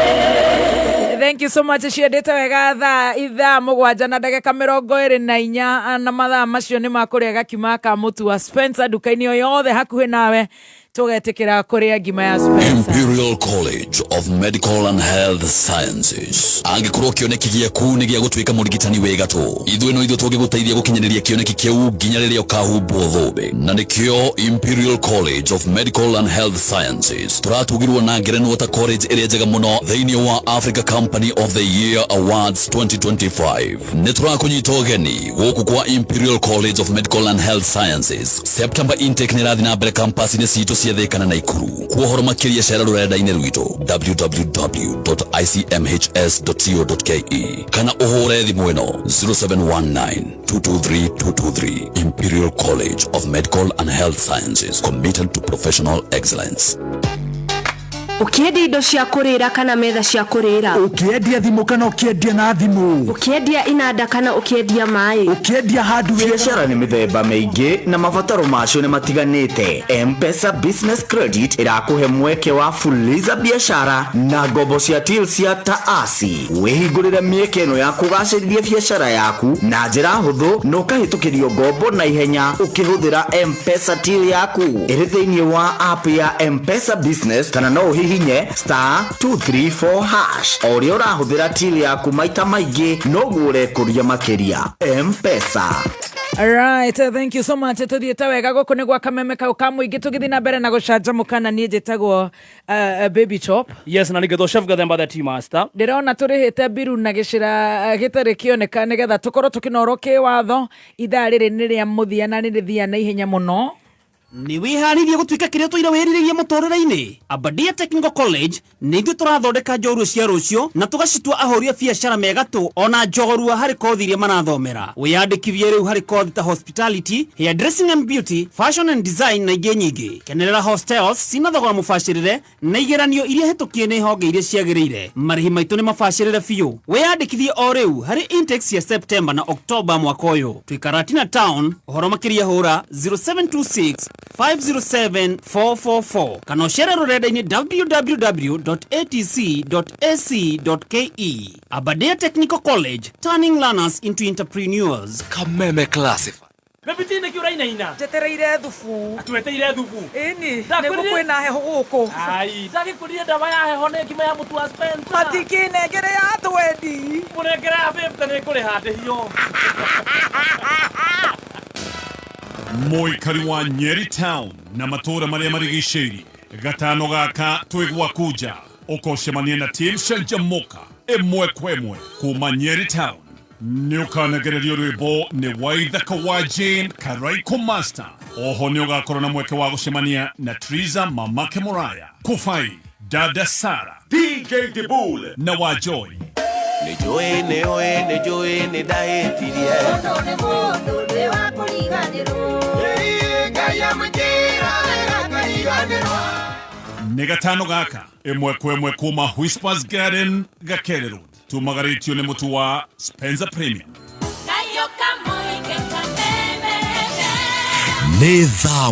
Thank you so much. Ciendete wega. Thaa ithaa 7:24, na mathaa macio nĩ makũrĩa gakima ka mũtu wa Spencer nduka-inĩ o yothe hakuhĩ nawe, tũgetĩkĩra kũrĩa ngima ya Spencer. Imperial College of Medical and Health Sciences. Angĩkorwo kĩoneki gĩaku nĩ gĩa gũtuĩka mũrigitani wĩ gatũ, ithuĩ no ithuĩ tũngĩgũteithia gũkinyanĩria kĩoneki kĩu nginya rĩrĩa ũkahumbwo thũmbĩ. Na nĩkĩo Imperial College of Medical and Health Sciences tũratugirwo na ngerenwa ta college ĩrĩa njega mũno thĩinĩ wa Africa Company of the Year Awards 2025. Nĩ tũrakũnyita ũgeni gũkũ kwa Imperial College of Medical and Health Sciences. September intake nĩ ĩrathiĩ na mbere campus-inĩ citũ cia Thĩka na Naikuru. Kwa ũhoro makĩria cera rũrenda-inĩ rwitũ www.icmhs.co.ke kana ũhũre thimũ ĩno 0719 223 223. Imperial College of Medical and Health Sciences, committed to professional excellence. Ũkĩendia indo cia kũrĩra kana metha cia kũrĩra? Ũkĩendia thimũ kana ũkĩendia na thimũ? Ũkĩendia inanda kana ũkĩendia maĩ? Ũkĩendia handũ? Biacara nĩ mĩthemba mĩingĩ na mabataro macio nĩ matiganĩte. M-Pesa Business Credit ĩrakũhe mweke wa fuliza biacara na ngombo cia till cia taasi. Wĩhingũrĩre mĩeke ĩno ya kũgacĩrithia biacara yaku na njĩra hũthũ na ũkahĩtũkĩrio ngombo na ihenya ũkĩhũthĩra M-Pesa till yaku ĩrĩ thĩinĩ wa app ya M-Pesa Business, kana no ũhihinye Ũhihinye star 234 hash. O ũrĩa ũrahũthĩra till yaku maita maingĩ noguo ũrekũria makĩria. M-Pesa. Alright, thank you so much. Tuthiĩte wega gũkũ nĩ gwa kameme kau ka mũingĩ tũgĩthiĩ na mbere na gũcanjamũka na niĩ njĩtagwo Baby Chop. Yes, na nĩgetwo Chef Gathemba the tea master. Ndĩrona tũrĩhĩte mbiru na gĩcĩra gĩtarĩ kĩoneka nĩgetha tũkorwo tũkĩnorwo kĩwatho. Ithaa rĩrĩ nĩ rĩa mũthia na nĩ rĩthia na ihenya mũno. Nĩ wĩharĩirie gũtuĩka kĩrĩa ũtũire wĩrirĩirie mũtũrĩre-inĩ? Aberdare Technical College nĩ ithuĩ tũrathondeka njorua cia rũciũ na tũgacitua ahũri a biacara me gatũ ona njorua harĩ kothi iria marathomera. Wĩyandĩkithie rĩu harĩ kothi ta hospitality, hairdressing and beauty, fashion and design na ingĩ nyingĩ. Kenerera hostels cina thogora mũbacĩrĩre na igeranio iria hĩtũkie nĩ honge iria ciagĩrĩire. Marĩhi maitũ nĩ mabacĩrĩre biũ. Wĩyandĩkithie o rĩu harĩ intakes cia September na October mwaka ũyũ. Twĩ Karatina Town, ũhoro makĩria hũra 0726 507 444 kana ũcere rũrenda-inĩ www.atc.ac.ke. Aberdare Technical College, turning learners into entrepreneurs. Kameme Classified. Baby T nĩkĩ ũrainaina? Njetereire thubu. Tweteire thubu. Ĩni, Ndakwĩrire- nĩguo kwĩna heho gũkũ. Ai, ndagĩkũrire ndawa ya heho nĩ ngima ya mũtu wa Spencer. Matikĩnengere ya twendi. Mũnengere ya 50 nĩ ngũrĩha ndĩhio. Mũikari wa Nyeri Town na matũũra marĩa marigicĩirie, gatano gaka twĩ gwaku nja, ũkocemania na team Canjamuka ĩmwe kwa ĩmwe kuma Nyeri Town. Nĩ ũkanegererio rwĩmbo nĩ Waithaka wa Jane Karaiko Master. Oho nĩ ũgakorwo na mweke wa gũcemania na Triza Mamake Muraya, Kufai, Dada Sara, DJ Dibul na wa Joy. Nĩ njũĩ, nĩ ũĩ, nĩ njũĩ nĩ ndahĩtirie. Mũndũ nĩ mũndũ ndĩ wa kũriganĩrwo. Ngai amũnjĩra wega ngariganĩrwo. Nĩ gatano gaka ĩmwe kwa ĩmwe kuma Whispers Garden, Gakere Road. Tumagarĩtio nĩ mũtu wa Spencer Premium. Kayũ kamũingĩ kameme. Nĩ thaa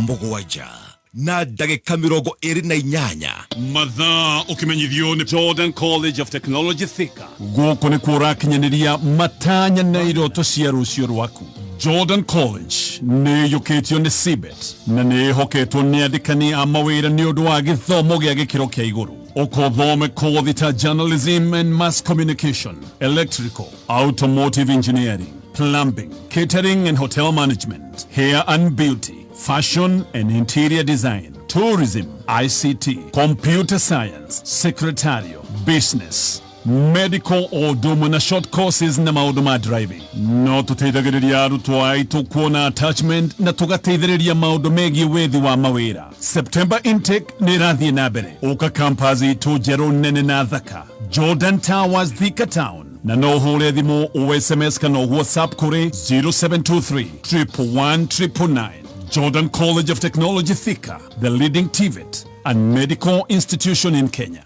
7:28. Mathaa ũkĩmenyithio nĩ Jordan College of Technology Thika. Gũkũ nĩkuo ũrakinyanĩria matanya na iroto cia rũciũ rwaku. Jordan College nĩ ĩyũkĩtio nĩ CBET na nĩ ĩhoketwo nĩ andĩkani a mawĩra nĩ ũndũ wa gĩthomo gĩa gĩkĩro kĩa igũrũ. Ũkothome kothi ta journalism and mass communication, electrical, automotive engineering, plumbing, catering and hotel management, hair and beauty, fashion and interior design, tourism, ICT, computer science, secretarial, business, medical o ũndũ ũmwe na short courses na maũndũ ma driving. No tũteithagĩrĩria arutwo aitũ kuona attachment na tũgateithĩrĩria maũndũ megiĩ wethi wa mawĩra. September intake nĩ ĩrathiĩ na mbere. Ũka campus itũ njerũ nene na thaka, Jordan Towers, Thika Town, na no ũhũre thimũ o SMS kana WhatsApp kũrĩ 0723 111 999. Jordan College of Technology Thika, the leading TVET and medical institution in Kenya.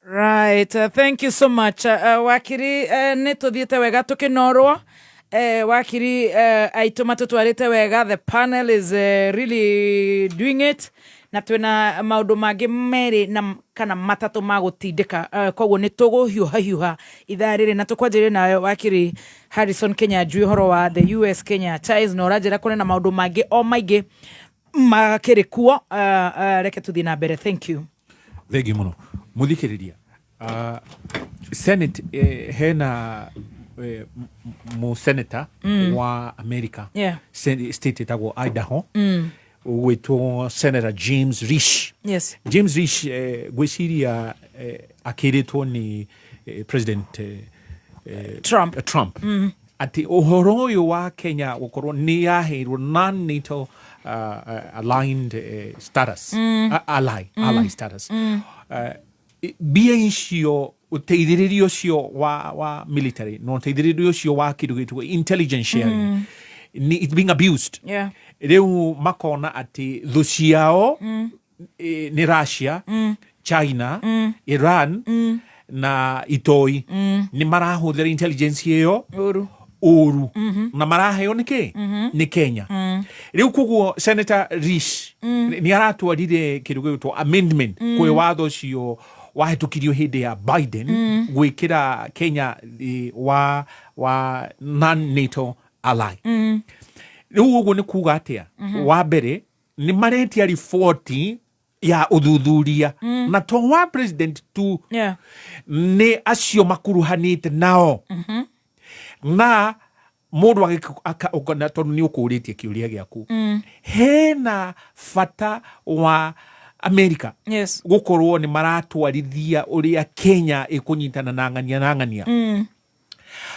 Right, thank you so much. Wakiri, nĩ tũthiĩte wega tũkĩnorwo. Wakiri aitũ matũtwarĩte wega. The panel is really doing it. Na twĩna maũndũ mangĩ merĩ na kana matatũ ma gũtindĩka, koguo nĩ tũgũhiũha hiũha ithaa rĩrĩ na tũkwanjĩrĩria nawe wakiri Harrison Kinyanjui ũhoro wa the US Kenya ties, na ũranjĩra kũrĩ na maũndũ mangĩ o maingĩ makĩrĩ kuo. Reke tũthiĩ na mbere, thank you. Thengi muno muthikiriria. Senate, hena mu senator wa America, state ĩtagwo Idaho, ũgwĩtwo Senator James Risch. James Risch, ngwĩciria akĩrĩtwo nĩ President Trump. Trump atĩ ũhoro ũyũ wa Kenya gũkorwo nĩ yaheirwo non NATO aligned status, ally, ally status, mbia icio, ũteithĩrĩrio ũcio wa military na ũteithĩrĩrio ũcio wa kĩndũ gĩtagwo intelligence sharing, it's being abused. Rĩu makona atĩ thũ ciao nĩ Russia, China, Iran na itoi, nĩ marahũthĩra intelligence ĩyo ũru. Ũru, na maraheo nĩ kĩ? Nĩ Kenya. Rĩu koguo Senator Risch nĩ aratwarire kĩndũ gĩgwĩtwo amendment kwĩ watho ũcio wahĩtũkirio hĩndĩ ya Biden gwĩkĩra Kenya wa non NATO ally. Rĩu ũguo nĩ kuga atĩa? Wa mbere nĩ maretia riboti. Ya ũthuthuria na to wa president tu, nĩ acio makuruhanĩte nao. Na mũndũ tondũ nĩ ũkũrĩtie kĩũria gĩaku, hena bata wa Amerika gũkorwo nĩ maratwarithia ũrĩa Kenya ĩkũnyitana na ng'ania na ng'ania,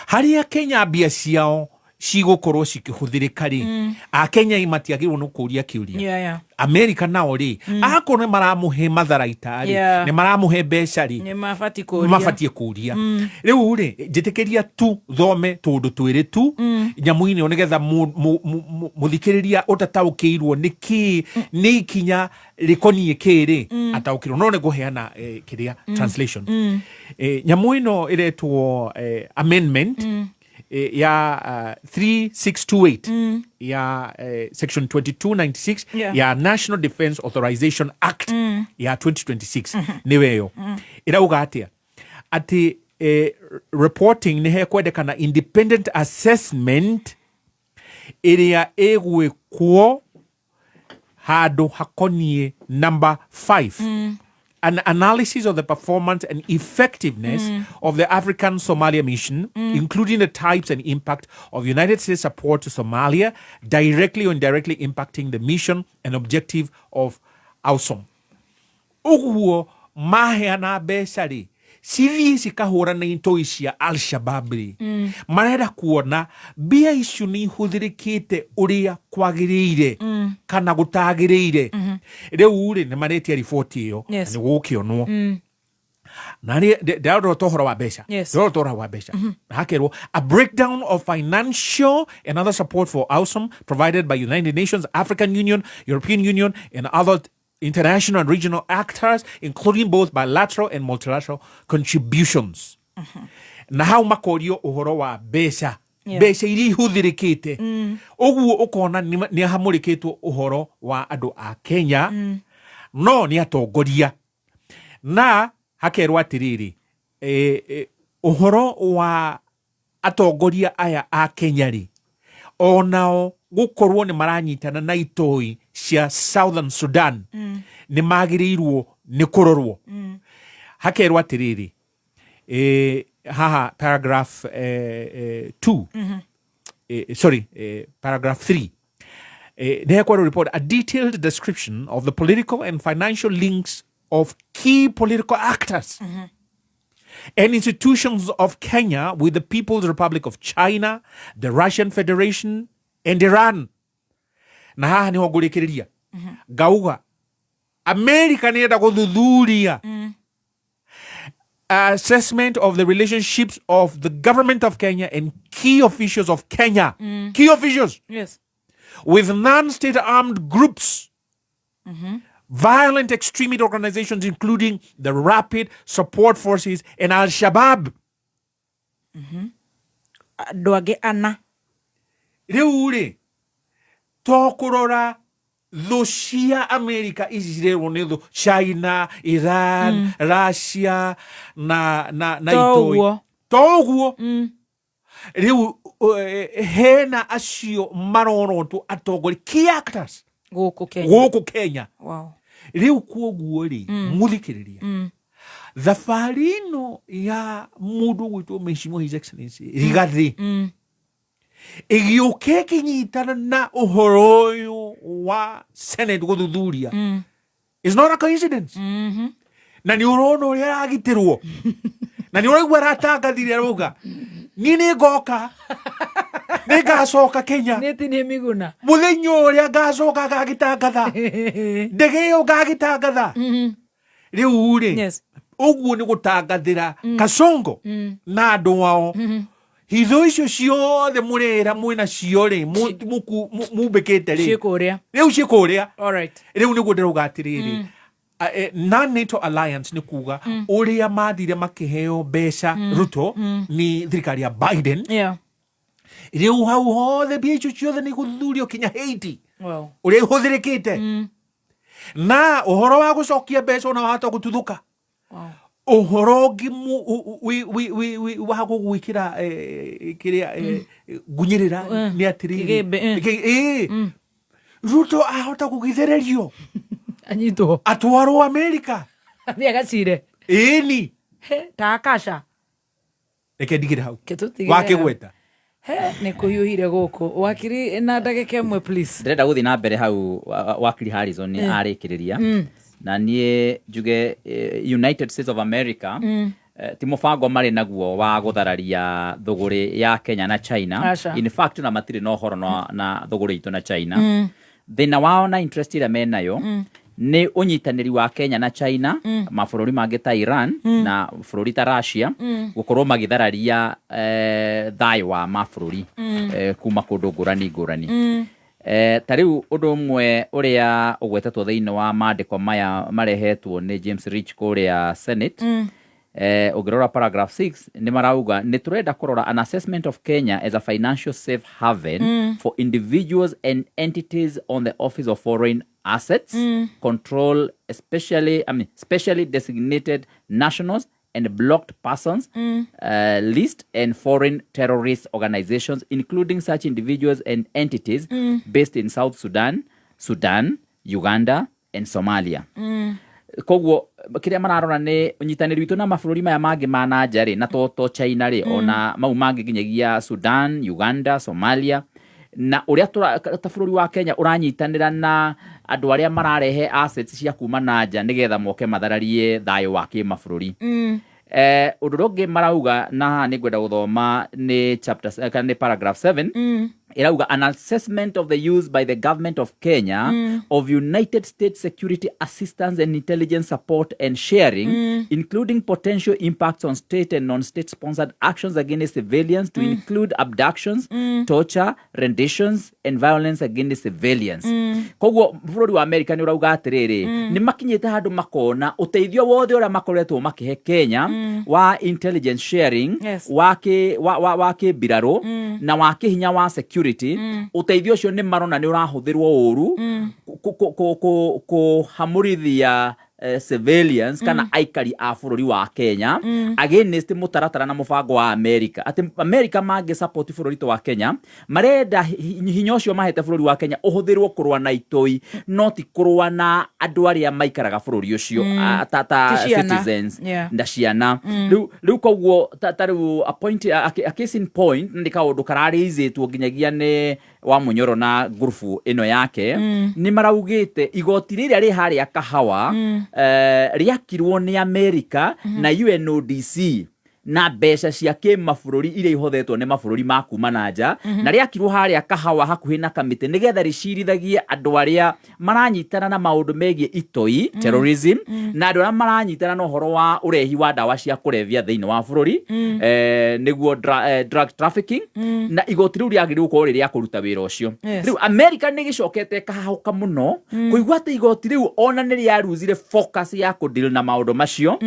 harĩa Kenya mbia ciao cigũkorwo cikĩhũthĩrĩka rĩ, akenya matiagĩrĩirwo nĩ kũũria kĩũria. Amerika nao rĩ, akorwo nĩ maramũhe matharaita rĩ, nĩ maramũhe mbeca rĩ, nĩ mabatiĩ kũũria. Mabatiĩ kũũria. Rĩu rĩ, njĩtĩkĩria tu thome tũndũ twĩrĩ tu nyamũ-inĩ ĩyo, nĩgetha mũthikĩrĩria ũtataũkĩirwo nĩ kĩ nĩ ikinya rĩkoniĩ kĩ rĩ, ataũkĩrwo. No nĩ ngũheana kĩrĩa translation. Nyamũ ĩno ĩretwo amendment ya 3628 ya section 2296 ya National Defense Authorization Act ya 2026. Nĩwe ĩyo ĩrauga atĩa? Atĩ reporting nĩ hekwendekana independent assessment ĩrĩa ĩgwĩkwo handũ hakoniĩ number 5, an analysis of the performance and effectiveness of the African Somalia mission, including the types and impact of United States support to Somalia, directly or indirectly impacting the mission and objective of AUSSOM. Ũguo maheana mbeca rĩ, cithiĩ cikahũrana itoi cia Al-Shabab rĩ, marenda kuona mbia icio nĩ ihũthĩrĩkĩte ũrĩa kwagĩrĩire kana gũtagĩrĩire. Rĩu rĩ, nĩ maretia riboti ĩyo. Na nĩ gũgũkĩonwo na ndĩrarora ũhoro wa mbeca. Ndĩrarora ũhoro wa mbeca na hakerwo a breakdown of financial and other support for AUSSOM provided by United Nations, African Union, European Union and other international and regional actors, including both bilateral and multilateral contributions. Na hau makorio ũhoro wa mbeca, mbeca iria ihũthĩrĩkĩte. Ũguo ũkona nĩ hamũrĩkĩtwo ũhoro wa andũ a Kenya, no nĩ atongoria. Na hakerwo atĩrĩrĩ, ũhoro wa atongoria aya a Kenya rĩ, onao gũkorwo nĩ maranyitana na itoi cia Southern Sudan, nĩ magĩrĩirwo nĩ kũrorwo. Hakerwo atĩrĩrĩ, haha paragraph 2, sorry, paragraph 3, nĩ hekwerwo report a detailed description of the political and financial links of key political actors and institutions of Kenya with the People's Republic of China, the Russian Federation, and Iran. Na haha niho ngũrĩkĩrĩria ngauga America nĩenda gũthuthuria assessment of the relationships of the government of Kenya and key officials of Kenya, key officials with non-state armed groups, violent extremist organizations, including the Rapid Support Forces and Al-Shabaab. Andũ angĩ ana. Rĩu rĩ, to kũrora thũ cia America ici cirerwo nĩ thũ, China, Iran, Russia na To itoi. ũguo. To ũguo. Rĩu hena acio marorotwo atongoria, key actors gũkũ Kenya. Gũkũ Kenya. Rĩu kuoguo rĩ, mũthikĩrĩria, thabarĩ ĩno ya mũndũ ũgwĩtwo Mheshimiwa His Excellency Rigathi ĩgĩũka ĩkĩnyitana na ũhoro ũyũ wa Senate gũthuthuria is not a coincidence. Na nĩ ũrona ũrĩa aragitĩrwo, na nĩ ũraigua aratangathire, arauga niĩ nĩ ngoka, nĩ ngacoka Kenya. Nĩ miguna. Mũthenya ũrĩa ngacoka ngagĩtangatha ndege ĩyo ngagĩtangatha. Rĩu rĩ, ũguo nĩ gũtangathĩra Kasongo na andũ ao, hitho icio ciothe mũrera mwĩna cio rĩ, mumbĩkĩte rĩ, Ciĩ kũrĩa. Rĩu ciĩ kũrĩa. Rĩu nĩguo ndĩrauga atĩrĩrĩ, non-NATO alliance nĩ kuga ũrĩa mathire makĩheo mbeca Ruto nĩ thirikari ya Biden. Rĩu hau hothe mbia icio ciothe nĩ gũthuthurio kinya Haiti, ũrĩa ihũthĩrĩkĩte, na ũhoro wa gũcokia mbeca ona wahota gũtuthũka. Ũhoro ũngĩ wa gũgwĩkĩra kĩrĩa ngunyĩrĩra nĩ atĩrĩrĩ, Kĩgĩmbĩ, Ruto ahota gũgĩthererio. Anyitwo. Atwarwo Amerika. Athiĩ agacire. Ĩni. He, ta akasha. Reke ndigire hau. Tũtigĩre Wakĩgweta. He, nĩ kũhiũhire gũkũ. Wakiri na ndagĩka ĩmwe please. Ndĩrenda gũthiĩ na mbere hau wakiri Harrison arĩkĩrĩria. Na niĩ njuge United States of America ti mũbango marĩ naguo wa gũthararia thũgũrĩ ya Kenya na China. Aca. In fact na matirĩ na ũhoro na thũgũrĩ itũ na China. Thĩna wao na interest ĩrĩa menayo nĩ ũnyitanĩri wa Kenya na China, mabũrũri mangĩ ta Iran na bũrũri ta Russia, gũkorwo magĩthararia thayũ wa mabũrũri kuma kũndũ ngũrani ngũrani. Ta rĩu ũndũ ũmwe ũrĩa ũgwetetwo thĩinĩ wa maandĩko maya marehetwo nĩ James Rich kũrĩa Senate, ũngĩrora paragraph 6 nĩ marauga nĩ tũrenda kũrora an assessment of Kenya as a financial safe haven for individuals and entities on the Office of Foreign Assets Control, especially, I mean, specially designated nationals and blocked persons list and foreign terrorist organizations, including such individuals and entities based in South Sudan, Sudan, Uganda and Somalia. Koguo kĩrĩa mararora nĩ ũnyitanĩri witũ na mabũrũri maya mangĩ ma na nja rĩ, na to China rĩ, ona mau mangĩ nginyagia Sudan, Uganda, Somalia, na ũrĩa ta bũrũri wa Kenya ũranyitanĩra na andũ arĩa mararehe assets cia kuma na nja nĩgetha moke mathararie thayũ wa kĩmabũrũri. Ũndũ ũrĩa ũngĩ marauga, na haha nĩ ngwenda gũthoma nĩ chapter kana nĩ paragraph 7, ĩrauga an assessment of the use by the government of Kenya of United States security assistance and intelligence support and sharing, including potential impacts on state and non-state sponsored actions against civilians, to include abductions, torture, renditions and violence against civilians. Koguo bũrũri wa America nĩ ũrauga atĩrĩrĩ, nĩ makinyĩte handũ makona ũteithio wothe ũrĩa makoretwo makĩhe Kenya wa intelligence sharing, wa kĩ wa, wa, wa kĩmbirarũ na wa kĩhinya wa security, ũteithio ũcio nĩ marona nĩ ũrahũthĩrwo ũru kũhamũrithia civilians kana aikari a bũrũri wa Kenya against mũtaratara na mũbango wa America, atĩ America mangĩ support bũrũri ta wa Kenya, marenda hinya ũcio mahete bũrũri wa Kenya ũhũthĩrwo kũrũa na itoi, no ti kũrũa na andũ arĩa maikaraga bũrũri ũcio, ta Ti ciana. citizens na ciana. Rĩu koguo ta rĩu a case in point nĩ kaũndũ kararĩizĩtwo nginyagia nĩ wa Munyoro na ngurubu ĩno yake. Nĩ maraugĩte igoti rĩrĩa rĩ harĩa Kahawa, rĩakirwo nĩ America na UNODC na mbeca cia kĩmabũrũri iria ihothetwo nĩ mabũrũri ma kuma na nja, na rĩakirwo harĩa Kahawa hakuhĩ na kamĩtĩ nĩgetha rĩcirithagie andũ arĩa maranyitana na maũndũ megiĩ itoi, terrorism, na andũ arĩa maranyitana na ũhoro wa ũrehi wa ndawa cia kũrebia thĩinĩ wa bũrũri, nĩguo drug trafficking, na igoti rĩu rĩagĩrĩirwo gũkorwo rĩ rĩa kũruta wĩra ũcio. Rĩu America nĩ ĩgĩcokete ĩkahahũka mũno kũigua atĩ igoti rĩu ona nĩ rĩaruzire focus ya kũdeal na maũndũ macio,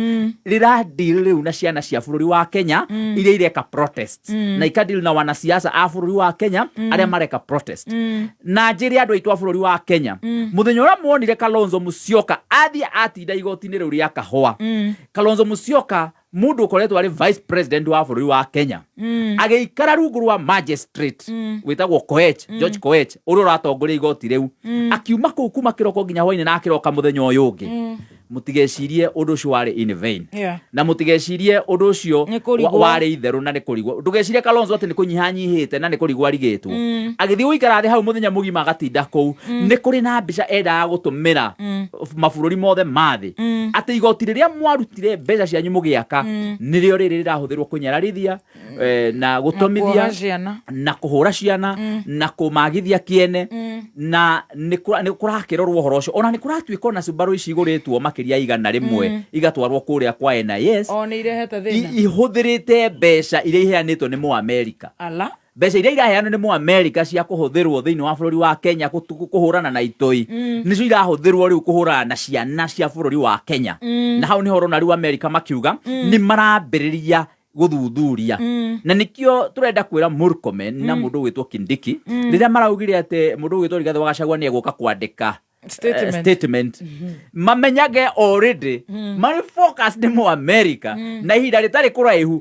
rĩra deal rĩu na ciana cia bũrũri wa Kenya iria ireka protest, na ikadeal na wanasiasa a bũrũri wa Kenya arĩa mareka protest. Na njĩre andũ aitũ a bũrũri wa Kenya, mũthenya ũrĩa muonire Kalonzo Musyoka athiĩ atinda igoti-inĩ rĩu rĩa Kahũa, Kalonzo Musyoka, mũndũ ũkoretwo arĩ vice president wa bũrũri wa Kenya, agĩikara rungu rwa magistrate wĩtagwo Koech, George Koech, ũrĩa ũratongoria igoti rĩu, akiuma kũu kuma kĩroko nginya hwainĩ na akĩroka mũthenya ũyũ ũngĩ, mũtigecirie ũndũ ũcio warĩ in vain, na mũtigecirie ũndũ ũcio Nĩ kũrigwo. warĩ itherũ na nĩ kũrigwo. Ndũgecirie Kalonzo atĩ nĩ kũnyihanyihĩte na nĩ kũrigwo arigĩtwo. Agĩthiĩ gũikara thĩ hau mũthenya mũgima agatinda kũu, nĩ kũrĩ na mbica endaga gũtũmĩra mabũrũri mothe ma thĩ atĩ igoti rĩrĩa mwarutire mbeca cianyu mũgĩaka nĩrĩo rĩrĩ rĩrahũthĩrwo kũnyararithia na gũtũmithia kuoha ciana. Na kũhũra ciana na kũmagithia kĩene. Na nĩ kũrakĩrorwo ũhoro ũcio, ona nĩ kũratuĩka ona Subaru ici igũrĩtwo makĩria 100 igatwarwo kũrĩa kwa NIS O nĩ irehete thĩna. Ihũthĩrĩte mbeca iria iheanĩtwo nĩ Mũamerika. Ala. Mbeca iria iraheanwo nĩ Mũamerika cia kũhũthĩrwo thĩinĩ wa bũrũri wa Kenya kũhũrana na itoi nĩcio irahũthĩrwo rĩu kũhũrana na ciana cia bũrũri wa Kenya. Na hau nĩho ũrona rĩu Amerika makiuga nĩ marambĩrĩria gũthuthuria. Na nĩkĩo tũrenda kwĩra Murkomen na mũndũ ũgwĩtwo Kindiki, rĩrĩa maraugire atĩ mũndũ ũgwĩtwo Rigathĩ wa Gachagua nĩ egũka kwandĩka Statement. Statement mamenyage already marĩ focus nĩ mũ America na ihinda rĩtarĩ kũraihu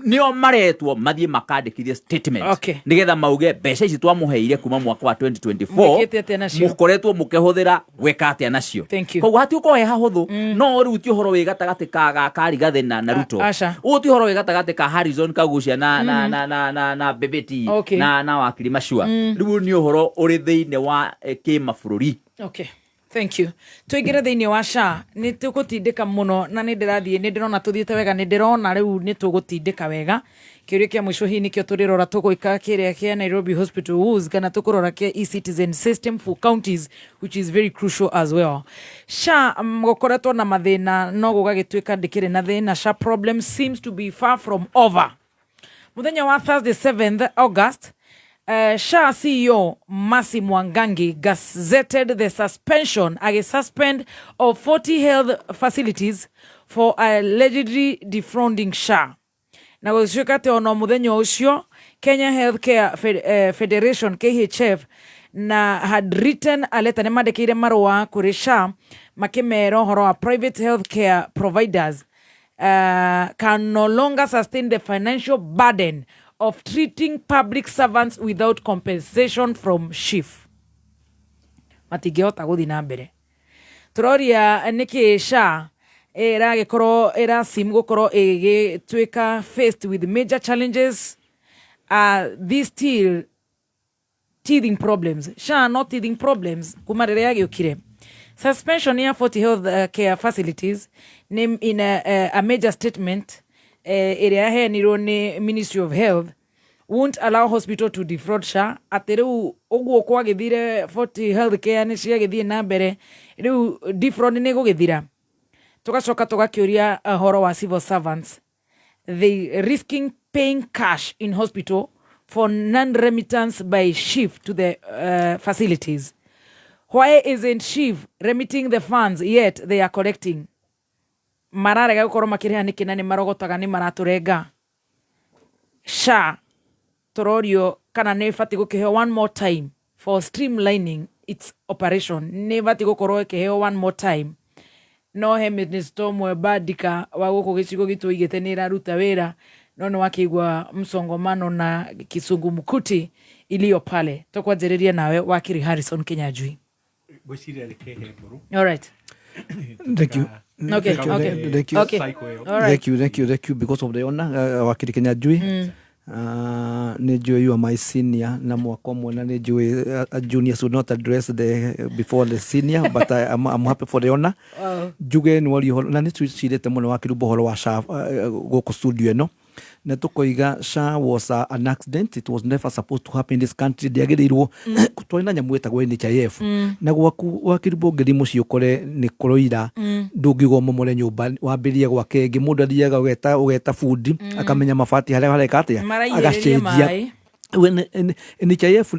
nĩo maretwo mathiĩ makandĩkithie statement nĩgetha mauge mbeca ici twamũheire kuma mwaka wa 2024 Mwĩkĩte atĩa nacio? Mũkoretwo mũkĩhũthĩra gwĩka atĩa nacio. Thank you. Koguo hatigũkorwo he hahũthũ, no rĩu ti ũhoro wĩ gatagatĩ ka Rigathĩ na Ruto. Aca. Ũyũ ti ũhoro wĩ gatagatĩ ka Harrison Kagucia na Bebeti na wakiri Macua. Rĩu nĩ ũhoro ũrĩ thĩinĩ wa kĩmabũrũri. Okay, thank you. Tũingĩre thĩinĩ wa SHA, nĩ tũgũtindĩka mũno na nĩ ndĩrathiĩ, nĩ ndĩrona tũthiĩte wega, nĩ ndĩrona rĩu nĩ tũgũtindĩka wega. Kĩũria kĩa mũico hihi nĩkĩo tũrĩrora, tũgwĩka kĩrĩa kĩa Nairobi Hospital Woos kana tũkũrora kĩa e-citizen system for counties, which is very crucial as well. SHA gũkoretwo na mathĩna, no gũgagĩtuĩka ndĩkĩrĩ na thĩna. SHA problem seems to be far from over. Muthenya wa Thursday, 7th August, SHA CEO Mercy Mwangangi gazetted the suspension, a suspend of 40 health facilities for allegedly defrauding SHA. Na gũgĩtuĩka atĩ ona mũthenya ũcio Kenya Healthcare Federation, KHF, na had written a letter, nĩ mandĩkĩire marũa kũrĩ SHA makĩmera ũhoro wa private healthcare providers can no longer sustain the financial burden of treating public servants without compensation from SHIF. Matingĩhota gũthiĩ na mbere. Tũroria nĩkĩ SHA ĩragĩkorwo ĩrasim gũkorwo ĩgĩtuĩka faced with major challenges, these still teething problems. SHA not teething problems kuma rĩrĩa yagĩũkire. Suspension ya 40 health care facilities nĩ in a major statement ĩrĩa yaheanirwo nĩ Ministry of Health won't allow hospital to defraud SHA, atĩ rĩu ũguo kwagĩthire 40 health care nĩ ciagĩthiĩ na mbere, rĩu defraud nĩ gũgĩthira. Tũgacoka tũgakĩũria ũhoro wa civil servants, they risking paying cash in hospital for non-remittance by SHIF to the facilities. Why isn't SHIF remitting the funds yet they are collecting? Mararega gũkorwo makĩrĩha nĩkĩ na nĩ marogotaga, nĩ maratũrenga? SHA tũrorio kana nĩ ĩbatiĩ gũkĩheo one more time for streamlining its operation, nĩ ĩbatiĩ gũkorwo ĩkĩheo one more time. No he minister ũmwe Bandika wa gũkũ gĩcigo gitũ oigĩte nĩ ĩraruta wĩra, no nĩ wakĩigua msongomano na kisungumkuti iliyo pale. Tũkwanjĩrĩria nawe, wakiri Harrison Kinyanjui. Ngwĩciria reke he mbũrũ. All right. Thank you. Thank you. Thank you. All right. Thank you, thank you, thank you because of the honor. Wakiri Kinyanjui. Nĩ njũĩ you are my senior na mwaka ũmwe, na nĩ njũĩ a junior should not address the before the senior, but I'm happy for the honor. Njuge nĩ waria ũhoro na nĩ twĩcirĩte mũno, wakiri, ũhoro wa SHA gũkũ studio ĩno, na tũkoiga SHA was an accident. It was never supposed to happen in this country. Ndĩagĩrĩirwo. Twarĩ na nyamũ ĩtagwo NHIF. Na gwaku, wakiri, ũngĩthiĩ mũciĩ ũkore nĩ kũroira, ndũngiuga ũmomore nyũmba wambĩrĩrie gwake ĩngĩ. Mũndũ athiaga ũgeta bundi, akamenya mabati harĩa hareka atĩa, Maraihĩrĩria agacenjia. Maĩ. We, NHIF,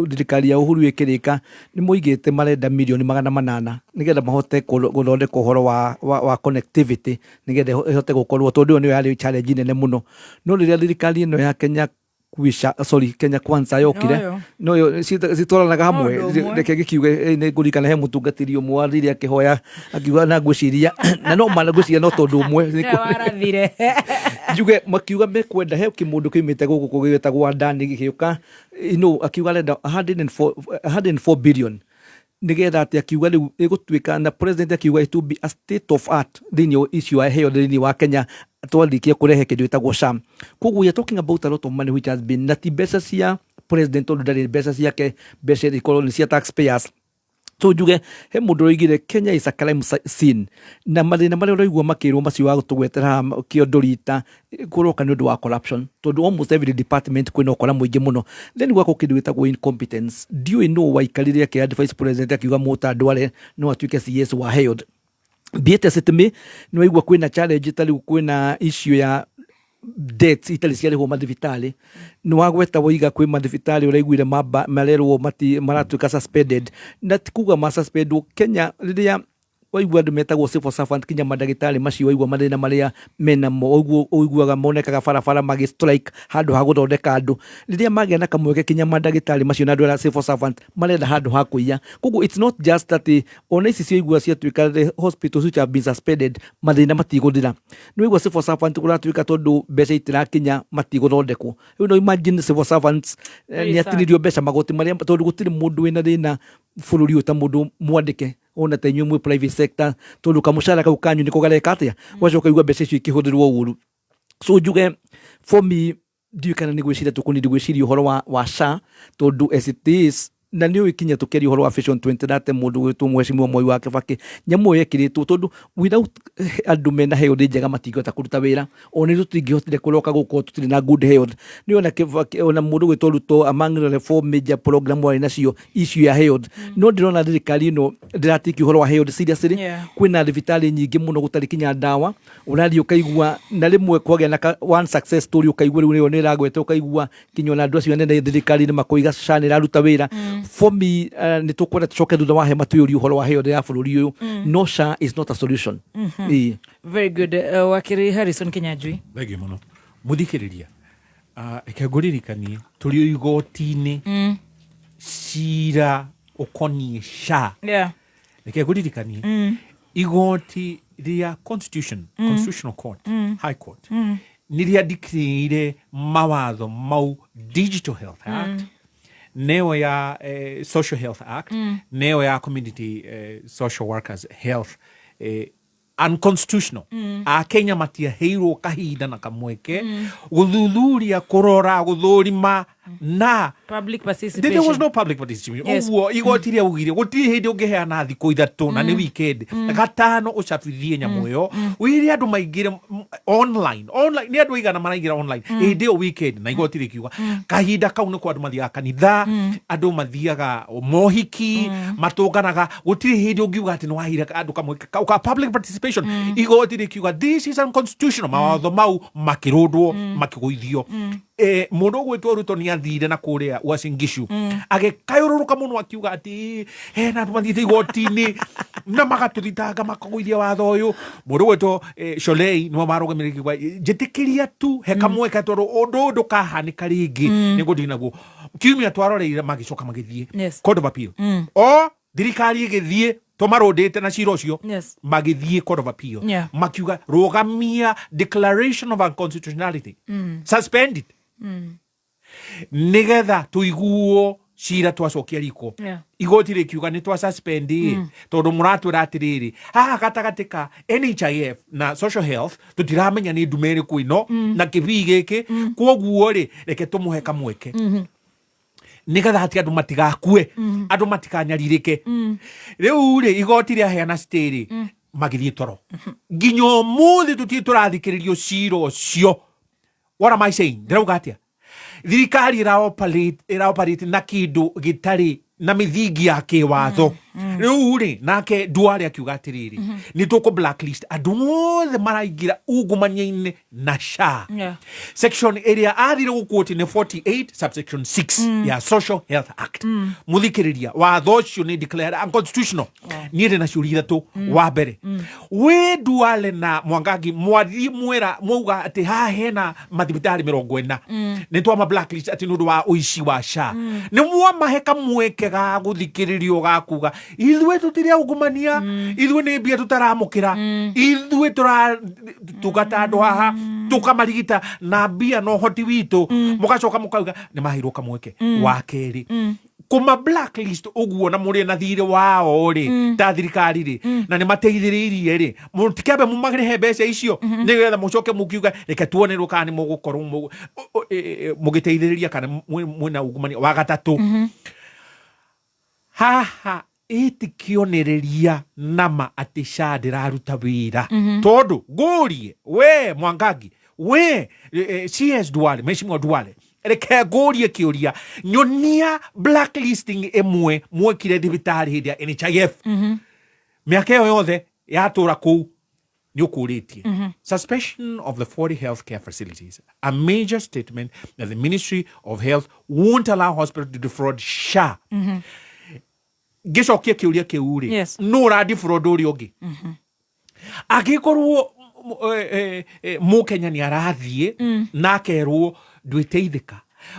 thirikari ya Uhuru ĩkĩrĩka nĩ moigĩte marenda mirioni 800 nĩgetha mahote gũthondeka ũhoro wa connectivity, nĩgetha ĩhote gũkorwo, tondũ ĩyo nĩyo yarĩ challenge nene mũno. No rĩrĩa thirikari ĩno ya Kenya Kwisha, sorry, Kenya Kwanza yokire, Noyo. noyo citwaranaga hamwe. Ũndũ ũmwe. Reke gĩkiuge, nĩ ngũririkana he mũtungatĩri ũmwe wathire akĩhoya akiuga, na ngwĩciria na no ma ngwĩciria no tondũ ũmwe Nĩwe warathire. Njuge makiuga mekwenda he kĩmũndũ kĩumĩte gũkũ gĩgĩtagwo Adani gĩgĩũka akiuga arenda 104 104 billion, nigetha atĩ akiuga rĩu ĩgũtuĩka, na president akiuga it will be a state of art thĩinĩ wa issue ya heo thĩinĩ wa Kenya twarĩkia kũrehe kĩndũ gĩtagwo SHA. Koguo we are talking about a lot of money which has been, na ti mbeca cia president, tondũ ndarĩ mbeca ciake, mbeca ikorwo nĩ cia taxpayers. So njuge he mũndũ ũroigire Kenya is a crime scene, na mathĩna marĩa ũraigua makĩrwo macio wa gũtũgwetera haha kĩondo rita kũroka nĩ ũndũ wa corruption, tondũ almost every department kwĩna ũkora mũingĩ mũno. Then gwakwo kĩndũ gĩtagwo incompetence. Ndiũĩ nũ waikarire akĩ vice president akiuga mũtandware no atuĩke CS wa health. Thiĩte citimi nĩ waigua kwĩna challenge, ta rĩu kwĩna issue ya debts itarĩ ciarĩhwo mathibitarĩ. Nĩ wagweta woiga kwĩ mathibitarĩ ũraiguire mamba marerwo mati maratuĩka suspended, na ti kuga ma suspendwo. Kenya rĩrĩa Waigua andũ metagwo civil servant, kinya mandagĩtarĩ macio, waigua mathĩna marĩa menamo, ũguo ũiguaga monekaga barabara magĩ strike handũ ha gũthondeka andũ. Rĩrĩa magĩa na kamweke, kinya mandagĩtarĩ macio na andũ arĩa civil servant marenda handũ ha kũiya. Koguo it's not just atĩ ona ici ciaigua ciatuĩka the hospitals which have been suspended, mathĩna matigũthira. Nĩ waigua civil servant kũratuĩka tondũ mbeca itirakinya matigũthondekwo. Rĩu no imagine civil servants Very nĩ sad. atinĩrio mbeca magoti marĩa, tondũ gũtirĩ mũndũ wĩna thĩna bũrũri ũyũ ta mũndũ mwandĩke, ona ta inyuĩ mwĩ private sector, tondũ kamũcara kau kanyu nĩko gareka atĩa, ũgacoka ũkaigua mbeca icio ikĩhũthĩrwo ũru. So njuge for me, ndiũĩ kana nĩ gwĩciria tũkũnindi gwĩciria ũhoro wa SHA, tondũ as it is, na nĩ ũĩ kinya tũkĩaria ũhoro wa Vision 2030, mũndũ gwĩtwo mheshimiwa Mwai wa Kibaki, nyamũ ĩyo yekĩrĩtwo tondũ without andũ mena health njega matingĩhota kũruta wĩra. Ona ithuĩ tũtingĩhotire kũroka gũkorwo tũtirĩ na good health. Nĩ ona Kibaki, ona mũndũ gwĩtwo Ruto, among the four major program warĩ nacio, issue ya health. No ndĩrona thirikari ĩno ndĩratiki ũhoro wa health seriously. Kwĩna thibitarĩ nyingĩ mũno gũtarĩ kinya ndawa. Ũrathiĩ ũkaigua na rĩmwe kwagĩa na one success story, ũkaigua rĩu nĩyo nĩ ĩragweta, ũkaigua kinya ona andũ acio anene thirikari-inĩ makoiga SHA nĩ ĩraruta wĩra. For me, nĩ tũkwenda tũcoke thutha wa hema twĩyũrie ũhoro wa health ya bũrũri ũyũ. No SHA is not a solution. Ĩĩ. Very good. Wakiri Harrison Kinyanjui. Thengiũ mũno, mũthikĩrĩria. Reke ngũririkanie tũrĩ o igoti-inĩ, cira ũkoniĩ SHA. Reke ngũririkanie igoti rĩa constitution, Constitutional Court, High Court, nĩ rĩandĩkĩire mawatho mau, Digital Health Act, neo ya Social Health Act, neo ya Community Social Workers Health, unconstitutional. Akenya matiaheirwo kahinda na kamweke gũthuthuria, kũrora, gũthũrima na public There participation. Was no public participation. Ũguo igoti rĩaugire gũtirĩ hĩndĩ ũngĩheana thikũ 3 na nĩ weekend, gatano ũcabithie nyamũ ĩyo, wĩre andũ maingĩre online. Online nĩ andũ aigana maraingĩra online hĩndĩ ĩyo weekend? Na igoti rĩkiuga kahinda kau nĩko andũ mathiaga kanitha, andũ mathiaga mohiki, matũnganaga. Gũtirĩ hĩndĩ ũngiuga atĩ nĩ waheire andũ kamweke kau ka public participation. Igoti rĩkiuga this is unconstitutional. Mawatho mau makĩrũndwo, makĩgũithio. Mũndũ ũgwĩtwo Ruto nĩ athire na kũrĩa Uasin Gishu, agĩkayũrũrũka mũno akiuga atĩ hena andũ mathiĩte igoti-inĩ na magatũthitanga makagũithia watho ũyũ. Mũndũ ũgwĩtwo Sholei nĩwe warũgamĩrĩire, kiuga njĩtĩkĩria tu he kamweke tondũ ũndũ ũyũ ndũkahanĩka rĩngĩ, nĩngũndini naguo. Kiumia twaroreire magĩcoka magĩthiĩ Court of Appeal. O thirikari ĩgĩthiĩ tũmarũndĩte na cira ũcio, magĩthiĩ Court of Appeal, makiuga rũgamia declaration of unconstitutionality, suspend it, nigetha tũiguo cira twacokia riko. Igoti rĩkiuga nĩ twa suspend ĩ, tondũ mũratwĩra atĩrĩrĩ, haha gatagatĩ ka NHIF na social health tũtiramenya nĩ ndume ĩrĩkũ ĩno na kĩbii gĩkĩ. Kwoguo rĩ, reke tũmũhe kamweke nigetha hati andũ matigakue, andũ matikanyarirĩke. Rĩu rĩ, igoti rĩaheana stay rĩ, magĩthiĩ toro nginya ũmũthĩ tũtirĩ tũrathikĩrĩrio cira ũcio. What am I saying? Ndĩrauga atĩa? Thirikari ĩraoperate na kĩndũ gĩtarĩ na mĩthingi ya kĩwatho. Rĩu rĩ, nake Duale akiuga atĩrĩrĩ, nĩ tũkũ blacklist andũ othe maraingĩra ungumania-inĩ na SHA. Section ĩrĩa athire gũquote nĩ 48 subsection 6 ya Social Health Act. Mũthikĩrĩria, watho ũcio nĩ declared unconstitutional. Niĩ ndĩ na ciũria ithatũ. Wa mbere, wĩ Duale na Mwangangi mwathiĩ mwera mwauga atĩ haha hena mathibitarĩ 40 nĩ twama blacklist atĩ nĩ ũndũ wa ũici wa SHA. Nĩ mwamahe kamweke ga gũthikĩrĩrio ga kuga ithuĩ tũtirĩ aungumania, ithuĩ nĩ mbia tũtaramũkĩra, ithuĩ tũratungata andũ haha, tũkamarigita na mbia na ũhoti witũ? Mũgacoka mũkauga nĩ maheirwo kamweke. Wa kerĩ, kũma blacklist ũguo na mũrĩ na thirĩ wao rĩ, ta thirikari rĩ, na nĩ mateithĩrĩirie rĩ, mũtikĩambe mũmarĩhe mbeca icio nĩgetha mũcoke mũkiuga reke tuonerwo kana nĩ mũgũkorwo mũgĩteithĩrĩria kana mwĩna ungumania. Wa gatatũ, haha ĩtikĩonereria nama atĩ SHA ndĩraruta wĩra, tondũ ngũrie we Mwangangi, we CS Duale, Mheshimiwa Duale, reke ngũrie kĩũria, nyonia blacklisting ĩmwe mwekire thibitarĩ hĩndĩ ya NHIF. Mĩaka ĩyo yothe yatũra kũu nĩ ũkũrĩtie. Suspension of the 40 healthcare facilities, a major statement that the Ministry of Health won't allow hospital to defraud SHA. Ngĩcokia kĩũria kĩu rĩ, Yes. nũ ũradifraud ũrĩa ũngĩ? Angĩkorwo mũkenya nĩ arathiĩ na akerwo ndwĩteithĩka,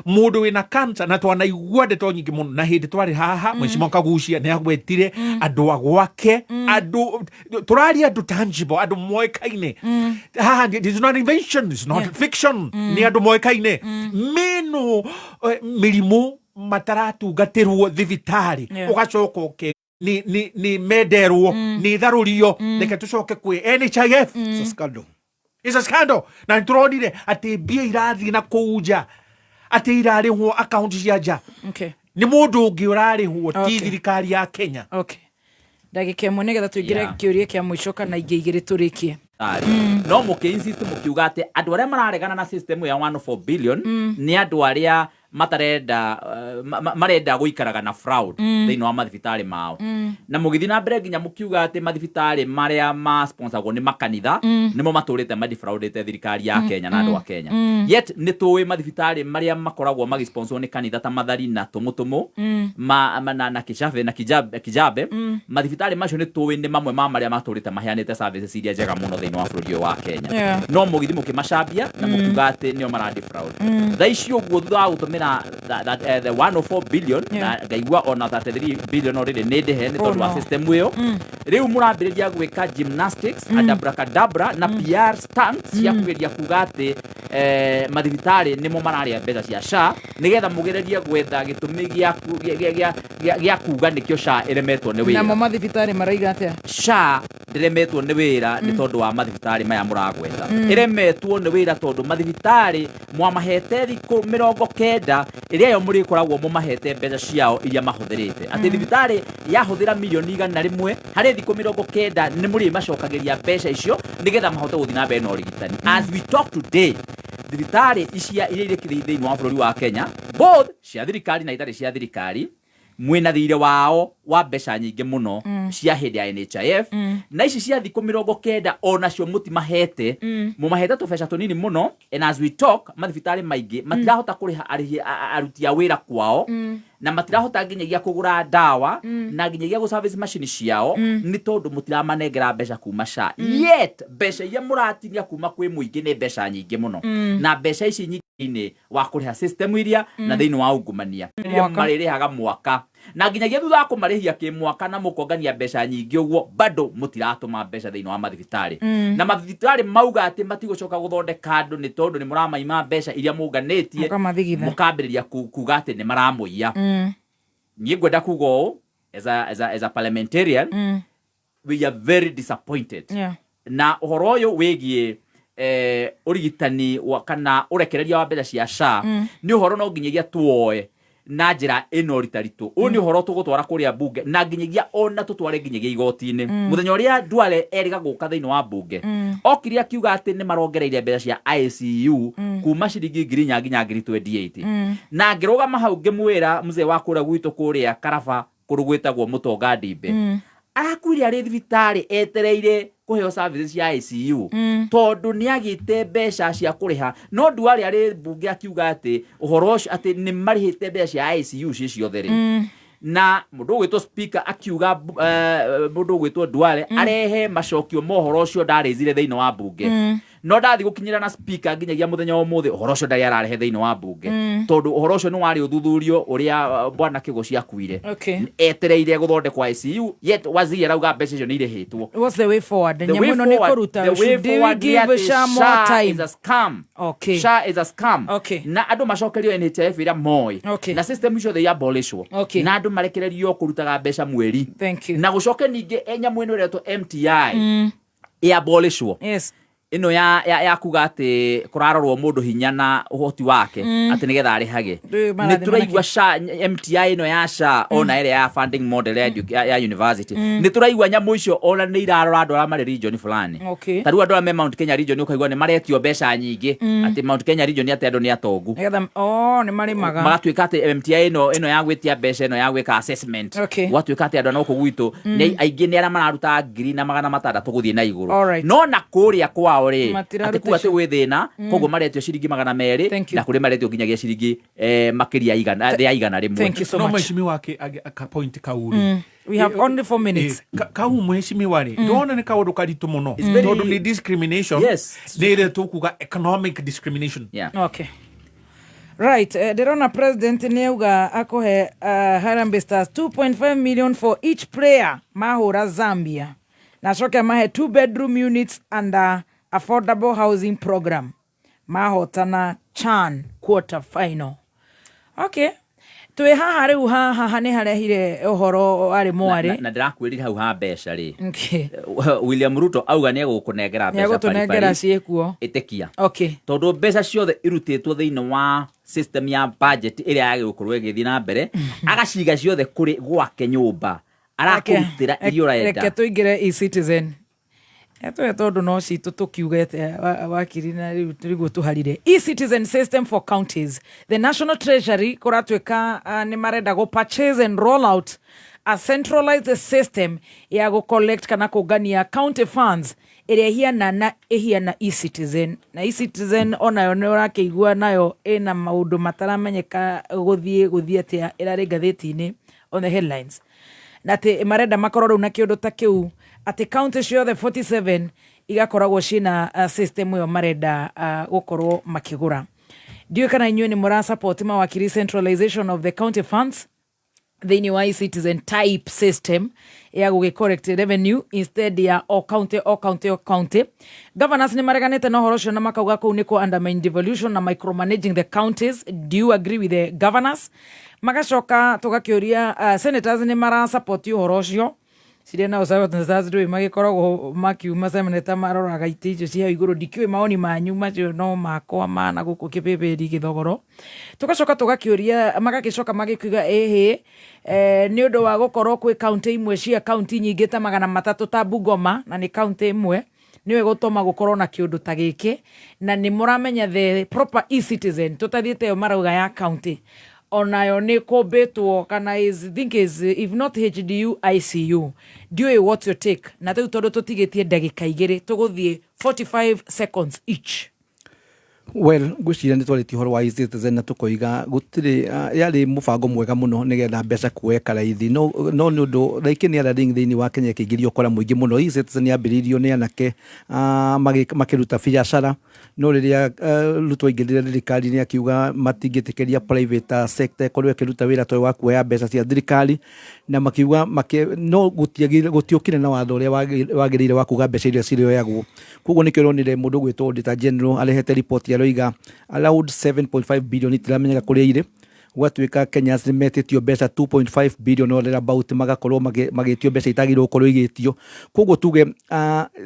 mũndũ wĩna cancer, na twanaigua ndeto nyingĩ mũno, na hĩndĩ twarĩ haha Mheshimiwa Kagucia nĩ agwetire andũ a gwake, andũ tũraria, andũ tangible, andũ moĩkaine haha. It is not invention, it's not fiction, nĩ andũ moĩkaine mĩno mĩrimũ mataratungatĩrwo thibitarĩ. Ũgacoka ũke nĩ menderwo nĩ tharũrio. Reke tũcoke kwĩ NHIF. It's a scandal. It's a scandal. Na nĩ tũronire atĩ mbia irathiĩ na kũu nja, atĩ irarĩhwo akaunti cia nja. Nĩ mũndũ ũngĩ ũrarĩhwo, ti thirikari ya Kenya. Okay, ndagĩka ĩmwe nĩgetha tũingĩre kĩũria kĩa mũico kana ingĩ igĩrĩ tũrĩkie. No mũkĩ insist mũkiuga atĩ andũ arĩa mararegana na system ya 104 billion nĩ andũ arĩa matarenda marenda gũikaraga na fraud thĩinĩ wa mathibitarĩ mao. Na mũgĩthiĩ na mbere nginya mũkiuga atĩ mathibitarĩ marĩa ma sponsor-agwo nĩ makanitha nĩmo matũrĩte madifraudĩte thirikari ya Kenya na andũ a Kenya. Yet nĩ tũĩ mathibitarĩ marĩa makoragwo magisponsor nĩ kanitha ta Mathari na Tũmũtũmũ na Kijabe na Kijabe, mathibitarĩ macio nĩ tũĩ nĩ mamwe ma marĩa matũrĩte maheanĩte services iria njega mũno thĩinĩ wa bũrũri ũyũ wa Kenya. No mũgĩthiĩ mũkĩmacambia na mũkiuga atĩ nĩo maradifraud. Thaa ici ũguo, thutha wa gũtũmĩra the 104 billion, na ngaigua ona 33 billion already nĩ ndĩhe nĩ Oh, tondũ wa no. system ĩyo, rĩu mũrambĩrĩria gwĩka gymnastics and abracadabra na PR stunts cia kũgeria kuga atĩ mathibitarĩ nĩmo mararĩa mbeca cia SHA, nĩgetha mũgererie gwetha gĩtũmi gĩa kuga nĩkĩo SHA ĩremetwo nĩ Namo wĩra. Mathibitarĩ maraiga atĩa? SHA ndĩremetwo nĩ wĩra nĩ tondũ wa mathibitarĩ maya mũragweta. Ĩremetwo nĩ wĩra tondũ mathibitarĩ mwamahete thikũ 90 ĩrĩa yo mũrĩkoragwo mũmahete mbeca ciao iria mahũthĩrĩte, atĩ thibitarĩ yahũthĩra mirioni 100 harĩ thikũ 90 nĩ mũrĩmacokagĩria mbeca icio nĩgetha mahote gũthiĩ na mbere na ũrigitani. As we talk today, thibitarĩ icia iria irĩ thĩinĩ wa bũrũri wa Kenya, both cia thirikari na itarĩ cia thirikari, mwĩna thirĩ wao wa mbeca nyingĩ mũno cia hĩndĩ ya NHIF, na ici cia thikũ 90 onacio mũtimahete. Mũmahete tũbeca tũnini mũno, and as we talk, mathibitarĩ maingĩ matirahota kũrĩha arĩhi aruti a wĩra kwao, na matirahota nginyagia kũgũra ndawa na nginyagia gũ service machine ciao, nĩ tondũ mũtiramanengera mbeca kuma SHA. Yet mbeca iria mũratinia kuma kwĩ mũingĩ nĩ mbeca nyingĩ mũno, na mbeca ici nyingĩ thĩinĩ wa kũrĩha system iria na thĩinĩ wa ungumania iria Mwaka. marĩrĩhaga mwaka, na nginyagia thutha wa kũmarĩhia kĩmwaka na mũkongania mbeca nyingĩ ũguo, bado mũtiratũma mbeca thĩinĩ wa mathibitarĩ. Na mathibitarĩ mauga atĩ matigũcoka gũthondeka andũ nĩ tondũ nĩ mũramaima mbeca iria mũnganĩtie. Mũkamathigitha. Mũkambĩrĩria kuga atĩ nĩ maramũiya. Niĩ ngwenda kuga ũũ, as a parliamentarian, we are very disappointed na ũhoro ũyũ wĩgiĩ ũrigitani wa, kana ũrekereria wa mbeca cia SHA. Nĩ ũhoro no nginyagia tuoe na njĩra ĩno ritaritũ. Ũyũ nĩ ũhoro tũgũtwara kũrĩa bunge na nginyagia ona tũtware nginyagia igoti-inĩ. Mũthenya ũrĩa Duale erĩga gũka thĩinĩ wa bunge, okire akiuga atĩ nĩ marongereire mbeca cia ICU kuma ciringi 4,000 nginya 28,000. Na ngĩrũgama hau ngĩmwĩra mzee wa kũrĩa gwitũ kũrĩa Karaba, kũndũ gwĩtagwo Mũtonga Ndimbe, arakuire arĩ thibitarĩ etereire kũheo services cia ICU tondũ nĩ agĩte mbeca cia kũrĩha. No Duale arĩ mbunge akiuga atĩ ũhoro ũcio atĩ nĩ marĩhĩte mbeca cia ICU ciĩ ciothe rĩ, na mũndũ ũgwĩtwo speaker akiuga mũndũ ũgwĩtwo Duale arehe macokio ma ũhoro ũcio ndarĩcire thĩinĩ wa mbunge. No ndathiĩ gũkinyĩra na speaker nginyagia mũthenya wa ũmũthĩ ũhoro ũcio ndarĩ ararehe thĩinĩ wa mbunge, tondũ ũhoro ũcio nĩ warĩ ũthuthurio ũrĩa bwana Kĩgũci akuire etereire gũthondekwo ICU, yet waziri arauga mbeca icio nĩ irĩhĩtwo. What's the way forward? The Nyamũ way ĩno nĩ forward- kũruta. the way Should we forward nĩ give atĩ SHA more SHA time? is a scam. SHA is a scam. Na andũ macokerio NHIF ĩrĩa moĩ, na system icio ciothe iabolishwo, na andũ marekererio kũrutaga mbeca mweri. Thank you. Na gũcoke ningĩ nyamũ ĩno ĩretwo MTI iabolishwo, ĩno ya kuga atĩ kũrarorwo mũndũ hinya na ũhoti wake atĩ nĩgetha arĩhage. Rĩu Nĩ marathiĩ tũraigua SHA, MTI ĩno ya SHA, ona ĩrĩa ya funding model ya university, nĩ tũraigua nyamũ icio ona nĩ irarora andũ arĩa marĩ region fulani. Ta rĩu andũ arĩa me Mount Kenya region, ũkaigua nĩ maretio mbeca nyingĩ, atĩ Mount Kenya region atĩ andũ nĩ atongu. Nĩgetha oh, nĩ marĩmaga. Magatuĩka atĩ MTI ĩno ya gwĩtia mbeca, ĩno ya gwĩka assessment, gwatuĩka atĩ andũ a gũkũ gwitũ aingĩ nĩ arĩa mararuta 1600 gũthiĩ na igũrũ. No na kũrĩa kwao rĩ, Matiraruta atĩ kuga atĩ icio. gwĩ thĩna, koguo maretio ciringi 200, na kũrĩ maretio nginyagia ciringi makĩria igana rĩa 100. No mheshimiwa aka point kau rĩ, We have only 4 minutes. Kau mheshimiwa rĩ, ndona nĩ kaũndũ karitũ mũno tondũ nĩ discrimination, nĩ ĩrĩa tũkuga economic discrimination. Okay, right, ndĩrona president nĩ auga akũhe Harambee Stars 2.5 million for each player mahũra Zambia, na acoke amahe two bedroom units under affordable housing program mahotana CHAN quarter final. Okay, twĩ haha rĩu, haha nĩ harehire ũhoro warĩ mwarĩ. Na ndĩrakwĩrire hau ha mbeca rĩ, Okay. William Ruto auga nĩ egũkũnengera mbeca. Nĩ egũtũnengera. Baribari. Ciĩkuo. Ĩtĩkia. Okay. Tondũ mbeca ciothe irutĩtwo thĩinĩ wa system ya budget ĩrĩa yagĩrĩirwo gũkorwo ĩgĩthiĩ na mbere, agaciga ciothe kũrĩ gwake nyũmba, arakũrutĩra iria ũrenda. Reke tũingĩre eCitizen etwe tondũ no citũ tũkiugete wakiri na rĩu tũriguo tũharire eCitizen system for counties. The National Treasury kũratuĩka nĩ marenda gũ purchase and roll out a centralized system ya gũ collect kana kũngania county funds ĩrĩa ĩhiana na ĩhiana eCitizen. Na eCitizen onayo nĩ ũrakĩigua nayo ĩna maũndũ mataramenyeka gũthiĩ atĩa, ĩrarĩ ngathĩti-inĩ on the headlines, na atĩ marenda makorwo rĩu na kĩũndũ ta kĩu, atĩ county ciothe 47 igakoragwo ciĩna system ĩyo marenda gũkorwo makĩgũra. Ndiũĩ kana inyuĩ nĩ mũra support mawakiri centralization of the county funds thĩinĩ wa eCitizen type system ya gũgĩ collect revenue instead ya o county, o county, o county. Governors nĩ mareganĩte na ũhoro ũcio na makauga kũu nĩ kũ undermine devolution na micromanaging the counties. Do you agree with the governors? Magacoka tũgakĩũria senators nĩ mara support ũhoro ũcio ciria nao senators ndũĩ magĩkoragwo makiuma senator maroraga itĩ icio cia igũrũ. Ndikĩũĩ maoni manyu macio no makwa mana gũkũ kĩbĩbĩri gĩthogoro. Tũgacoka tũgakĩũria, magagĩcoka magĩkiuga ĩhĩ nĩ ũndũ wa gũkorwo kwĩ kaunti imwe cia kaunti nyingĩ ta 300 ta Bungoma, na nĩ kaunti ĩmwe nĩwe gũtũma gũkorwo na kĩũndũ ta gĩkĩ, na nĩ mũramenya the proper eCitizen tũtathiĩte ĩyo marauga ya kaunti onayo nĩ kũmbĩtwo kana is, think is if not HDU ICU. Ndiũĩ what's your take. Na rĩu tondũ tũtigĩtie ndagĩka 2, tũgũthiĩ 45 seconds each. Well, ngwĩciria nĩ twarĩtie ũhoro wa eCitizen na tũkoiga gũtirĩ yarĩ mũbango mwega mũno nĩgetha mbeca kuoeka raithi, no nĩ ũndũ like any other thing thĩinĩ wa Kenya ĩkĩingĩria ũkora mũingĩ mũno. eCitizen yambĩrĩirio nĩ anake makĩruta biacara, no rĩrĩa Ruto aingĩrire thirikari-inĩ akiuga matingĩtĩkĩria private sector ĩkorwo ĩkĩruta wĩra ta ũyũ wa kuoya mbeca cia thirikari, na makiuga no gũtiokire na watho ũrĩa wagĩrĩire wa kuga mbeca iria cirĩoyagwo. Koguo nĩkĩo ũronire mũndũ ũgwĩtwo Auditor General arehete report aroiga around 7.5 billion itiramenyeka kũrĩa irĩ. Gũgatuĩka Kenyans nĩ metĩtio mbeca 2.5 billion or thereabout, magakorwo magĩtio mbeca itagĩrĩirwo gũkorwo igĩtio. Koguo tuge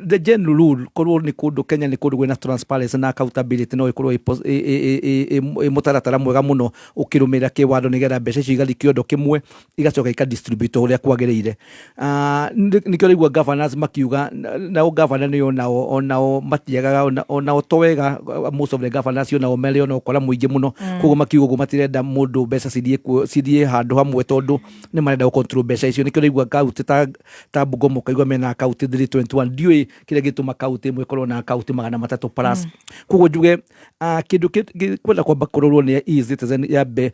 the general rule, korwo nĩ kũndũ Kenya nĩ kũndũ kwĩna transparency na accountability, no ĩkorwo ĩ mũtaratara mwega mũno ũkĩrũmĩrĩra kĩwatho nĩgetha mbeca icio igathiĩ kĩondo kĩmwe, igacoka ikadistribute ũrĩa kwagĩrĩire. Nĩkĩo ũraigua governors makiuga nao governor nĩ onao matiagaga onao to wega. Most of the governors onao marĩ ona ũkora mũingĩ mũno. Koguo makiuga ũguo matirenda mũndũ mbeca cithiĩ handũ hamwe tondũ nĩ marenda gũ control mbeca icio. Nĩkĩo ũraigua kaunti ta Bungoma ũkaigua mena akaunti 321. Ndiũĩ kĩrĩa gĩtũma kaunti ĩmwe ĩkorwo na akaunti 300 plus. Koguo njuge kĩndũ kwenda kwamba kũrorwo nĩ eCitizen yambe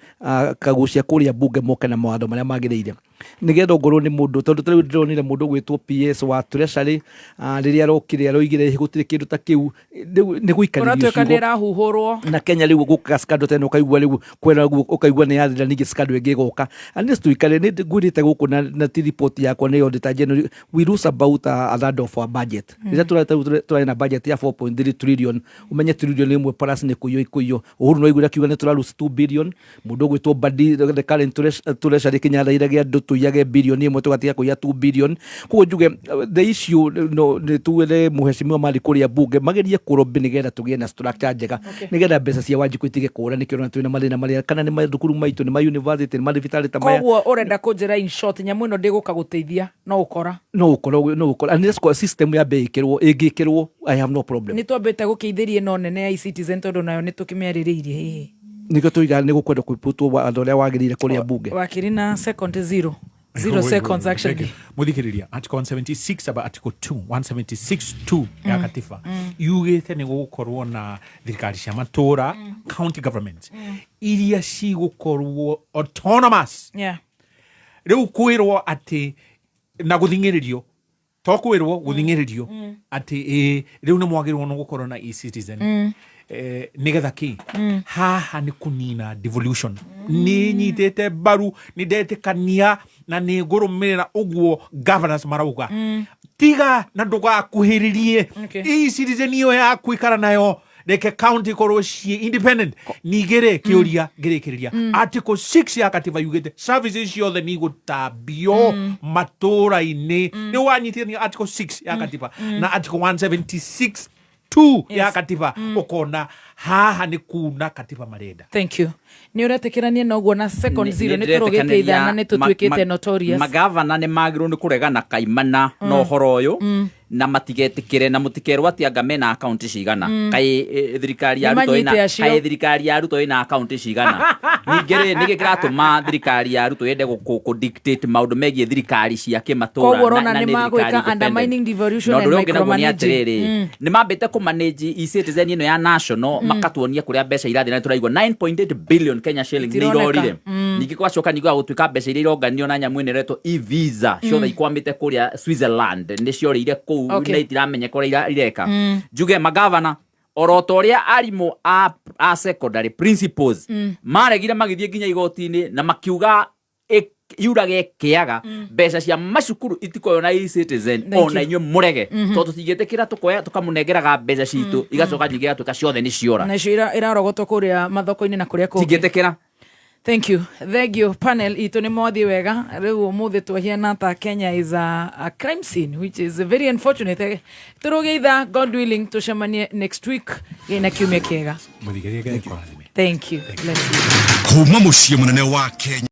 kagucia kũrĩa bunge moke na mawatho marĩa magĩrĩire nĩgetha ongorwo nĩ mũndũ, tondũ ta rĩu ndĩronire mũndũ ũgwĩtwo PS wa Treasury rĩrĩa arokire aroigire gũtirĩ kĩndũ ta kĩu. Rĩu nĩ gũikarĩrio Kũratuĩka nĩ ciugo. ĩrahuhũrwo. Na Kenya rĩu gũkaga scandal tena, ũkaigua rĩu kwera ũguo ũkaigua nĩ yathira, ningĩ scandal ĩngĩ ĩgoka. At least tuikare nĩ ngwĩrĩte gũkũ na ti report yakwa, nĩ Auditor General, we lose about a third of our budget. Rĩrĩa tũrarĩ na budget ya 4.3 trillion, ũmenye trillion ĩmwe plus nĩ kũiywo ikũiywo. Uhuru no aiguire akiuga nĩ tũra lose 2 billion. Mũndũ ũgwĩtwo Mbadi, the current treasury, Kĩnyatha andũ tũiyage bilioni ĩmwe tũgatiga kũiya 2 billion. Koguo njuge the issue no nĩ tuwĩre mũhecimiwa marĩ kũrĩa bunge magerie kũrobĩ nĩgetha tũgĩe na structure njega nĩgetha mbeca cia Wanjikũ itige kũra. Nĩkĩo ũrona twĩna mathĩna marĩa, kana nĩ mathukuru maitũ, nĩ ma university, nĩ mathibitarĩ ta maya. Koguo ũrenda kũnjĩra in short nyamũ ĩno ndĩgũka gũteithia no ũkora? No ũkorwo, no ũkorwo unless kwa system yambe ĩkĩrwo, ĩngĩkĩrwo I have no problem. Nĩ twambĩte gũkĩithĩria ĩno nene ya eCitizen tondũ nayo nĩ tũkĩmĩarĩrĩirie hihi. Nĩkĩo tuiga nĩ gũkwenda kwĩputwo watho ũrĩa wagĩrĩire kũrĩa bunge. Wakiri na second zero zero seconds actually. Muthikiriria, article 176 aba article 2, 176 2 ya katiba yugĩte nĩ gũgũkorwo na thirikari cia matũra, county government iria cigũkorwo autonomous. Rĩu kwĩrwo atĩ Na gũthing'ĩrĩrio, to kwĩrwo, gũthing'ĩrĩrio atĩ ĩ rĩu nĩ mwagĩrĩirwo nĩ gũkorwo na e-citizen nĩgetha kĩ? Haha nĩ kũnina devolution. Nĩ nyitĩte mbaru, nĩ ndetĩkania na nĩ ngũrũmĩrĩra ũguo governors marauga. Tiga na ndũgakuhĩrĩrie e-citizen ĩyo yaku, ikara nayo, reke county ikorwo ciĩ independent. Ningĩ rĩ, kĩũria ngĩrĩkĩrĩria, article 6 ya katiba yugĩte services ciothe nĩ igũtambio matũra-inĩ. Nĩ wanyitithania article 6 ya katiba na article 176 2 ya katiba, ũkona haha nĩ kuna katiba marenda. Thank you. Nä å retä na å guo na second zero nä tå rå gä te ithana nä tå tuä kä te notorious. Magavana nĩ magĩrĩirwo nĩ kũregana kaimana na ũhoro ũyũ na matigetikire na mũtikerwo atĩ anga mena akaunti cigana. Kaĩ thirikari ya Nĩ Ruto ĩna manyite acio. Kaĩ thirikari ya Ruto ĩna akaunti cigana? Ningĩ rĩ, nĩkĩ kĩratũma thirikari ya Ruto yende kũ dictate maũndũ megiĩ thirikari cia kĩmatũra? Koguo ũrona Na nĩ nĩ magwĩka thirikari independent. Undermining devolution Na ũndũ and ũrĩa ũngĩ naguo nĩ micromanaging. atĩrĩrĩ, nĩ mambĩte kũmanage e-citizen ĩno ya national, makatuonia kũrĩa mbeca irathiĩ, na tũraigua 9.8 billion Kenya shillings nĩ Itironeka. irorire. Ningĩ gwacoka ningĩ gũtuĩka mbeca iria ironganio na nyamũ ĩno ĩretwo e-visa ciothe ikwamĩte kũrĩa Switzerland, nĩ ciorĩire kũu na itiramenyeka ũrĩa ireka. Njuge magavana oro ta ũrĩa arimũ a secondary principals maregire magĩthiĩ nginya igoti-inĩ na makiuga yurage ĩkĩaga mbeca cia macukuru itikoywo na e-citizen. Thank Ona you. inyuĩ mũrege, tondũ tũtingĩtĩkĩra tũkoya tũkamũnengeraga mbeca citũ igacoka nyingĩ igatuĩka ciothe nĩ ciora. Nacio irarogotwo kå rä a mathoko-inä na kå rä a kå ngä. Tingĩtĩkĩra. Thank you, thank you, panel itå. Nä mwathiä wega. Rä u å må thä twahiana ta Kenya is a crime scene, which is very unfortunate. Tå rå gä itha, God willing, tå cemanie next week. Gä na kiumia kä ega. Mũthikĩrĩria, Ngai akũrathime. Thank you. Bless you. Kuma mũciĩ mũnene wa Kenya.